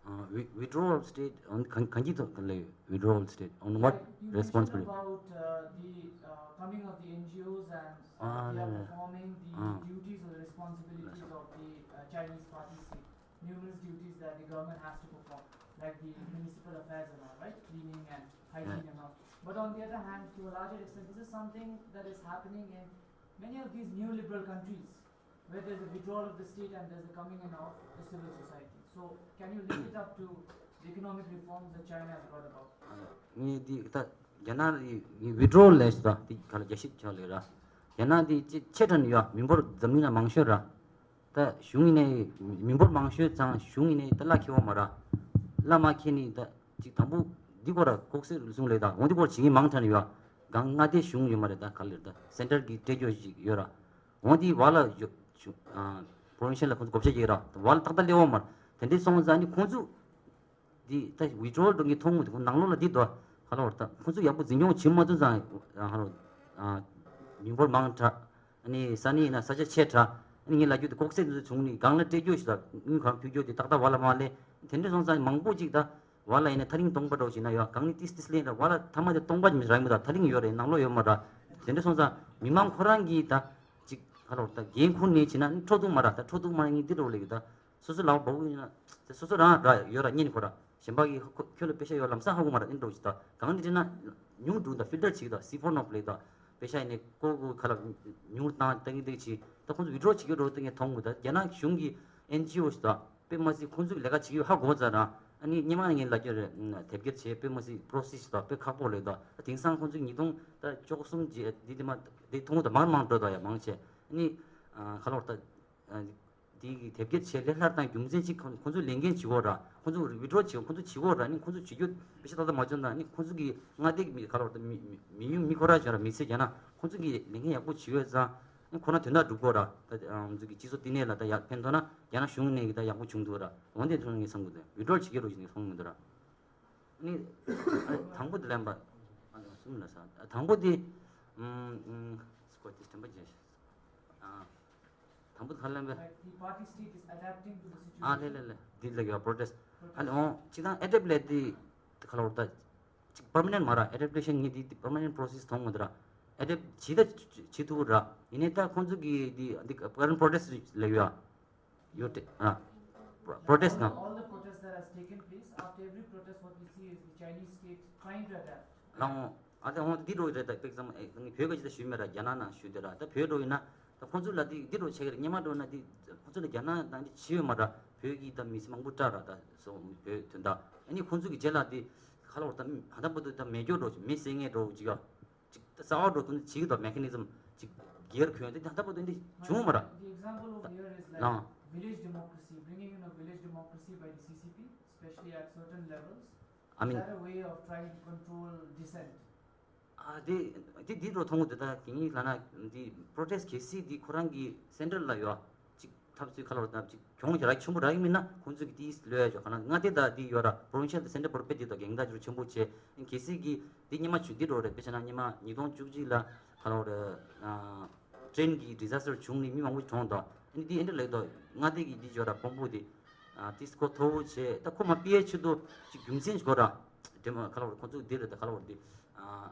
Uh, wi- withdrawal of state on གང་གང་ཅི་ཐོག་ག་ལ་withdrawal of state on what You mentioned responsibility? About uh, the uh, coming of the N G Os and Ah, they are no, no. Performing the Ah. Duties or the responsibilities of the uh, Chinese party state. Numerous duties that the government has to perform, like the municipal affairs and all, right? Cleaning and hygiene and all. But on the other hand, to a larger extent, this is something that is happening in many of these neoliberal countries where there's a withdrawal of the state and there's a coming in of the civil society. So can you link it up to the economic reforms that China has brought about? ངས་འདི་ད་རྒྱ་ནག་གི་withdrawal ལས་ད་འདི་ག་ལ་རྒྱ་ཞིབ་ཆགས་ལས་ར། རྒྱ་ནག་འདི་ཅི་ཆེ་དྲགས་ཡོད། མི་འབོར་འཛམ་གླིང་ལ་མང་ཤོས་ར། ད་གཞུང་ཡིན་ནའི་མི་འབོར་མང་ཤོས་ཙང་གཞུང་ཡིན་ནའི་ད་གླ་ཁེ་བ་མ་ར། གླ་མ་ཁེ་ནི་ད་ཅིག་དང་པོ་འདི་སྐོར་ལ་ལྐོག་ཟ་རུལ་སུངས་ལས་ད་འོ་འདི་སྐོར་བྱེད་མཁན་མང་དྲགས་ཡོད། གང་མངའ་སྡེ་གཞུང་ཡོད་མ་རེད། ད་ག་ལེར་ད་center གི་སྤྲད་རྒྱུ་ཞིག་ཡོད་ར། འོ་འདི་བ་ལ་provincial ལ་ཁོང་ཚོ་བགོ་བཤའ་རྒྱག་ར། བ་ལ་ཏག་ཏག་སླེབས་ཡོད་མ་རེད། དེ་འདྲའི་སོང་ཙང་ནི་ཁོང་ཚོ་འདི་ད་withdrawal འགྲོ་མཁན་མཐོང་གི་འདུག་ནང་ལོགས་ལ་འདི་འདུག་ག་ལ་བར་ད་ཁོང་ཚོ་ཡག་པོ་འཛིན་སྐྱོང་བྱེད་མ་ཐུབ་ཙང་ཧ་ལོ་མི་འབོར་མང་དྲགས། ཨ་ནི་ས་གནས་ཡིན་ན་ས་ཆ་ཆེ་དྲགས། ཨ་ནི་ངས་ལབ་རྒྱུ་དེ་ལྐོག་ཟ་འདི་ཚོ་བྱུང་ནས་སྒང་ལ་སྤྲད་རྒྱུ་ཞིག་དང་དངུལ་གང་ཕུལ་རྒྱུ་དེ་ཏག་ཏག་བ་ལ་མ་སླེབས། དེ་འདྲ་སོང་ཙང་མང་པོ་ཅིག་ད་བ་ལ་ཡིན་ན་ཐག་རིང་སྟོང་པ་འདྲ་བོ་ཞིག་ན་ཡོད། གང་ནི་ཏིས་ཏིས་ལེན་ར་བ་ལ་ཐ་མ་དེ་སྟོང་པ་མི་རག་མི་ད་ཐག་རིང་ཡོད་རེད། ནང་ལོགས་ཡོད་མ་ར། དེ་འདྲ་སོང་ཙང་མི་མང་ཁོ་རང་གིས་ད་ཅིག་ཧ་ལོ་ད་འགན་ཁུར་ནས་བྱས་ན་ནི་འཕྲོ་བརླག་མ་ར། ད་འཕྲོ་བརླག་མ་ར་ངས་འདི་འདྲ་བོ་ལས་གི་ད། སོ་སོ་ལག་པ་འབག་ཡིན་ན་དེ་སོ་སོ་རང་ར་ཡོད་ར་གཉེན་ཁོ་ར། གཞན་པ་གིས་ཁོ་ཁྱོད་ལ་པེ་ཤ་ཡོད་ལམ་སང་ཧ་གོ་མ་ར་ཨིན་འགྲོ་ཅི་ད་གང་འདི་དྲན་ན་ཉུང་འགྲོ་ད་ཕིལ་ཊར་བྱེད་ཀྱི་ད་སི་ཕོར་ནོག་ལས་ད་པེ་ཤ་ཡིན་ནས་ཀོ་ཀོ་ཁ་ལ་ཉུང་བཏང་ཏང་གི་འདུག་ཅི་ད་ཁོང་ཚོ་ཝི་ཌྲོ་བྱེད་ཀྱི་འགྲོ་ད་ངས་མཐོང་གི་ད་རྒྱ་ནག་གཞུང་གི་ཨེན་ཇི་ཨོ་ཞིག་ད་དཔེ་མ་སྲིད་ཁོང་ཚོ་གི་ལས་ཀ་བྱེད་ཀྱི་ཧ་གོ་ཙང་ར་ཨ་ནི་སྙན་མ་ངས་ལབ་རྒྱུ་རེད། དེབ་སྐྱེལ་བྱེད་དཔེ་མ་སྲིད་པྲོ་སེ་སི་ཞིག་ད་དཔེ་ཁག་པོ་ལས་ད་དེང་སང་ཁོང་ཚོ་ཉིས་སྟོང་ད་བཅུ་གསུམ་རྗེས་འདི་དེ་མ་དེ་མཐོང་གི་ད་མང་མང་འགྲོ་ད་ཡ་མང་ཆེ་ཨ་ནི་ཁ་ལོར་ད། དེའི་དེབ་སྐྱེལ་བྱེད་ལས་སླར་བཏང་རྒྱུ་མཚན་གཅིག་ཁོང་ཁོང་ཚོས་ལས་འགན་བྱེད་དགོས་ར། ཁོང་ཚོ་ཝི་ཌྲོ་བྱེད་ཁོང་ཚོ་བྱེད་དགོས་ར། ནི་ཁོང་ཚོ་བྱེད་རྒྱུ་པེ་ཤ་ཏག་ཏག་མ་བྱུང་ན་ནི་ཁོང་ཚོ་གི་མངའ་སྡེ་གི་མི་ག་ལ་བར་དུ་མི་མི་ཡུལ་མི་ཁོ་ར་བྱས་ར་མི་ཚེ་རྒྱ་ན་ཁོང་ཚོ་གི་ལས་འགན་ཡག་པོ་བྱེད་ཡོད་ཙང་ནི་ཁོ་རང་དོན་དག་སྒྲུབ་དགོས་ར། ད་ང་ཚོ་གི་སྤྱི་ཚོགས་བསྟི་གནས་ལ་ད་ཡག་ཕན་ཐོགས་ན་རྒྱ་ནག་གཞུང་ནས་གི་ད་ཡག་པོ་བྱུང་འདུག་ར། འོན་ཏེ་ཐོན་ངེས་བསམ་གི་འདུག་ཝི་ཌྲོ་བྱེད་ཀྱི་རོགས་བྱེད་ངེས་བསམ་གི་འདུག་ར། ནི་དང་པོ་དེ་ལན་པ་གསུམ་ལ་ས་དང་པོ་དེ་ཨུམ་ཨུམ་སྐོར་དེ་དྲན་པ་བརྗེད་ཤག་དང་པོ་ཁ་ལན་པས། Like the party state is adapting to the ཨ་ལེ་ལེ་situation. ལེ། འདི་ལ་ཡོད་པྲོ་ཊེ་སི་ཊི། ཨ་ལེ་འོང་། ཅིག་དང་ཨེ་ཌེབ་ལས་འདི་ཁ་ལོ་ད་ཅིག་པར་མ་ནེན་ཊི་མ་ར། ཨེ་ཌེབ་ཊེ་ཤན་ངེས་འདི་འདི་པར་མ་ནེན་ཊི་པྲོ་སེ་སི་མཐོང་མོད་ར། ཨེ་ཌེབ་བྱེད་ད་བྱེད་ཐུབ་ར། ཡིན་ནའི་ད་ཁོང་ཚོ་གི་འདི་འདི་ཀ་རན་པྲོ་ཊེ་སི་ཊི་ལ་ཡོད། ཡོད་དེ་ཨ། པྲོ་ཊེ་སི་ཊི་ན། All the protests that has taken place, after every protest, what we see is the Chinese state trying to adapt. ལའོ། ཨ་ད་འོང་འདི་འགྲོ་ཡི་རེད། ད་དཔེ་ཙམ་ཨེ་ངས་བོད་སྐད་ཅིག་ད་ཞུས་མེད་ར། རྒྱ་ནག་ནང་ཞུས་དེ་ར། ད་བོད་འགྲོ་ཡིན་ན་ད་ཁོང་ཚོ་ལ་འདི་འདི་འགྲོ་བྱེད་ཀྱི་རེད། སྔོན་མ་འགྲོ་ན་འདི་ཁོང་ཚོ་ལ་རྒྱ་ནག་ནང་འདི་བྱེད་ཡོད་མ་ར། བོད་ཀྱི་ད་མི་མང་པོ་སྐྲག་ར། ད་སོ་བོད་དོན་དག་ཨ་ནི་ཁོང་ཚོ་གི་རྗེས་ལ་འདི་ཁ་ལོ་ད་ཧ་ད་པོ་ད་མེ་སྒྱོགས་འགྲོ་མེ་སེ་ངེ་འགྲོ་ཅིག་ཡ། ཅིག་ད་གསར་བ་འགྲོ་དུས་ཅིག་ད་མེ་ཁ་ནི་ཛམ་ཅིག་སྒེར་གྱོན་དེ་ད་ལྟ་བར་དུ་འདི་བྱུང་མ་ར། The example over here is like ལའང་། Village democracy, bringing in of village democracy by the C C P, especially at certain levels. I mean, is that a way of trying to control dissent? ཨ་དེ་དེ་འདི་འགྲོ་མཐོང་གི་འདུག་ད་གིན་ལ་ན་འདི་པྲོ་ཊེ་སི་གལ་སྲིད་འདི་ཁོ་རང་གི་སེན་ཊར་ལ་ཡོད་ཅིག་ཐབས་ཚུལ་ཁ་ལོ་ད་ཅིག་གྱོང་རག་ཆེན་པོ་རག་གི་མིན་ན་ཁོང་ཚོ་གི་དེ་ལོས་ཡ་ཅོ་ག་ན་ང་དེ་ད་དེ་ཡོད་ར། པྲོ་ཝིན་ཤལ་དང་སེན་ཊར་བར་དཔེ་དེ་ད་གེང་ད་ཅིག་ཆེན་པོ་བྱས། གལ་སྲིད་གི་དེ་སྔོན་མ་ཆུ་དེ་འགྲོ་རེད། དཔེ་ཆ་ན་སྔོན་མ་ཉིས་སྟོང་བཅུ་གཅིག་ལ་ཁ་ལོ་ར་ཊེན་གི་ཌི་ཛ་སི་ཊར་བྱུང་ནས་མི་མང་པོ་གྲོངས་འདུག་ཨ་ནི་དེ་ཨེ་འདྲ་ལེགས་འདུག་ང་དེ་གི་དེ་ཡོད་ར་དཔོན་པོ་དེ་ཏིས་ཁོ་ཐོ་བོ་བྱས། ད་ཁོ་མ་ཕི་ཨེ་ཆུ་དུ་ཅིག་རྒྱུ་མཚན་ཅིག་གོ་ར། དེ་མ་ཁ་ལོ་ར་ཁོ་ཚོ་དེ་རེད། ད་ཁ་ལོ་ར་དེ་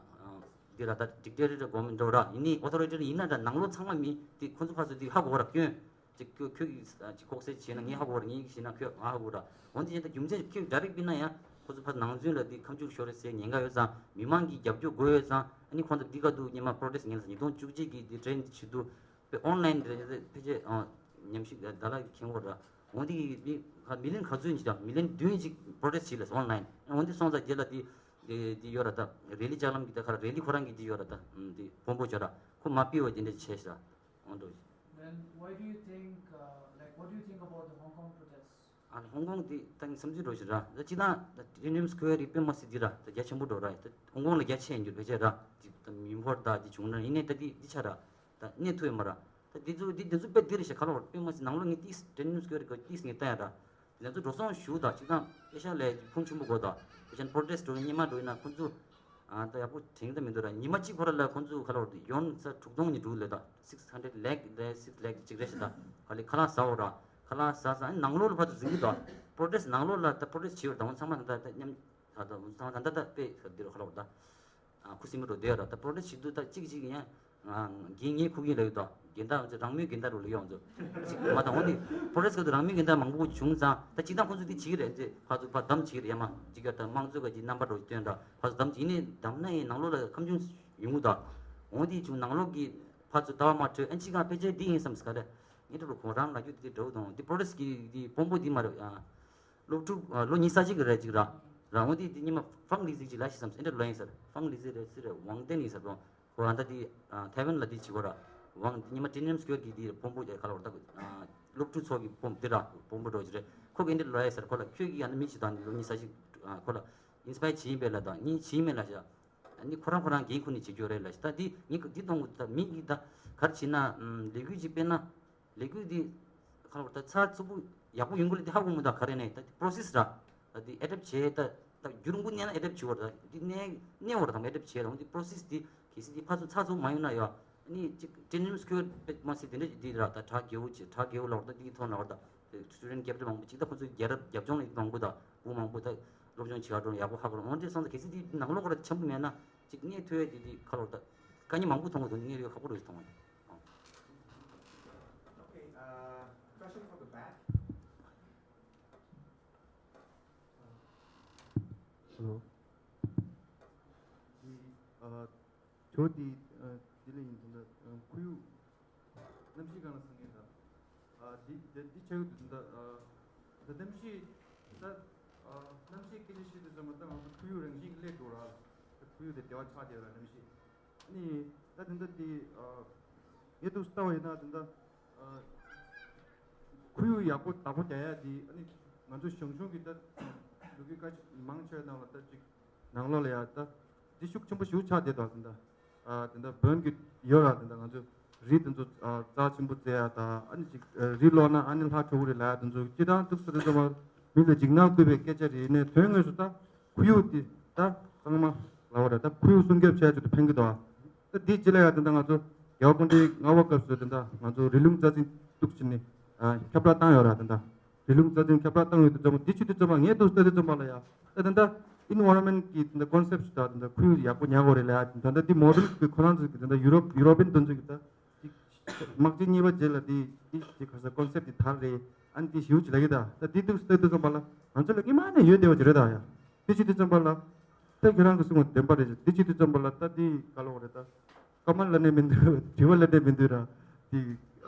དེ་ར་ད་ཌིག་ཊེ་ཊར་གོ་མེན་ཊི་འགྲོ་ར། ཡིན་ནི་ཨོ་ཐོ་རི་ཊེ་རི་ཡིན་ན་ད་ནང་ལོགས་ཚང་མ་མི་དེ་ཁོ་ཚོ་ཕར་ཚུར་དེ་ཧ་གོ་ར་སྐྱོན། ཅིག་ཁྱོད་ཁྱོད་ཀྱིས་ཅིག་ལྐོག་ཟ་བྱས་ན་ངས་ཧ་གོ་བར། ངས་བྱས་ན་ཁྱོད་ང་ཧ་གོ་ར། འོན་ཏེ་ཡིན་ད་རྒྱུ་མཚན་ཁྱོད་ཌའི་རེག་པིན་ན་ཡང་ཁོ་ཚོ་ཕར་ནང་ཚུན་ལ་དེ་ཁ་མཆུ་ཤོར་རེ་ཟེར་ཉེན་ཁ་ཡོད་ཙང་། མི་མང་གིས་རྒྱབ་སྐྱོར་དགོས་ཡོད་ཙང་། ཨ་ནི་ཁོང་ཚོ་འདི་ག་དུ་སྔོན་མ་པྲོ་ཊེ་སི་ངན་ལ་ཉིས་སྟོང་བཅུ་གཅིག་གི་དེ་ཊེན་དེ་བྱེད་དུས་དཔེ་ཨོན་ལའིན་རེ་རེ་ཕལ་ཆེར་ཉམས་ཞིབ་ད་ལ་མཁྱེན་གོ་ར། འོན་ཏེ་མི་མི་ལི་ཡོན་ག་ཚོད་ཡིན་ཅི་ད་མི་ལི་ཡོན་བདུན་ཅིག་པྲོ་ཊེ་སི་བྱས་ལ་ཨོན་ལའིན། འོན་ཏེ་སོང་ཙང་རྗེས་ལ་དེ་དེ་དེ་ཡོད་ར། ད་རེ་ལི་ལྕགས་ལམ་གྱི་ད་ཁ་རེ་ལི་ཁོ་རང་གི་དེ་ཡོད་ར། ད་དེ་དཔོན་པོ་བྱོས་ར་ཁོ་མ་ཕི་བ་དེ་འདྲ་བྱས་ཤག་འོང་འགྲོ། Then why do you think, uh, like, what do you think about the Hong Kong protests? ཨ་ཧོང་ཀོང་དེ་ད་ངས་བསམ་ཚུལ་འགྲོ་ཞིག་ར། ད་སྤྱིར་བཏང་ད་ཊེན་ནམ་སི་ཁོ་ཝེར་རི་དཔེ་མ་སྲིད་འདི་ར་ད་རྒྱ་ཆེན་པོ་འགྲོ་ར། ད་ཧོང་ཀོང་ལ་རྒྱ་ཆེ་ཡིན་རྒྱུ་ཕལ་ཆེར་ར། ཅིག་ད་མི་འབོར་ད་འདི་བྱུང་ན་ཡིན་ནའི་ད་འདི་འདི་ཆ་ར་ད་གནས་ཐུབ་ཡོད་མ་ར། ད་འདི་ཚོ་འདི་འདི་ཚོ་དཔེ་འདི་རེད་ཤག་ཁ་ལོ་དཔེ་མ་སྲིད་ནང་ལོགས་ངས་ཏིས་ཊེན་ནམ་སི་ཁོ་ཝེར་གི་ཏིས་ངས་ལྟ་ཡ་ར། དེ་ཚོ་འགྲོ་སོང་ཞུ་དང་། སྤྱིར་བཏང་ཨེ་ཤ་ལས་ཕུང་ཆེན་པོ་དགོས་དང་། ཨེ་ཤ་པྲོ་ཊེ་སི་འགྲོ་སྔོན་མ་འགྲོ་ཡིན་ན་ཁོང་ཚོ་ཨ་ད་ཡག་པོ་དྲན་གི་ད་མི་འདུག་ར། ཉི་མ་གཅིག་ཁོ་ར་ལ་ཁོང་ཚོ་ཁ་ལོ་ཡོན་ས་དྲུག་སྟོང་ཉིས་དྲུག་ལས་དང་། six hundred lakh ལས་six lakh་ཅིག་རེད་ཤག་ད་ག་ལེ་ཁ་ལག་ཟ་འོ་ར། ཁ་ལག་ཟ་ཟ་ཨ་ནང་ལོགས་ལ་ཕར་ཚུར་འཛིང་གི་འདུག་པྲོ་ཊེ་སི་ནང་ལོགས་ལ་ད་པྲོ་ཊེ་སི་བྱེད་འོ་ད་འོ་ཚང་མ་ད་ད་མཉམ་ད་ད་འོ་ཚང་མ་ད་ད་ད་དཔེ་ཁ་འདི་རུ་ཁ་ལོ་ད། ཨ་ཁུ་སིམ་མེ་འགྲོ་བསྡད་ཡོད་ར། ད་པྲོ་ཊེ་སི་བྱེད་དུས་ད་གཅིག་གཅིག་ཡང་རྒན་ངའི་ཁུག་ཡིན་ལབ་ཡོད་དོ། རྒན་ད་རང་མོས་རྒན་ད་རུ་ལ་ཡོང་ཚོ་ཅིག་མ་དང་འོ་ནི་པྲོ་ཊེ་སི་ག་དུ་རང་མོས་རྒན་ད་མང་པོ་བྱུང་ཙང་། ད་སྤྱིར་བཏང་ཁོང་ཚོ་འདི་བྱེད་ཀྱི་རེད། འདི་ཕར་ཚུར་ཕར་བདམས་བྱེད་ཀྱི་རེད་ཡ་མ། ཅིག་ག་ད་དམངས་གཙོ་ག་ཅིག་རྣམ་པ་འགྲོ་སྟོན་ར། ཕར་ཚུར་བདམས་བྱེད་ནས་བདམས་ན་ཡིན་ནང་ལོགས་ལ་ཁམས་ཆུང་ཡོང་གི་དོ། འོ་འདི་བྱུང་ནང་ལོགས་ཀྱི་ཕར་ཚུར་ལྟ་བ་མ་འཕྲོད། ཨན་ཅིག་ག་ཕལ་ཆེར་འདི་ཡིན་བསམ་ཟེར་ག་རེ། ངས་འགྲོ་རུ་ཁོང་རང་ལ་རྒྱུ་འདི་འགྲོ་དང་འདི་པྲོ་ཊེ་སི་གི་འདི་དཔོན་པོ་འདི་མ་རེད་ཨ། སློབ་ཕྲུག་ཨ་ལོ་ཉི་ཤུ་རྩ་གཅིག་གི་རེད་ཅིག་ར། ར་འོ་དེ་དེ་ཉི་མ་ཧྥང་ལི་ཟི་ཅིག་ལ་ཤི་སམ་སེ་འདྲ་ལོ་ཡིན་ཟེར། ཧྥང་ལི་ཟི་རེད་སི་རེད་ཝང་ཏན་ཡིན་ཟེར་དང་། ཁོ་ཨ་ད་དེ་ཨ་ཐའེ་ཝན་ལ་དེ་བྱེད་གོ་ར། ཝང་དེ་ཉི་མ་ཊིན་ནམ་སྐྱོར་གི་དེ་དཔོན་པོ་དེ་ཁ་ལོ་ད་ཨ་སློབ་ཕྲུག་ཚོ་གི་དཔོན་དེ་ར་དཔོན་པོ་འགྲོ་ཅིག་རེད། ཁོ་གི་འདི་ལོ་ཡིན་ཟེར། ཁོ་ལ་ཁྱོད་ཀྱི་ཨ་ན་མི་ཅིག་དང་ལོ་ཉི་ཤུ་རྩ་གཅིག་ཨ་ཁོ་ལ་ཨིན་སི་པའི་བྱེད་ཡིན་པས་ལ་དང་ངས་བྱེད་ཡིན་མེད་ལ་ཤ། ཨ་ནི་ཁོ་རང་ཁོ་རང་འགན་ཁུར་ནས་བྱེད་རྒྱུ་རེད་ལ་ཤ། ད་དེ་ངས་འདི་གཏོང་གི་ད་མི་གི་ད་ག་རེ་བྱེད་ན་ལས་འགུལ་ཅིག་སྤེལ་ན། ལས་འགུལ་འདི་ཁ་ལོ་ད་ཚགས་ཚུད་པོ་ཡག་པོ་ཡོང་གི་ལ་འདི་ཧ་གོ་མི་འདུག་ག་རེ་ནས་ད་འདི་པྲོ་སེ་སི་ར། ད་འདི་ཨེ་ཌེབ་བྱས་ད་ད་རྒྱུན་རིང་པོ་གནས་ན་ཨེ་ཌེབ་བྱེད་བར་ད་འདི་གནས་གནས་བར་དང་ཨེ་ཌེབ་བྱས་ར། འོན་ཏེ་པྲོ་སེ་སི་འདི་གལ་སྲིད་འདི་ཕར་ཚུར་ཚགས་ཚུད་མ་ཡོང་ན་ཡ། ཨ་ནི་ཅིག་ཊིན་ནམ་སི་ཁོ་ཝེར་པེ་མ་སི་དེ་འདྲ་འདི་ར་ད་གྲ་རྒྱས་པོ་བྱས། གྲ་རྒྱས་པོ་ལ་བར་ད་འདི་གི་ཐོག་ན་བར་ད་སི་ཊུ་ཌེན་ཊི་ཀེ་པི་ཊལ་མང་པོ་ཅིག་ད་ཁོ་ཚོ་རྒྱལ་རབས་རྒྱབ་ལྗོངས་ལ་མང་པོ་ད་བུ་མང་པོ་ད་སློབ་སྦྱོང་བྱེད་ག་འགྲོ་ཡག་པོ་ཧ་གོ་ར། འོན་ཏེ་སོང་ཙང་གལ་སྲིད་འདི་ནང་ལོགས་ཁོ་ར་འཆམ་པོ་མེད་ན་ཅིག་གནས་ཐུབ་ཡ་འདི་འདི་ཁ་ལོ་ད་དཀའ་ངལ་མང་པོ་མཐོང་གི་འདུག་གནས་ཡོད་ཁག་པོ་རེད་མཐོང་བ། Okay, uh, question for the back. Hello. The, uh, ཇོ་དི་ཨ་དི་ལི་ཡིན་དུ་འདི་ཨ་ཁོར་ཡུག་གནམ་གཤིས་སྒང་ལ་སང་ངེ་ད་ཨ་དི་དི་དི་ཆ་ཡུ་དུ་འདི་ཨ་ད་གནམ་གཤིས་ད་ཨ་གནམ་གཤིས་སྐད་ཆ་བཤད་དུས་ཙམ་པ་ད་ང་ཚོ་ཁོར་ཡུག་རང་བཞིན་གྱི་སླེབས་འགྲོ་ར། ད་ཁོར་ཡུག་དེ་བདེ་བ་ཆགས་བསྡད་ར་གནམ་གཤིས། ཨ་ནི་ད་དེ་འདྲ་དེ་ཨ་ངས་འདུག་ལྟ་བ་ཡིན་ན་དེ་འདྲ་ཨ་ཁོར་ཡུག་ཡག་པོ་བདག་པོ་རྒྱག་ཡ་དེ་ཨ་ནི་ང་ཚོ་ཞང་ཞུང་གི་ད་ལོ་རྒྱུས་ཁ་ཅིག་མང་ཆེ་བ་ནང་ལ་ད་ཅིག་ནང་ལོགས་ལ་ཡ་ད་དེ་ཤུགས་ཆེན་པོ་ཞིག་ཆགས་བསྡད་འདུག་དེ་འདྲ་ཨ་དེ་འདྲ་བོན་གྱི་ཡོད་ར། དེ་འདྲ་ང་ཚོ་རི་དེ་ཚོ་ཨ་རྩ་ཆེན་པོ་བཙལ་ཡ་ད་ཨ་ནི་ཅིག་ཨ་རི་ལོག་ན་ཨ་ནི་ལྷ་ཁྲོ་བོ་རེད་ལབ་ཡ་དེ་ཚོ་སྤྱིར་བཏང་འདུག་ས་དེ་ཚོ་མ་མི་ལ་འཇིགས་སྣང་བསྐུལ་བའི་སྐད་ཆ་རེད། ཡིན་ནའི་དོན་དངོས་སུ་ད་ཁོར་ཡུག་དེ་ད་གཙང་མ་ལབ་པ་རེད། ད་ཁོར་ཡུག་སྲུང་སྐྱོབ་བྱས་ཆེད་དུ་ཕན་གྱི་འདུག་ད་འདི་ཅི་ལ་ཡ་དེ་འདྲ་ང་ཚོ་ རྒྱལ་བ་སྐུ་ཕྲེང་ལྔ་པ་སྐབས་སུ་ད་ལྟ་ང་ཚོ་རི་ལུང་རྩ་ཆེན་གཏུག་བྱས་ནས་ཨ་ཁྱབ་བསྒྲགས་བཏང་ཡོད་ར། ད་ལྟ་རི་ལུང་རྩ་ཆེན་ཁྱབ་བསྒྲགས་བཏང་ཡོད་དུས་ཙམ་པ་འདི་བྱེད་དུས་ཙམ་པ་ངས་འདུག་ལྟ་དུས་ཙམ་པ་ལ་ཡ། ད་ད་ལྟ་environment་གི་ད་ལྟ་concept་ཞིག་དང་ད་ལྟ་ཁོར་ཡུག་ཡག་པོ་ཉར་དགོས་རེད་ལ་ཡ། ད་ལྟ་འདི་model་གི་ཁོ་རང་ཚོ་གི་ད་ལྟ་ཡུ་རོབ་ཡུ་རོབ་པན་དེ་ཚོ་གི་ད་དམག་ཆེན་གཉིས་པ་རྗེས་ལ་དེ་དེ་དེ་ག་ས་concept་དེ་དར་རེད། ཨ་ནི་དེ་ཞེ་པོ་ཅིག་ལབ་ཀྱི་ད། ད་དེ་འདུག་ལྟ་དུས་ཙམ་པ་ལ་ང་ཚོ་ལ་སྔོན་མ་ནས་ཡོད་བསྡད་པ་ཅིག་རེད་ད་ཡ། དེ་བྱེད་དུས་ཙམ་པ་ལ་ད་ཁྱོད་རང་གི་གསུང་བ་བདེན་པ་རེད། དེ་བྱེད་དུས་ཙམ་པ་ལ་ད་དེ་ག་ལབ་དགོས་རེད། ད་སྐར་མ་ལབ་ནས་མི་འདུག་དྲི་བ་ལབ་ནས་མི་འདུག་ར། དེ་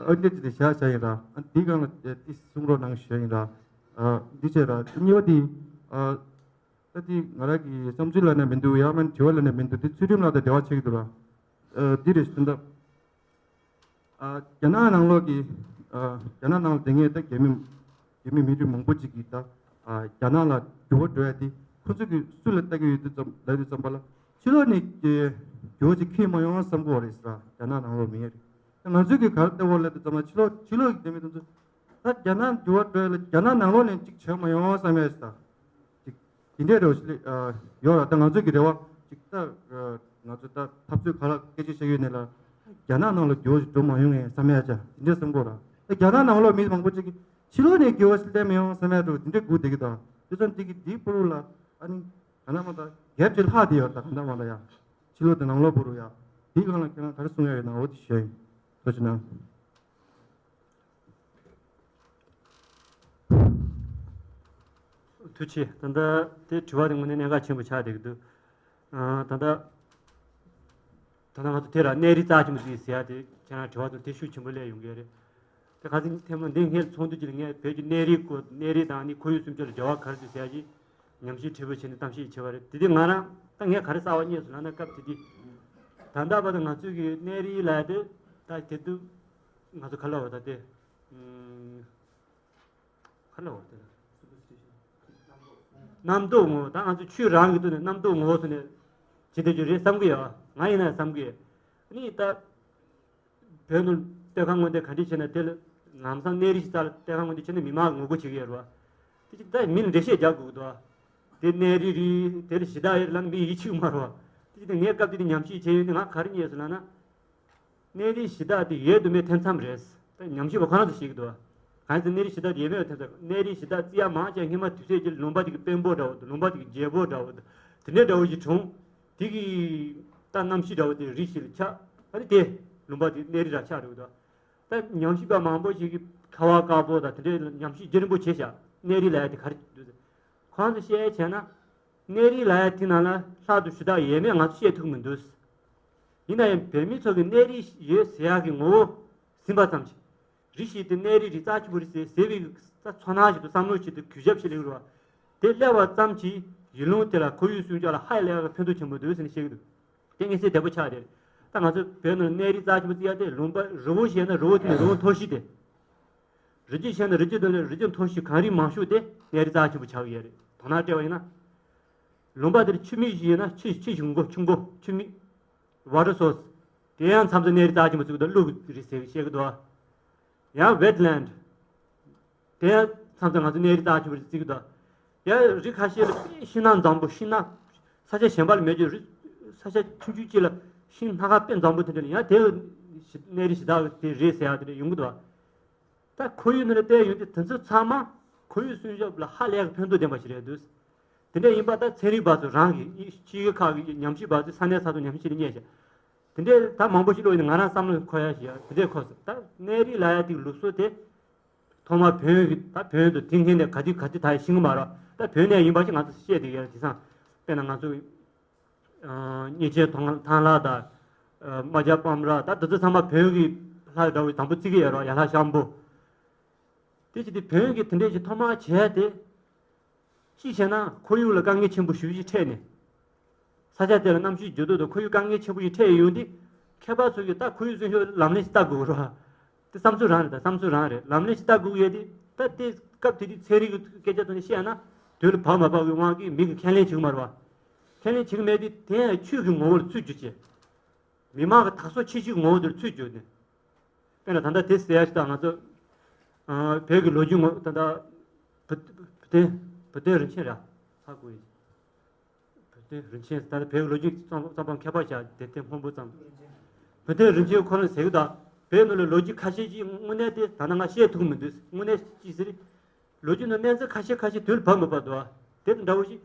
ཨ་འདྲ་ཅིག་ནས་བཞག་བཞག་ཡིན་ར། ཨ་དེ་སྒང་ལ་དེ་གསུང་རོགས་གནང་ཞུ་ཡ་ཡིན་ར། ཨ་འདི་བྱས་ར། དེ་གཉིས་པ་དེ་ཨ། ད་དེ་ང་རང་གི་བསམ་ཚུལ་ལབ་ན་མི་འདུག་ཡང་མིན་དྲི་བ་ལབ་ན་མི་འདུག་དེ་ཚུལ་ཁྲིམས་ལགས་དང་འབྲེལ་བ་ཆགས་ཀྱི་འདུག་ར། ཨ་འདི་རེད། ད་ལྟ་ཨ་རྒྱ་ནག་ནང་ལོགས་ཀྱི་ཨ་རྒྱ་ནག་ནང་ལ་བསྡད་མཁན་ད་རྒྱ་མི་རྒྱ་མི་མི་རིགས་མང་པོ་ཅིག་གིས་ད་ཨ་རྒྱ་ནག་ལ་འགྱུར་བ་འགྲོ་ཡ་དེ་ཁོ་ཚོ་གིས་སུ་ལ་ལྟ་གི་ཡོད་དུས་ཙམ་ལབ་དུས་ཙམ་པ་ལ་ཕྱི་ལོགས་ནས་འགྱུར་བ་ཅིག་འཁྱེར་མ་ཡོང་བསམ་གི་ཡོད་རེད་ཟེར་ར། རྒྱ་ནག་ནང་ལོགས་མི་ཡ་རེད། ད་ང་ཚོས་གིས་ག་རེ་ལྟ་གི་ཡོད་ལབ་དུས་ཙམ་པ་ཕྱི་ལོགས་ཕྱི་ལོགས་ཀྱི་བསྡད་མི་དེ་ཚོ་ད་རྒྱ་ནག་འགྱུར་བ་འགྲོ་ཡ་ལ་རྒྱ་ནག་ནང་ལོགས་ནས་ཅིག་བྱུང་མ་ཡོང་བསམ་ཡ་ཞིག་ད། ཅིག་དེ་འདྲའི་རོ་ཞིག་ཨ་ཡོད་ར། ད་ང་ཚོ་གི་རེ་བ་ཅིག་ད་ཨ་ང་ཚོ་ད་འཐབ་རྩོད་ག་ལ་སྐད་ཆ་བཤད་ཡོད་ནས་ལ་རྒྱ་ནག་ནང་ལ་འགྱུར་བ་ཞིག་འགྲོ་མ་ཡོང་ངས་བསམ་ཡ་ཅིག་དེ་འདྲ་བསམ་གི་ཡོད་ར། ད་རྒྱ་ནག་ནང་ལོགས་མི་མང་པོ་ཅིག་གིས་ཕྱི་ལོགས་ནས་འགྱུར་བ་ཞིག་སླེབས་མི་ཡོང་བསམ་ཡ་འགྲོ་དེ་འདྲ་སྒུག་བསྡད་ཀྱི་འདུག་དེ་ཙམ་དེ་གི་དེའི་བར་ལ་ཨ་ནི་ག་ན་མ་ད་རྒྱབ་ཀྱི་ལྷག་དེ་ཡོད་ད་ག་ན་མ་ལ་ཡ། ཕྱི་ལོགས་དང་ནང་ལོགས་བར་ཡ། དེའི་སྒང་ལ་ཁྱེད་རང་ག་རེ་གསུང་ཡ་ཡོད་ན་འོ་དེ་ཞུ་ཡ་ཡིན། ཐུགས་རྗེ་གནང་། ཐུགས་རྗེ་ཆེ། ད་ལྟ་དེ་དྲི་བ་དེ་དངོས་གནས་གནད་འགག་ཆེན་པོ་ཆགས་བསྡད་ཀྱི་འདུག་ཨ་ད་ལྟ་ད་ལྟ་ང་ཚོ་དེ་ར་གནས་རི་རྩ་ཆེན་པོ་ཅིག་ཟེར་ཡ་དེ་ཁྱེད་རང་དྲི་བ་དེ་དེ་ཤུགས་ཆེན་པོ་སླེབས་ཡོང་གི་རེད། དེ་ག་ཚོད་ཐེངས་མ་འདི་སྔའི་ཚོགས་འདུ་ཅིག་ལ་ངས་བོད་ཀྱི་གནས་རིའི་སྐོར་གནས་རི་དང་ནི་ཁོར་ཡུག་སྲུང་སྐྱོབ་ལ་འབྲེལ་བ་ག་རེ་འདུག་ཟེར་ཡ་ཅིག་ཉམས་ཞིབ་ཕྲན་བུ་བྱས་ནས་གཏམ་བཤད་བྱས་པ་རེད། དེ་དུས་ང་རང་ད་ངས་ག་རེ་གསར་པ་རྙེད་སོང་ལབ་ན་སྐབས་དེ་དུས་ད་ལྟ་བར་དུ་ང་ཚོའི་གི་གནས་རི་ལབ་ཡ་དེ་ད་དེ་དུས་ང་ཚོ་ག་ལབ་དགོས་ད་དེ་ཨུམ། ག་ལ་བར་དེ་ལ། རྣམ་རྟོག་ངོ་བོ་ད་ང་ཚོ་ཆོས་རང་གི་ཐོག་ནས་རྣམ་རྟོག་ངོ་བོ་ཐོག་ནས་བྱེད་བསྡད་རྒྱུ་རེད་བསམ་གི་ཡོད། ང་ཡིན་ན་བསམ་གི་ཡོད། ནི་ད་བོད་ནང་ལྟོས་ཁ་ངོ་འདི་ག་འདྲ་བྱས་ན་དེ་ལ་ལམ་སང་གནས་རི་ཞིག་རྩ་ལ་ལྟོས་ཁ་ངོ་འདི་བྱས་ན་མི་མང་ངོ་རྒོལ་བྱེད་ཀྱི་ཡོད་རེད་བ། དེ་ཅིག་ད་མི་ལ་འགྲེལ་བཤད་རྒྱག་དགོས་ཀྱི་འདུག་བ། དེ་གནས་རི་རེད་དེ་ལ་གཞི་བདག་ཡོད་ལབ་ན་མི་ཡིད་ཆེས་མ་རེད་བ། དེ་ཅིག་ད་ངས་སྐབས་དེ་དུས་ཉམས་ཞིབ་བྱས་ཡོད་ནི་ང་ག་རེ་རྙེད་སོང་ལབ་ན། གནས་རིའི་གཞི་བདག་དེ་ཡོད་དུ་མེད་ཐེ་ཚོམ་རེད། ད་ཉམས་ཞིབ་པ་ཁོ་རང་ཚོ་བཤད་ཀྱི་འདུག་གང་ཡིན་ཟེར་གནས་རིའི་གཞི་བདག་དེ་ཡོད་མེད་ཐེ་ཚོམ། གནས་རིའི་གཞི་བདག་བརྩི་ཡ་མང་ཆེ་སྔོན་མ་དུས་ཚོད་ཀྱི་ལུང་པ་དེ་གི་དཔོན་པོ་འདྲ་བོ་དང་ལུང་པ་དེ་གི་རྒྱལ་པོ་འདྲ་བོ་དང་དེ་འདྲའི་འདྲ་བོ་ཞིག་བྱུང་། དེ་གི་ད་གནམ་གཤིས་འདྲ་བོ་དེ་རི་ཞིག་ལ་ཆགས། ཨ་ནི་དེ་ལུང་པ་དེ་གནས་རི་ར་ཆགས་འགྲོ་གི་འདུག་ད་ཉམས་ཞིབ་པ་མང་པོ་ཞིག་གིས་ཁ་བ་དཀར་པོ་དང་དེ་འདྲའི་ཉམས་ཞིབ་བརྒྱུད་རིམ་པོ་བྱས་ཤག་གནས་རི་ལབ་ཡ་དེ་ག་རེ་འདུག་ཁོང་ཚོས་བཤད་ཡ་བྱས་ན། གནས་རི་ལབ་ཡ་དེ་ནང་ལ་ལྷག་ཏུ་ཞུ་དག་ཡོད་མེད་ང་ཚོ་བཤད་ཐུབ་ཀྱི་མི་འདུག་ཡིན་ན་ཡང་བོད་མི་ཚོ་གི་གནས་རི་ཡོད་ཟེར་ཡག་གི་ངོ་བོ་ཟིན་པ་ཙམ་གྱིས། རི་ཞིག་དེ་གནས་རི་རི་རྩ་ཆེན་པོ་རེད་ཟེར་ཟེར་བའི་ཚོར་སྣང་ཞིག་ཏུ་བསམ་བློ་ཞིག་ཏུ་གུས་ཞབས་ཞིག་སླེབས་རེད་བ། དེ་སླེབས་པ་ཙམ་གྱིས་ཡུལ་ལུང་དེ་ལ་ཁོར་ཡུག་སྲུང་སྐྱོབ་ལ་ཧ་ལས་པའི་ཕན་ཐོགས་ཆེན་པོ་འདུག་ཟེར་ནས་བཤད་ཀྱི་འདུག་དེ་མངོན་གསལ་དོད་པོ་ཆགས་རེད། ད་ང་ཚོ་བོད་ནང་གནས་རི་རྩ་ཆེན་པོ་བརྩི་ཡ་དེ་ལུང་པ་རི་བོ་ཞེས་ན་རི་བོ་དེ་ནི་རི་བོ་མཐོ་ཤོས་དེ། རི་རྒྱུད་ཆེ་ན་རི་རྒྱུད་དེ་ནི་རི་རྒྱུད་མཐོ་ཤོས་གངས་རི་མང་ཤོས་དེ་གནས་རི་རྩ་ཆེན་པོ་ཆགས་ཀྱི་ཡོད་རེད། དོ་སྣང་སྤྲད་པ་ཡིན་ན། ལུང་པ་དེར་ཆུ་མིག་ཞིག་ཡོད་ན་ཆུ་ཆུ་ཞིག་མགོ་ཆུ་མགོ་ཆུ་མིག water source དེ་ཡང་མཚམས་སུ་གནས་རི་རྩ་ཆེན་པོ་བརྩི་གི་འདུག་ཀླུ་གི་རི་ཟེར་བཤད་གི་འདུག་ཡང་wetland དེ་ཡང་མཚམས་སུ་ང་ཚོ་གནས་རི་རྩ་ཆེན་པོ་རེད་བརྩི་གི་འདུག་ཡང་རི་ཁ་ཤས་ལ་དཔེ་ཤིང་ནགས་འཛོམས་པོ་ཤིང་ནགས་ས་ཆ་གཞན་པ་ལ་མེད་ཀྱི་རི་ས་ཆ་ཆུང་ཆུང་གཅིག་ལ་ཤིང་སྣ་ཁ་དཔེ་འཛོམས་པོ་དེ་འདྲ་ལ་ཡང་དེ་གནས་རི་གཞི་བདག་དེ་རེད་ཟེར་ཡག་དེ་འདྲ་ཡོང་གི་འདུག་ད་ཁོར་ཡུག་ནང་ལ་བལྟས་ཡོང་དུས་དེ་ཚོ་ཚང་མ་ཁོར་ཡུག་སྲུང་སྐྱོབ་ལ་ཧ་ལས་ཀྱི་ཕན་ཐོགས་ལྡན་པ་ཞིག་རེད་འདུག་དེ་འདྲ་ཡིན་པ་ད་ཚན་རིག་པ་ཚོ་རང་གི་ཕྱི་རྒྱལ་ཁག་གི་ཉམས་ཞིབ་པ་ཚོས་ས་གནས་ས་ཐོག་ཉམས་ཞིབ་བྱས་ནས་རྙེད་བཞག་དེ་འདྲའི་ད་མང་པོ་ཞིག་ཀློག་ཡིན་ན་ང་རང་བསམ་བློ་འཁོར་ཡ་ཞིག་ཡ་དེ་འདྲའི་འཁོར་སོང་། ད་གནས་རི་ལབ་ཡ་དེ་ལུགས་སྲོལ་དེ་ཐོག་མར་བོན་གྱི་ད་བོན་དུ་དེ་སྔོན་ནས་ག་དུས་ག་དུས་ད་ཤེས་ཀྱི་མ་རེད། ད་བོད་ནས་ཡིན་པ་ཞིག་ང་ཚོ་བཤད་བསྡད་ཡོད་རེད། དེང་སང་དཔེར་ན་ང་ཚོ་གཉན་ཆེན་ཐང་ཐང་ལྷ་དང་རྨ་བྱ་སྤམ་ར་ད་དེ་ཚོ་ཚང་མ་བོན་གྱི་ལྷ་འདྲ་བོ་དང་པོ་བརྩི་གི་ཡོད་རེད། ཡ་ལྷ་ཤམ་པོ། དེ་བྱས་ཏེ་བོན་གྱི་དེ་འདྲས་ཀྱི་ཐོག་མར་བྱས་ཏེ། གཅིག་བྱས་ན་ཁོར་ཡུག་ལ་དཀའ་ངལ་ཆེན་པོ་ཞེ་པོ་ཅིག་འཕྲད་ནས། ས་ཆ་དེ་ལ་གནམ་གཤིས་འགྱུར་ལྡོག་དང་ཁོར་ཡུག་དཀའ་ངལ་ཆེན་པོ་ཞིག་འཕྲད་ཡོང་དུས། མཁས་པ་ཚོ་གིས་ད་ཁོར་ཡུག་སྲུང་སྐྱོབ་ལམ་ལྷོང་ཞིག་བལྟ་དགོས་རེད་བ། དེ་བསམ་ཚུལ་རང་རེད། ད་བསམ་ཚུལ་རང་རེད། ལམ་ལྷོང་ཞིག་བལྟ་དགོས་ཡོད་དེ། ད་དེ་སྐབས་དེ་དུས་ཚན་རིག་གི་སྐད་ཆ་ཐོག་ནས་བཤད་ན་དུས་ལ་བབ་མ་བབ་ཀྱི་དབང་གིས་མི་གིས་ཁས་ལེན་བྱེད་ཀྱི་མ་རེད་བ། ཁས་ལེན་བྱེད་ཀྱི་མེད་དུས་དེ་ཡང་ཆོས་ཀྱི་ངོ་བོར་ཚུད་རྒྱུ་བྱས། མི་དམངས་ཀྱི་དག་སོ་ཆེ་ཤོས་ཀྱི་ངོ་བོ་དེར་ཚུད་རྒྱུ་ནི། དཔེར་ན་ད་ལྟ་དེ་ཟེར་ཡ་ཞིག་དང་ང་ཚོ་ཨ་བོད་ཀྱི་ལོ་རྒྱུས་ངོ་ད་ལྟ་བུ་བུ་སྟོན་བུ་སྟོན་རིན་ཆེན་ར་ཧ་གོ་ཡིན། བུ་སྟོན་རིན་ཆེན་ད་ལྟ་བོད་ཀྱི་ལོ་རྒྱུས་རྩོམ་རྩོམ་པ་མཁས་པ་ཞིག་དེ་དེ་སྔོན་པོ་ཙམ། བུ་ བོད་དོན་རིན་ཆེན་ཁོ་རང་ཟེར་གི་འདུག་བོད་ནང་ལ་ལོ་རྒྱུས་ཁ་ཤས་ཅིག་དངོས་གནས་དེ་ད་ལྟ་ང་བཤད་ཐུབ་མི་འདུག་དངོས་གནས་ཅི་ཟེར། ལོ་རྒྱུས་ནང་གནས་ཚུལ་ཁ་ཤས་ཁ་ཤས་དུས་ལ་བབ་མི་བབ་འདུག་དེ་དང་འདྲ་བོ་ཞིག་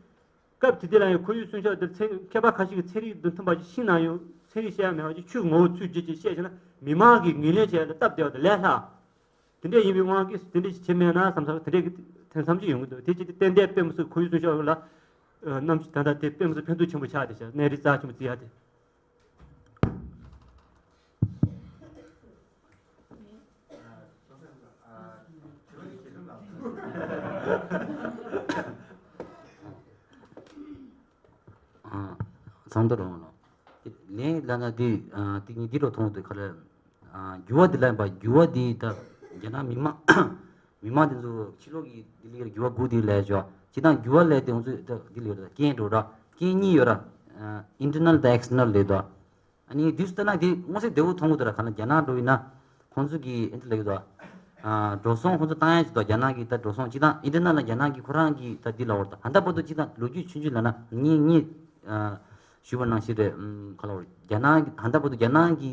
སྐབས་དེ་དུས་ལ་ཡང་ཁོར་ཡུག་སྲུང་སྐྱོབ་དེ་ཚན་མཁས་པ་ཁ་ཤས་ཀྱིས་ཚན་རིག་དང་མཐུན་པ་ཞིག་ཤེས་ན་ཡང་ཚན་རིག་བཤད་ཡ་མེད་པ་ཅིག་ཆོས་ཀྱི་ངོ་བོ་ཚུལ་བརྗོད་ཅིག་བཤད་བྱས་ན་མི་མང་གིས་ངོས་ལེན་བྱས་ལ་སྟབས་བདེ་བ་དང་ལས་སླ། དེ་འདྲ་ཡིན་པའི་དབང་གིས་དེ་འདྲ་ཞིག་བྱེད་མེད་ན་བསམ་ས་དེ་འདྲའི་གི་ཐེ་ཚོམ་ཅིག་ཡོང་གི་འདུག་དེ་ཅིག་དེ་ཏན་ཏན་དཔེ་མི་སྲིད་ཁོར་ཡུག་སྲུང་སྐྱོབ་ལ་གནམ་གཤིས་ད་ལྟ་དེ་དཔེ་མི་སྲིད་ཕན་ཐོགས་ཆེན་པོ་ཆགས་བསྡད་ཤག་གནས་རི་རྩ་ཆེན་པོ་བརྩི་ཡ་དེ། ཚང་མ་རོགས་གནང་། ལན་ལབ་ན་འདི་ཏིག་ཉིན་འདི་རུ་མཐོང་དུས་ཁ་ལ་འགྱུར་བ་འདི་ལ་ཡིན་པ་འགྱུར་བ་འདི་ད་རྒྱ་ནག་མི་མང་མི་མང་འདི་ཚོ་ཕྱི་ལོགས་ཀྱི་འདི་ལ་འགྱུར་བ་དགོས་འདི་ལས་ཅོ་ཅི་དང་འགྱུར་བ་ལས་དེ་ང་ཚོས་ད་འདི་ལ་ཡོད་ར་རྐྱེན་འགྲོ་ར་རྐྱེན་གཉིས་ཡོད་ར། ཨིན་ཊར་ནལ་དང་ཨེག་སི་ཊར་ནལ་ལས་ད། ཨ་ནི་དུས་སུ་ལྟ་ན་དེ་མངོན་གསལ་དོད་པོ་མཐོང་གི་འདུག་ར། ག་ན་རྒྱ་ནག་འགྲོ་ཡིན་ན་ཁོང་ཚོ་གི་ཨེ་འདི་ལ་ཡོད་དོ། ཨ་འགྲོ་སོང་ཁོང་ཚོ་བཏང་ཡ་ཅིག་དོ། རྒྱ་ནག་གི་ད་འགྲོ་སོང་ཅིག་དང་ཨིན་ཊར་ནལ་ལ་རྒྱ་ནག་གི་ཁོ་རང་གི་ད་འདི་ལ་འོར་ད་ཧན་ད་པོ་ཏོ་ཅིག་དང་ལོ་རྒྱུས་ཆུང་ཆུང་ལ་ན་ངེད་ངེད་ཨ་ཞུས་པ་ནང་བཞིན་རེད། ཨམ་ག་ལ་འོར་རྒྱ་ནག་གི་ཧན་ད་པོ་ཏོ་རྒྱ་ནག་གི་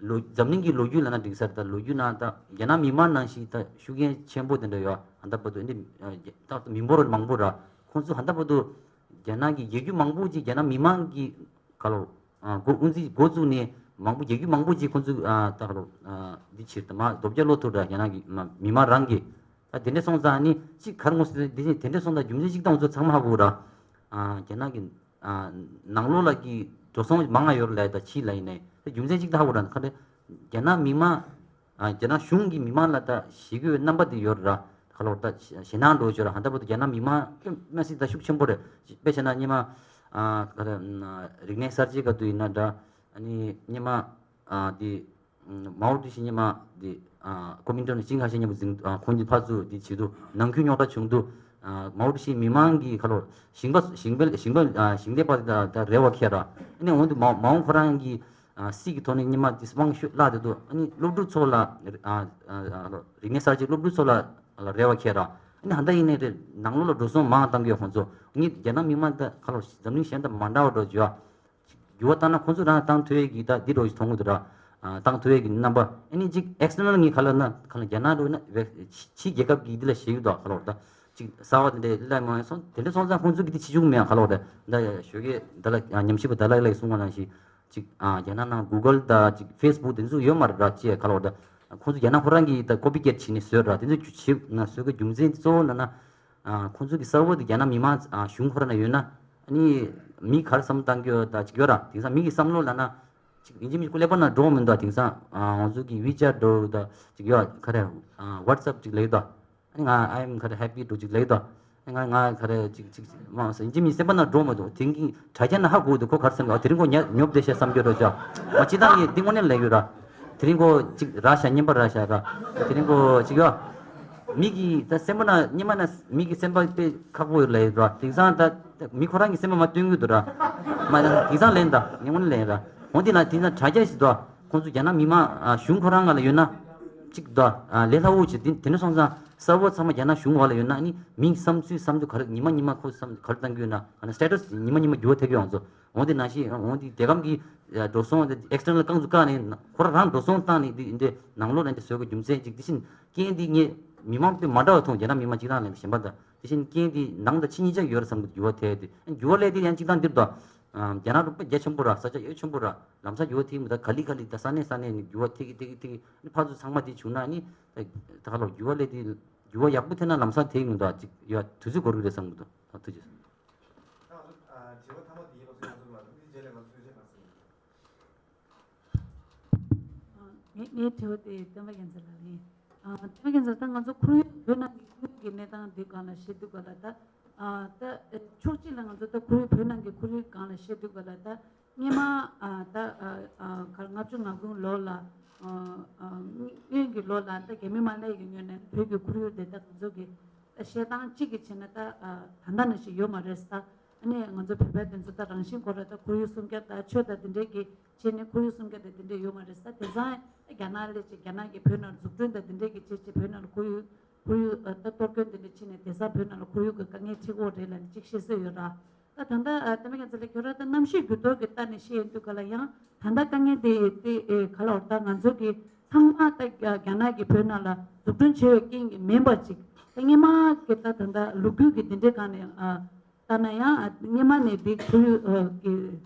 ལོ་འཛམ་གླིང་གི་ལོ་རྒྱུས་ལ་ན་འགྲིག་ས་རེད། ད་ལོ་རྒྱུས་ན་ད་རྒྱ་ནག་མི་མང་ནང་བཞིན་ད་ཤུགས་རྐྱེན་ཆེན་པོ་དེ་འདྲ་ཡོད། ཧན་ད་པོ་ཏོ་ཨེ་འདི་ད་མི་འབོར་མང་པོ་ར་ཁོང་ཚོ་ཧན་ད་པོ་ཏོ་རྒྱ་ནག་གི་རྒྱལ་རྒྱུད་མང་པོ་ཅིག་རྒྱ་ནག་མི་མང་གི་ག་ལ་འོར། ཨ་འགོ་དབུ་འཛིན་འགོ་བཙུགས་ནས་མང་པོ་རྒྱལ་རྒྱུད་མང་པོ་ཅིག་ཁོང་ཚོས་ཨ་ད་ག་རོ་ཨ་འདི་ཕྱིར་དུ་མ་རྡོ་བརྒྱ་བློ་ཐུབ་ར་རྒྱ་ནག་གི་མ་མི་མང་རང་གི་ད་དེ་འདྲ་སོང་ཙང་ནི་གཅིག་གར་ངོ་སི་འདི་བཞིན་དེ་འདྲ་སོང་ཙང་རྒྱུ་མཚན་གཅིག་དང་ཚོ་ཚང་མ་ཧ་གོ་ར། ཨ་རྒྱ་ནག་གི་ཨ་ནང་ལོགས་ལ་གི་འགྲོ་སོང་མང་ང་ཡོད་ར་ལས་ད་ཕྱི་ལ་ཡིན་ནའི་ད་རྒྱུ་མཚན་གཅིག་ད་ཧ་གོ་ར་ཁ་རེ་རྒྱ་ནག་མི་མང་ཨ་རྒྱ་ནག་གཞུང་གི་མི་མང་ལ་ད་ཞེ་གི་རྣམ་པ་དེ་ཡོད་ར། ཁ་ལོར་ད་ཞེད་སྣང་འགྲོ་བྱོས་ར། ཧན་ད་པོ་ཏོ་རྒྱ་ནག་མི་མང་དཔེ་མ་སྲིད་ད་ཤུགས་ཆེན་པོ་རེད། དཔེ་བྱས་ན་སྙེ་མ་ཨ་ག་རེ་རིག་གནས་གསར་བརྗེ་ག་དུས་ཡིན་ན་འདྲ། ཨ་ནི་སྙེ་མ་ཨ་དེ་མའོ་ཀྲུའུ་ཞི་སྙེ་མ་དེ་ཨ་ཀོ་མིན་ཏང་ནི་ཅིང་ཧྭ་ཤེ་སྙེ་མ་འཛིང་ཨ་ཁོང་གི་ཕར་ཚུར་དེ་བྱེད་དུས་ནང་ཁུལ་རྙོག་དྲ་བྱུང་དུས་ཨ་མའོ་ཀྲུའུ་ཞི་མི་མང་གི་ཁ་ལོར་ཞིང་པ་ཞིང་པ་ཞིང་པ་ཨ་ཞིང་ལས་པ་དེ་ད་ད་རེ་བ་ཁྱེར་ར། ཨ་ནི་འོན་ཏེ་མའོ་མའོ་ཁོ་རང་གི་ཨ་སྲིད་ཀྱི་ཐོག་ནས་སྙེ་མ་དེ་དབང་ཤུགས་བརླག་དེ་འདུག་ཨ་ནི་སློབ་ཕྲུག་ཚོ་ལ་ཨ་ཨ་ཨ་རིག་གནས་གསར་བརྗེ་སློབ་ཕྲུག་ཚོ་ལ་ལ་རེ་བ་ཁྱེར་ར། ཨ་ནི་ཧ་ད་ཡིན་ནའི་རེད། ནང་ལོགས་ལ་འགྲོ་སོང་མང་བཏང་གི་ཡོད་ཁོང་ཚོ། ངས་རྒྱ་ནག་མི་མང་ད་ཁ་ལོ་འཛམ་གླིང་གཞན་དང་མ་འདྲ་བ་འགྲོ་བྱོས་ཨ། འགྱུར་བ་བཏང་ན་ཁོང་ཚོ་རང་བཏང་ཐུབ་ཡས་ཀྱི་ད་འདི་འགྲོ་ཞིག་མཐོང་གི་འདུག་ར། ཨ་བཏང་ཐུབ་ཡས་ཀྱི་རྣམ་པ་ཨ་ནི་གཅིག་ཨེག་སི་ཊར་ནལ་ངས་ཁ་ལ་ན་ཁ་ལ་རྒྱ་ནག་འགྲོ་ན་བས་ཕྱི་རྒྱལ་ཁབ་ཀྱི་འདི་ལ་ཞེད་ཀྱི་འདུག་ཁ་ལོ་ད་གཅིག་གསར་བ་དེ་འདྲས་ལ་མང་སོང་དེ་འདྲས་སོང་ཙང་ཁོང་ཚོ་གི་འདི་ཕྱི་འབྱུང་མེད་ཁ་ལོ་ད་ད་ཞོགས་ཀས་ད་ལ་ཉམས་ཞིབ་པ་ད་ལ་ལ་གསུང་བ་ནང་བཞིན། ཅིག་ཨ་རྒྱ་ནག་ནང་གུ་གལ་དང་ཅིག་ཧྥེ་སི་བུག་དེ་ཚོ་ཡོད་མ་རེད་ར་ཅེས་ག་ལ་བ་ད། ཁོང་ཚོ་རྒྱ་ནག་ཁོ་རང་གིས་ད་ཀོ་པི་ཀེཊ་བྱས་ནས་བཟོས་ར་དེ་ཚོ་བྱེད་ན་བཟོས་ཀྱི་རྒྱུ་མཚན་གཙོ་བོ་ལབ་ན། ཨ་ཁོང་ཚོ་གི་གསར་བ་དེ་རྒྱ་ནག་མི་མང་ཨ་གཞུང་ཁོ་རང་ན་ཡོད་ན་ཨ་ནི་མི་ག་རེ་བསམ་བློ་བཏང་གི་ཡོད་ད་ཅིག་ཡོད་ར། དེང་སང་མི་གི་བསམ་བློ་ལབ་ན་ཅིག་ཡིན་གཅིག་མིན་གཅིག་ཀླད་པ་ན་འགྲོ་མི་འདུག་དེང་སང་ཨ་ང་ཚོ་གི་ཝི་ཅེཊ་འགྲོ་ད་ཅིག་ཡོད་ག་རེ་ཨ་ཝ་ཊི་སེབ་ཅིག་ལས་ད། ང་I am kind of happy འགྲོ་ཅིག་ལེགས་དོ། ང་ང་ག་རེ་ཅིག་ཅིག་ཅིག་མ་སེ་ཡིན་གཅིག་མིན་སེམས་པ་ན་འགྲོ་མ་འདུག་དེང་གི་དྲ་རྒྱ་ན་ཧ་གོ་འདུག་ཁོ་ག་རེ་བསམ་གི་ཨ་དེ་རིང་ཁོ་ཉ་ཉོབ་བསྡད་ཤག་བསམ་རྒྱུ་འགྲོ་ཅག་མ་ཅི་ད་ངས་འདི་དངོས་གནས་ལེགས་ཡོད་ར། དེ་རིང་ཁོ་ཅིག་ར་ཤ་ཉན་པ་ར་ཤ་ར། དེ་རིང་ཁོ་ཅིག་ཡོ། མི་གི་ད་སེམས་པ་ན་ཉི་མ་ན་མི་གི་སེམས་པ་དཔེ་ཁག་པོ་ཡོད་ལེགས་ར། དེང་སང་ད་མི་ཁོ་རང་གི་སེམས་པ་མ་སྟོན་གི་འདུག་ར། མ་ན་དེང་སང་ལེན་ད་ངས་དངོས་གནས་ལེན་ར། འོན་ཏེ་ན་དེང་སང་དྲ་རྒྱ་ཞིག་འདུག་ཁོང་ཚོ་རྒྱ་ནག་མི་མང་ཨ་གཞུང་ཁོ་རང་ང་ལ་ཡོད་ན། གཅིག་དང་ཨ་ལས་སླ་བོ་ཅིག་དེ་དེ་འདྲ་སོང་ཙང་གསར་བ་ཚང་མ་རྒྱ་ནག་གཞུང་འོག་ལ་ཡོད་ན་ཨ་ནི་མིང་བསམ་ཚུལ་བསམ་ཚུལ་ག་རེ་ཉི་མ་ཉི་མ་ཁོ་བསམ་ག་རེ་བཏང་གི་ཡོད་ན་ཨ་ནི་སི་ཊེ་ཊས་ཉི་མ་ཉི་མ་འགྱུར་བ་ཐེབས་ཀྱི་ཡོང་ཚོ། འོང་དེ་ནང་བཞིན་འོང་དེ་དེ་གམ་གྱི་འགྲོ་སོང་དེ་ཨེག་སི་ཊར་ནལ་རྐང་ཚུགས་བཀག་ནས་ཁོ་རང་རང་འགྲོ་སོང་བཏང་ནས་དེ་འདྲའི་ནང་ལོགས་ལ་འདི་བཟོ་དགོས་རྒྱུ་མཚན་ཅིག་དེ་བཞིན་རྐྱེན་འདི་ངས་མི་མང་དཔེ་མ་འདྲ་བ་མཐོང་རྒྱ་ནག་མི་མང་གཅིག་རང་ལས་གཞན་པ་དང་དེ་བཞིན་རྐྱེན་འདི་ནང་དང་ཕྱི་གཉིས་ཆ་ཡོད་རེད་བསམ་གྱི་འགྱུར་བ་ཐེབས་ཏེ་འགྱུར་བ་སླེབས་དེ་ཡང་གཅིག་དང་འདིར་དང་རྒྱ་ནག་རུ་དཔེ་རྒྱ་ཆེན་པོ་ར་ས་ཆ་ཡོད་ཆེན་པོ་ར་ལམ་སང་འགྱུར་བ་ཐེབས་མི་ད་ག་ལི་ག་ལི་ད་ས་གནས་ས་གནས་ནས་འགྱུར་བ་ཐེབས་ཀྱི་ཐེབས་ཀྱི་ཐེབས་ཀྱི་ཕར་ཚུར་ཚང་མ་དེ་བྱུང་ན་ནི་ད་ག་ལ་འགྱུར་བ་སླེབས་དེ། འགྱུར་བ་ཡག་པོ་ཐེབས་ན་ལམ་སང་ཐེབས་ཡོང་འདུག་ཅིག་ཡོད་དུས་ཚོད་འགོར་གི་རེད་བསམ་གི་འདུག་ཐུགས་རྗེ་ཆེ། ད་ང་ཚོ་ཨ་དྲི་བ་མཐའ་མ་དེ་ཡིན་པ་སོང་ང་ཚོ་ལ་འདི་རྗེས་ལས་ང་ཚོས་ཆེད་གནང་ཟིན། ཨ་ངའི་ངའི་དྲི་བ་དེ་བསྟན་པ་རྒྱལ་མཚན་ལགས་ཡིན། ཨ་བསྟན་པ་རྒྱལ་མཚན་ད་ང་ཚོ་ཁོར་ཡུག་བོད་ནང་གི་ཁོར་ཡུག་གི་གནས་སྟངས་འདི་སྒང་ལ་བཤད་དུས་སྒང་ལ་ད་ཨ་ད་ཕྱོགས་གཅིག་ལ་ང་ཚོ་ད་ཁོར་ཡུག་བོད་ནང་གི་ཁོར་ཡུག་སྒང་ལ་བཤད་དུས་སྒང་ལ་ད་སྔོན་མ་ཨ་ད་ཨ་ཨ་གར་ལྔ་བཅུ་ང་དགུ་ལོ་ལ་ཨ་ཨ་སྔོན་གྱི་ལོ་ལ་ད་རྒྱ་མི་མ་སླེབས་ཀྱི་སྔོན་ནས་བོད་ཀྱི་ཁོར་ཡུག་དེ་ད་ང་ཚོ་གི་ད་བཤད་སྟངས་གཅིག་གིས་བྱས་ན་ད་ཨ་ད་ལྟ་ནང་བཞིན་ཡོད་མ་རེད་ཟེར། ད་ཨ་ནི་ང་ཚོ་བོད་པ་དེ་ཚོ་ད་རང་བཞིན་ཁོ་ར་ད་ཁོར་ཡུག་སྲུང་སྐྱོབ་ད་ཆོས་ད་དེ་འདྲས་ཀྱི་བྱས་ནས་ཁོར་ཡུག་སྲུང་སྐྱོབ་ད་དེ་འདྲས་ཡོད་མ་རེད་ཟེར། ད་དེང་སང་རྒྱ་ནག་ལས་ཀྱི་རྒྱ་ནག་གི་བོད་ནང་འཛུགས་སྐྲུན་ད་དེ་འདྲས་ཀྱི་བྱས་བྱས་བོད་ནང་ལ་ཁོར་ཡུག་ཁོར་ཡུག་ད་གཏོར་སྐྱོན་དེ་འདྲས་བྱས་ནས་དེང་སང་བོད་ནང་ལ་ཁོར་ཡུག་གི་དཀའ་ངལ་འཕྲད་ཀྱི་ཡོད་རེད་ལབ་ནས་གཅིག་བཤད་སྲོལ་ཡོད་ར། ད་ད་ལྟ་ཨ་བསྟན་པ་རྒྱལ་མཚན་ལགས་ཁྱོད་རང་ད་གནམ་གཤིས་འགྱུར་ལྡོག་གི་ལྟ་ནས་བཤད་ཡོང་དུས་ག་ལ་ཡང་ད་ལྟ་དཀའ་ངལ་དེ་དེ་ཨེ་ག་ལ་བར་ད་ང་ཚོ་གི་ཚང་མ་ད་རྒྱ་རྒྱ་ནག་གི་བོད་ནང་ལ་འཛུགས་སྐྲུན་བྱས་པའི་རྐྱེན་གྱིས་མིན་པ་ཅིག་ད་སྔོན་མ་གི་ད་ད་ལྟ་ལོ་རྒྱུས་ཀྱི་དེ་འདྲའི་སྒང་ནས་ཨ་ལྟ་ན་ཡང་ཨ་སྔོན་མ་ནས་འདི་ཁོར་ཡུག་ཨ་གི་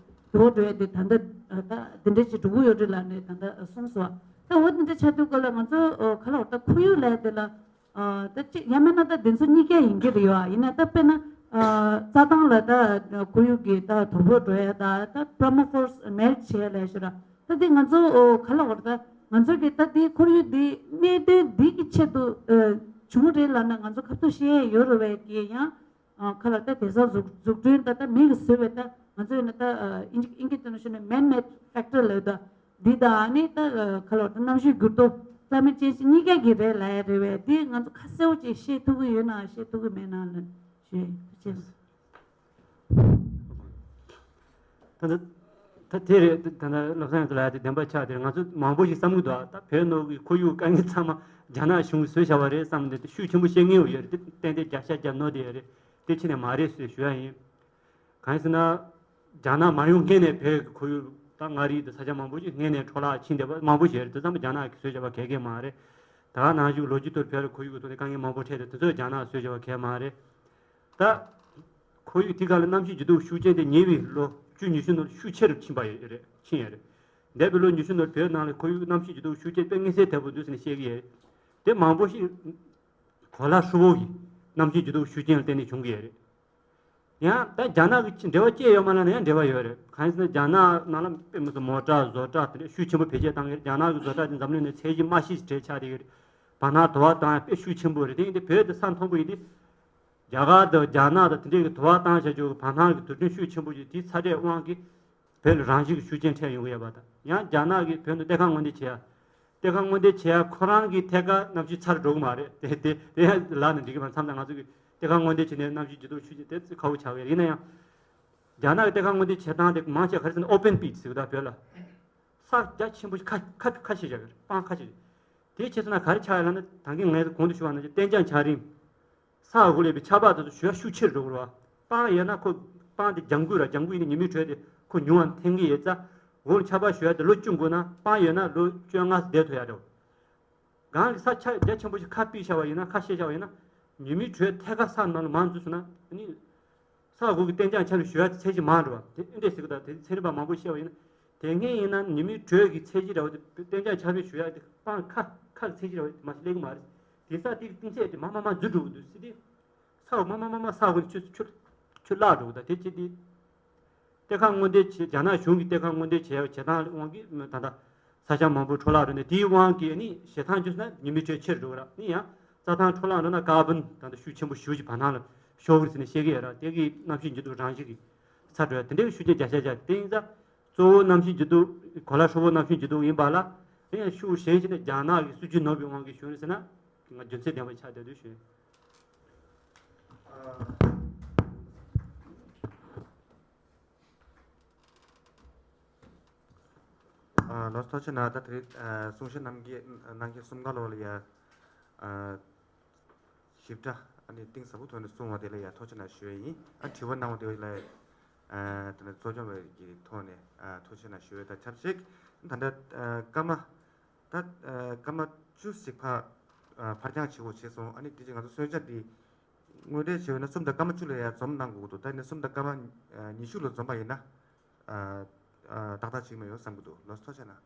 འགྱུར་བ་འགྲོ་ཡ་དེ་ད་ལྟ་ཨ་ད་དེ་འདྲའི་ཅིག་འགྲོ་གི་ཡོད་རེད་ལབ་ནས་ད་ལྟ་གསུངས་སོང་། ད་འོ་དེ་འདྲ་ཆགས་དུས་ག་ལ་ང་ཚོ་ཨ་ག་ལ་བར་ད་ཁོར་ཡུག་ལབ་ཡ་དེ་ལ། ཨ་ད་ཅིག་ཡང་མིན་ན་ད་དེ་ཚོ་གཉིས་ཀ་ཡིན་གྱི་རེད་ཡོད་ཨ། ཡིན་ན་ད་དཔེར་ན་ཨ་རྩྭ་ཐང་ལ་ད་ཁོར་ཡུག་གི་ད་དོ་ཕོག་འགྲོ་ཡ་ད་ད་permafrost melt བྱས་ལབ་ཤི་ར། ད་དེ་ང་ཚོ་ཨོ་ག་ལ་བར་ད་ང་ཚོ་གི་ད་དེ་ཁོར་ཡུག་འདི་གནད་དོན་འདི་གི་ཆེད་དུ་ཨ་བྱུང་རེད་ལབ་ན་ང་ཚོ་ཁ་ཐུག་བཤད་ཡ་ཡོད་རེད་བས་ཀྱི་ཡང་ཨ་ག་ལ་ད་དེང་སང་འཛུགས་འཛུགས་སྐྲུན་ད་ད་མི་གི་བཟོས་བས་ད་ང་ཚོ་ཡིན་ན་ད་ཨ་ཨིན་ཇི་ཨིན་སྐད་དུ་ནི་ཤོད་ན་man-made factor ལབ་ད། འདི་དང་ཨ་ནི་ད་ག་ལ་ད་གནམ་གཤིས་འགྱུར་ལྡོག་climate change གཉིས་ཀ་གི་རེད་ལབ་ཡ་རེད་བས། འདི་ང་ཚོ་ཁ་གསལ་པོ་ཅིག་བཤད་ཐུབ་ཀྱི་ཡོད་ན་བཤད་ཐུབ་ཀྱི་མེད་ན་ལ་ཞུ་ཡ་ཡིན། ཐུགས་རྗེ་ཆེ། ད་ད་ད་དེ་རེད། ད་ད་བློ་བཟང་ཚོ་ལ་དེ་བདེན་པ་ཆགས་དེ་ང་ཚོ་མང་པོ་ཞིག་བསམ་གྱི་འདུག་ད་བོད་ནང་གི་ཁོར་ཡུག་དཀའ་ངལ་ཚང་མ་རྒྱ་ནག་གཞུང་གིས་བཟོས་བཞག་པ་རེད་བསམ་ནས་དེ་ཤུགས་ཆེན་པོ་བཤད་མཁན་ཡོད་རེད། དེ་ཏན་ཏན་བརྒྱ་ཆ་བརྒྱ་ནོར་དེ་ཡོད་རེད། དེ་ཆེ་ནས་མ་རེད་ཟེར་ཞུ་ཡ་ཡིན། གང་ཡིན་ཟེར་ན། རྒྱ་ནག་མ་ཡོང་སྔོན་ནས་བོད་ཀྱི་ཁོར་ཡུག་དང་མངའ་རིས་དང་ས་ཆ་མང་པོ་ཞིག་སྔོན་ནས་འཕྲོ་བརླག་ཕྱིན་བསྡད་པ་མང་པོ་ཞིག་རེད། དེ་ཚང་མ་རྒྱ་ནག་གིས་བཟོས་བཞག་པ་ག་གེ་མ་རེད། ད་ག་ནང་བཞིན་ལོ་རྒྱུས་ཐོག་བོད་ལ་ཁོར་ཡུག་གི་ཐོག་ནས་དཀའ་ངལ་མང་པོ་འཕྲད་དེ་དེ་ཚོ་རྒྱ་ནག་གིས་བཟོས་བཞག་པ་ག་གེ་མ་རེད། ད་ཁོར་ཡུག་དེ་ག་ལ་གནམ་གཤིས་འགྱུར་ལྡོག་ཤུགས་རྐྱེན་དེ་ཉེ་བའི་ལོ་བཅུ་ཉི་ཤུ་ནང་ཤུགས་ཆེ་རུ་ཕྱིན་པ་ཡོད་རེད། ཕྱིན་ཡོད་རེད། འདས་པའི་ལོ་ཉི་ཤུ་ནང་བོད་ནང་ལ་ཁོར་ཡུག་གནམ་གཤིས་འགྱུར་ལྡོག་ཤུགས་རྐྱེན་དཔེ་མངོན་གསལ་དོད་པོ་འདུག་ཟེར་ནས་བཤད་ཀྱི་ཡོད། དེ་མང་པོ་ཞིག་གོ་ལ་ཧྲིལ་པོ་གི་གནམ་གཤིས་འགྱུར་ལྡོག་ཤུགས་རྐྱེན་ལ་བརྟེན་ནས་བྱུང་གི་ཡོད་རེད། ཡང་ད་རྒྱ་ནག་གི་འབྲེལ་བ་བཅད་ཡོད་མ་ལབ་ན་ཡང་འབྲེལ་བ་ཡོད་རེད། གང་ཡིན་ཟེར་ན་རྒྱ་ནག་ནང་ལ་དཔེ་མི་སྲིད་མོ་ཊ་བཟོ་གྲྭ་དེ་འདྲ་ཤུགས་ཆེན་པོ་འཕེལ་རྒྱས་བཏང་གི་རེད། རྒྱ་ནག་གི་བཟོ་གྲྭ་དེ་འཛམ་གླིང་ནང་ཚད་གཞི་དམའ་ཤོས་ཤིག་གྲས་ཆགས་བསྡད་ཡོད་རེད། བར་སྣང་དུ་བ་བཏང་ཡ་དཔེ་ཤུགས་ཆེན་པོ་རེད། དེ་ཡིན་དུས་བོད་དེ་ས་མཐོན་པོ་ཡིན་དུས་རྒྱ་གར་དང་རྒྱ་ནག་དང་དེ་འདྲས་ཀྱི་དུ་བ་བཏང་བྱ་རྒྱུ་གི་བར་སྣང་གི་དུས་སྟོན་ཤུགས་ཆེན་པོ་ཞིག་དེའི་ཚ་དྲོད་དབང་གིས་བོད་ལ་རང་བཞིན་གྱི་ཤུགས་རྐྱེན་འཕྲད་ཡོང་གི་ཡོད་པ་དང་། ཡང་རྒྱ་ནག་གིས་བོད་དུ་གཏེར་ཁ་སྔོག་འདོན་བྱེད་ཡ། གཏེར་ཁ་སྔོག་འདོན་བྱེད་ཡ་ཁོ་རང་གི་ཐད་ཀར་གནམ་གཤིས་ཚ་རུ་འགྲོ་གི་མ་རེད། དེ་དེ་དེ་ཡང་ལབ་ན་འགྲིག་གི་མ་རེད། མཚམས་མཚམས་ང་ཚོ་གི་གཏེར་ཁ་སྔོག་འདོན་བྱེད་ནས་གནམ་གཤིས་འགྱུར་ལྡོག་ཤུགས་ཆེ་དེ་ཁག་པོ་ཆགས་ཀྱི་རེད། ཡིན་ན་ཡང་རྒྱ་ནག་གི་གཏེར་ཁ་སྔོག་འདོན་བྱེད་སྟངས་དེ་མང་ཆེ་ག་རེ་ཟེར་ན་open pit ཟེར་གི་འདུག་བོད་ལ། ས་རྒྱ་ཆེན་པོ་ཞིག་ཁ་ཁ་ཁ་ཤས་བཞག་གི་རེད། སྤང་ཁ་ཤས་རེད། དེའི་ཕྱིར་ན་ག་རེ་ཆགས་ཡོད་ལབ་ན་ད་གིན་ངས་གོང་དུ་ཞུས་པ་ནང་བཞིན་གཏན་འཇགས་འཁྱགས་རོམ། ས་འོག་ལས་པའི་ཆར་པ་དེ་ཚོ་ཞུ་ཡ་ཤུགས་ཆེར་འགྲོ་གི་རེད་བ། སྤང་ཡོད་ན་ཁོ་སྤང་དེ་ལྗང་གུ་ར་ལྗང་གུ་ཡིན་ན་ཉི་མའི་དྲོད་དེ་ཁོ་ཉུང་བ་འཐེན་གི་ཡོད་ཙང་། འོག་ལ་ཆར་པ་ཞུ་ཡ་དེ་ལོ་བཅུ་འགོར་ན་སྤང་ཡོད་ན་ལོ་བཅོ་ལྔ་བསྡད་ཐུབ་ཡ་རེད་བ། གང་གི་ས་ཆ་རྒྱ་ཆེན་པོ་ཞིག་ཁ་ཕྱེ་བཞག་པ་ཡིན་ན་ཁ་ཕྱེ་བཞག་པ་ཡིན་ན་ཉི་མའི་དྲོད་ཐད་ཀར་ས་ནང་ལ་མར་འཛུལ་སོང་ན་ཨ་ནི། ས་འོག་གི་གཏན་འཇགས་འཁྱགས་རོམ་ཞུ་ཡ་དེ་ཚད་གཞི་མང་རེད་བ། དེ་ཨེ་འདྲས་ཟེར་གི་ད་དེ་ཚན་རིག་པ་མང་པོས་བཤད་པ་ཡིན་ན། དེ་སྔོན་ཡིན་ན་ཉི་མའི་དྲོད་ཀྱི་ཚད་གཞི་འདྲ་བོ་དེ་གཏན་འཇགས་འཁྱགས་རོམ་ཞུ་ཡ་དེ་སྤང་ཁ་ཁ་གི་ཚད་གཞི་འདྲ་བོ་དེ་མ་གཏོགས་སླེབས་གི་མ་རེད། དེང་སང་དེ་གི་གཏིང་ཚད་དེ་མར་མར་མར་འཛུལ་འགྲོ་གི་འདུག་ཟེར་ཏེ། ས་འོག་མར་མར་མར་མར་ས་འོག་ནས་ཆུ་ཆུ་ཆུ་བརླག་འགྲོ་གི་ད་དེ་ཅི་སྟེ། གཏེར་ཁ་སྔོག་འདོན་བྱེད། རྒྱ་ནག་གཞུང་གིས་གཏེར་ཁ་སྔོག་འདོན་བྱེད་བྱེད་སྟངས་དབང་གིས་ད་ལྟ་ས་ཆ་མང་པོ་འཕྲོ་བརླག་འགྲོ་ནས་དེའི་དབང་གིས་ནི་བྱེ་ཐང་བཅུ་ན་ཉི་མའི་དྲོད་ཆེར་འགྲོ་གི་རེད། ནི་ཡང་རྩྭ་ཐང་འཕྲོ་བརླག་འགྲོ་ན་ཀར་བོན་ད་ལྟ་ཤུགས་ཆེན་པོ་ཞེ་པོ་ཅིག་བར་སྣང་ལ་ཤོར་གི་རེད་ཟེར་ནས་བཤད་ཀྱི་ཡོད་རེད། དེ་གིས་གནམ་གཤིས་འགྱུར་ལྡོག་རང་བཞིན་གྱིས་ཚ་འགྲོ་ཡ་དེ་འདྲའི་ཤུགས་རྐྱེན་རྒྱག་ཤ་རྒྱག་དེ་ཡིན་ཙང་གཙོ་བོ་གནམ་གཤིས་འགྱུར་ལྡོག་གོ་ལ་ཧྲིལ་པོ་གནམ་གཤིས་འགྱུར་ལྡོག་ཡིན་པ་ལ། དེ་ཡང་ཤུགས་ཞན་ཞིག་ནས་རྒྱ་ནག་གི་སྲིད་ཇུས་ནོར་བའི་དབང་གིས་བྱུང་རེད་ཟེར་ན་ང་རྒྱུ་མཚན་ལྡན་པ་ཆགས་བསྡད་འདུག་ཞུ། ཨ། ལགས་སོ། ཐུགས་རྗེ་གནང་། ད་དེ་རིང་ཨ་གསུང་བཤད་གནང་མཁན་གནང་མཁན་གསུམ་ཀ་ལོག་ལ་ཡ་ཨ་ཞིབ་ཕྲ་ཨ་ནི་གཏིང་ཟབ་པོ་ཐོག་ནས་གསུངས་པ་དེ་ལ་ཡ་ཐུགས་རྗེ་གནང་ཞུ་ཡས་ཡིན། ཨ་དྲི་བ་གནང་བ་དེ་ལ་ཡ་ཨ་དེ་ནས་གཙོ་སྐྱོང་བའི་གི་ཐོག་ནས་ཨ་ཐུགས་རྗེ་གནང་ཞུ་ཡས་དང་ཆབས་ཅིག་ད་ལྟ་ཨ་སྐར་མ་ད་ཨ་སྐར་མ་བཅུ་ཞིག་ཕར་ཨ་ཕར་འགྱངས་བྱེད་དགོས་བྱས་སོང་། ཨ་ནི་དེ་རྗེས་ང་ཚོ་གསོལ་ཇ་འདི་དངོས་འབྲེལ་བྱས་ན་གསུམ་དང་སྐར་མ་བཅུ་ལ་ཡ་འཛོམས་གནང་དགོས་ཀྱི་འདུག་ད་ནི་གསུམ་དང་སྐར་མ་ཨ་ཉི་ཤུ་ལ་འཛོམས་པ་ཡིན་ན་ཨ་ཨ་ཏག་ཏག་ཅིག་མ་ཡོང་བསམ་གྱི་འདུག་ལགས་སོ། ཐུགས་རྗེ་གནང་།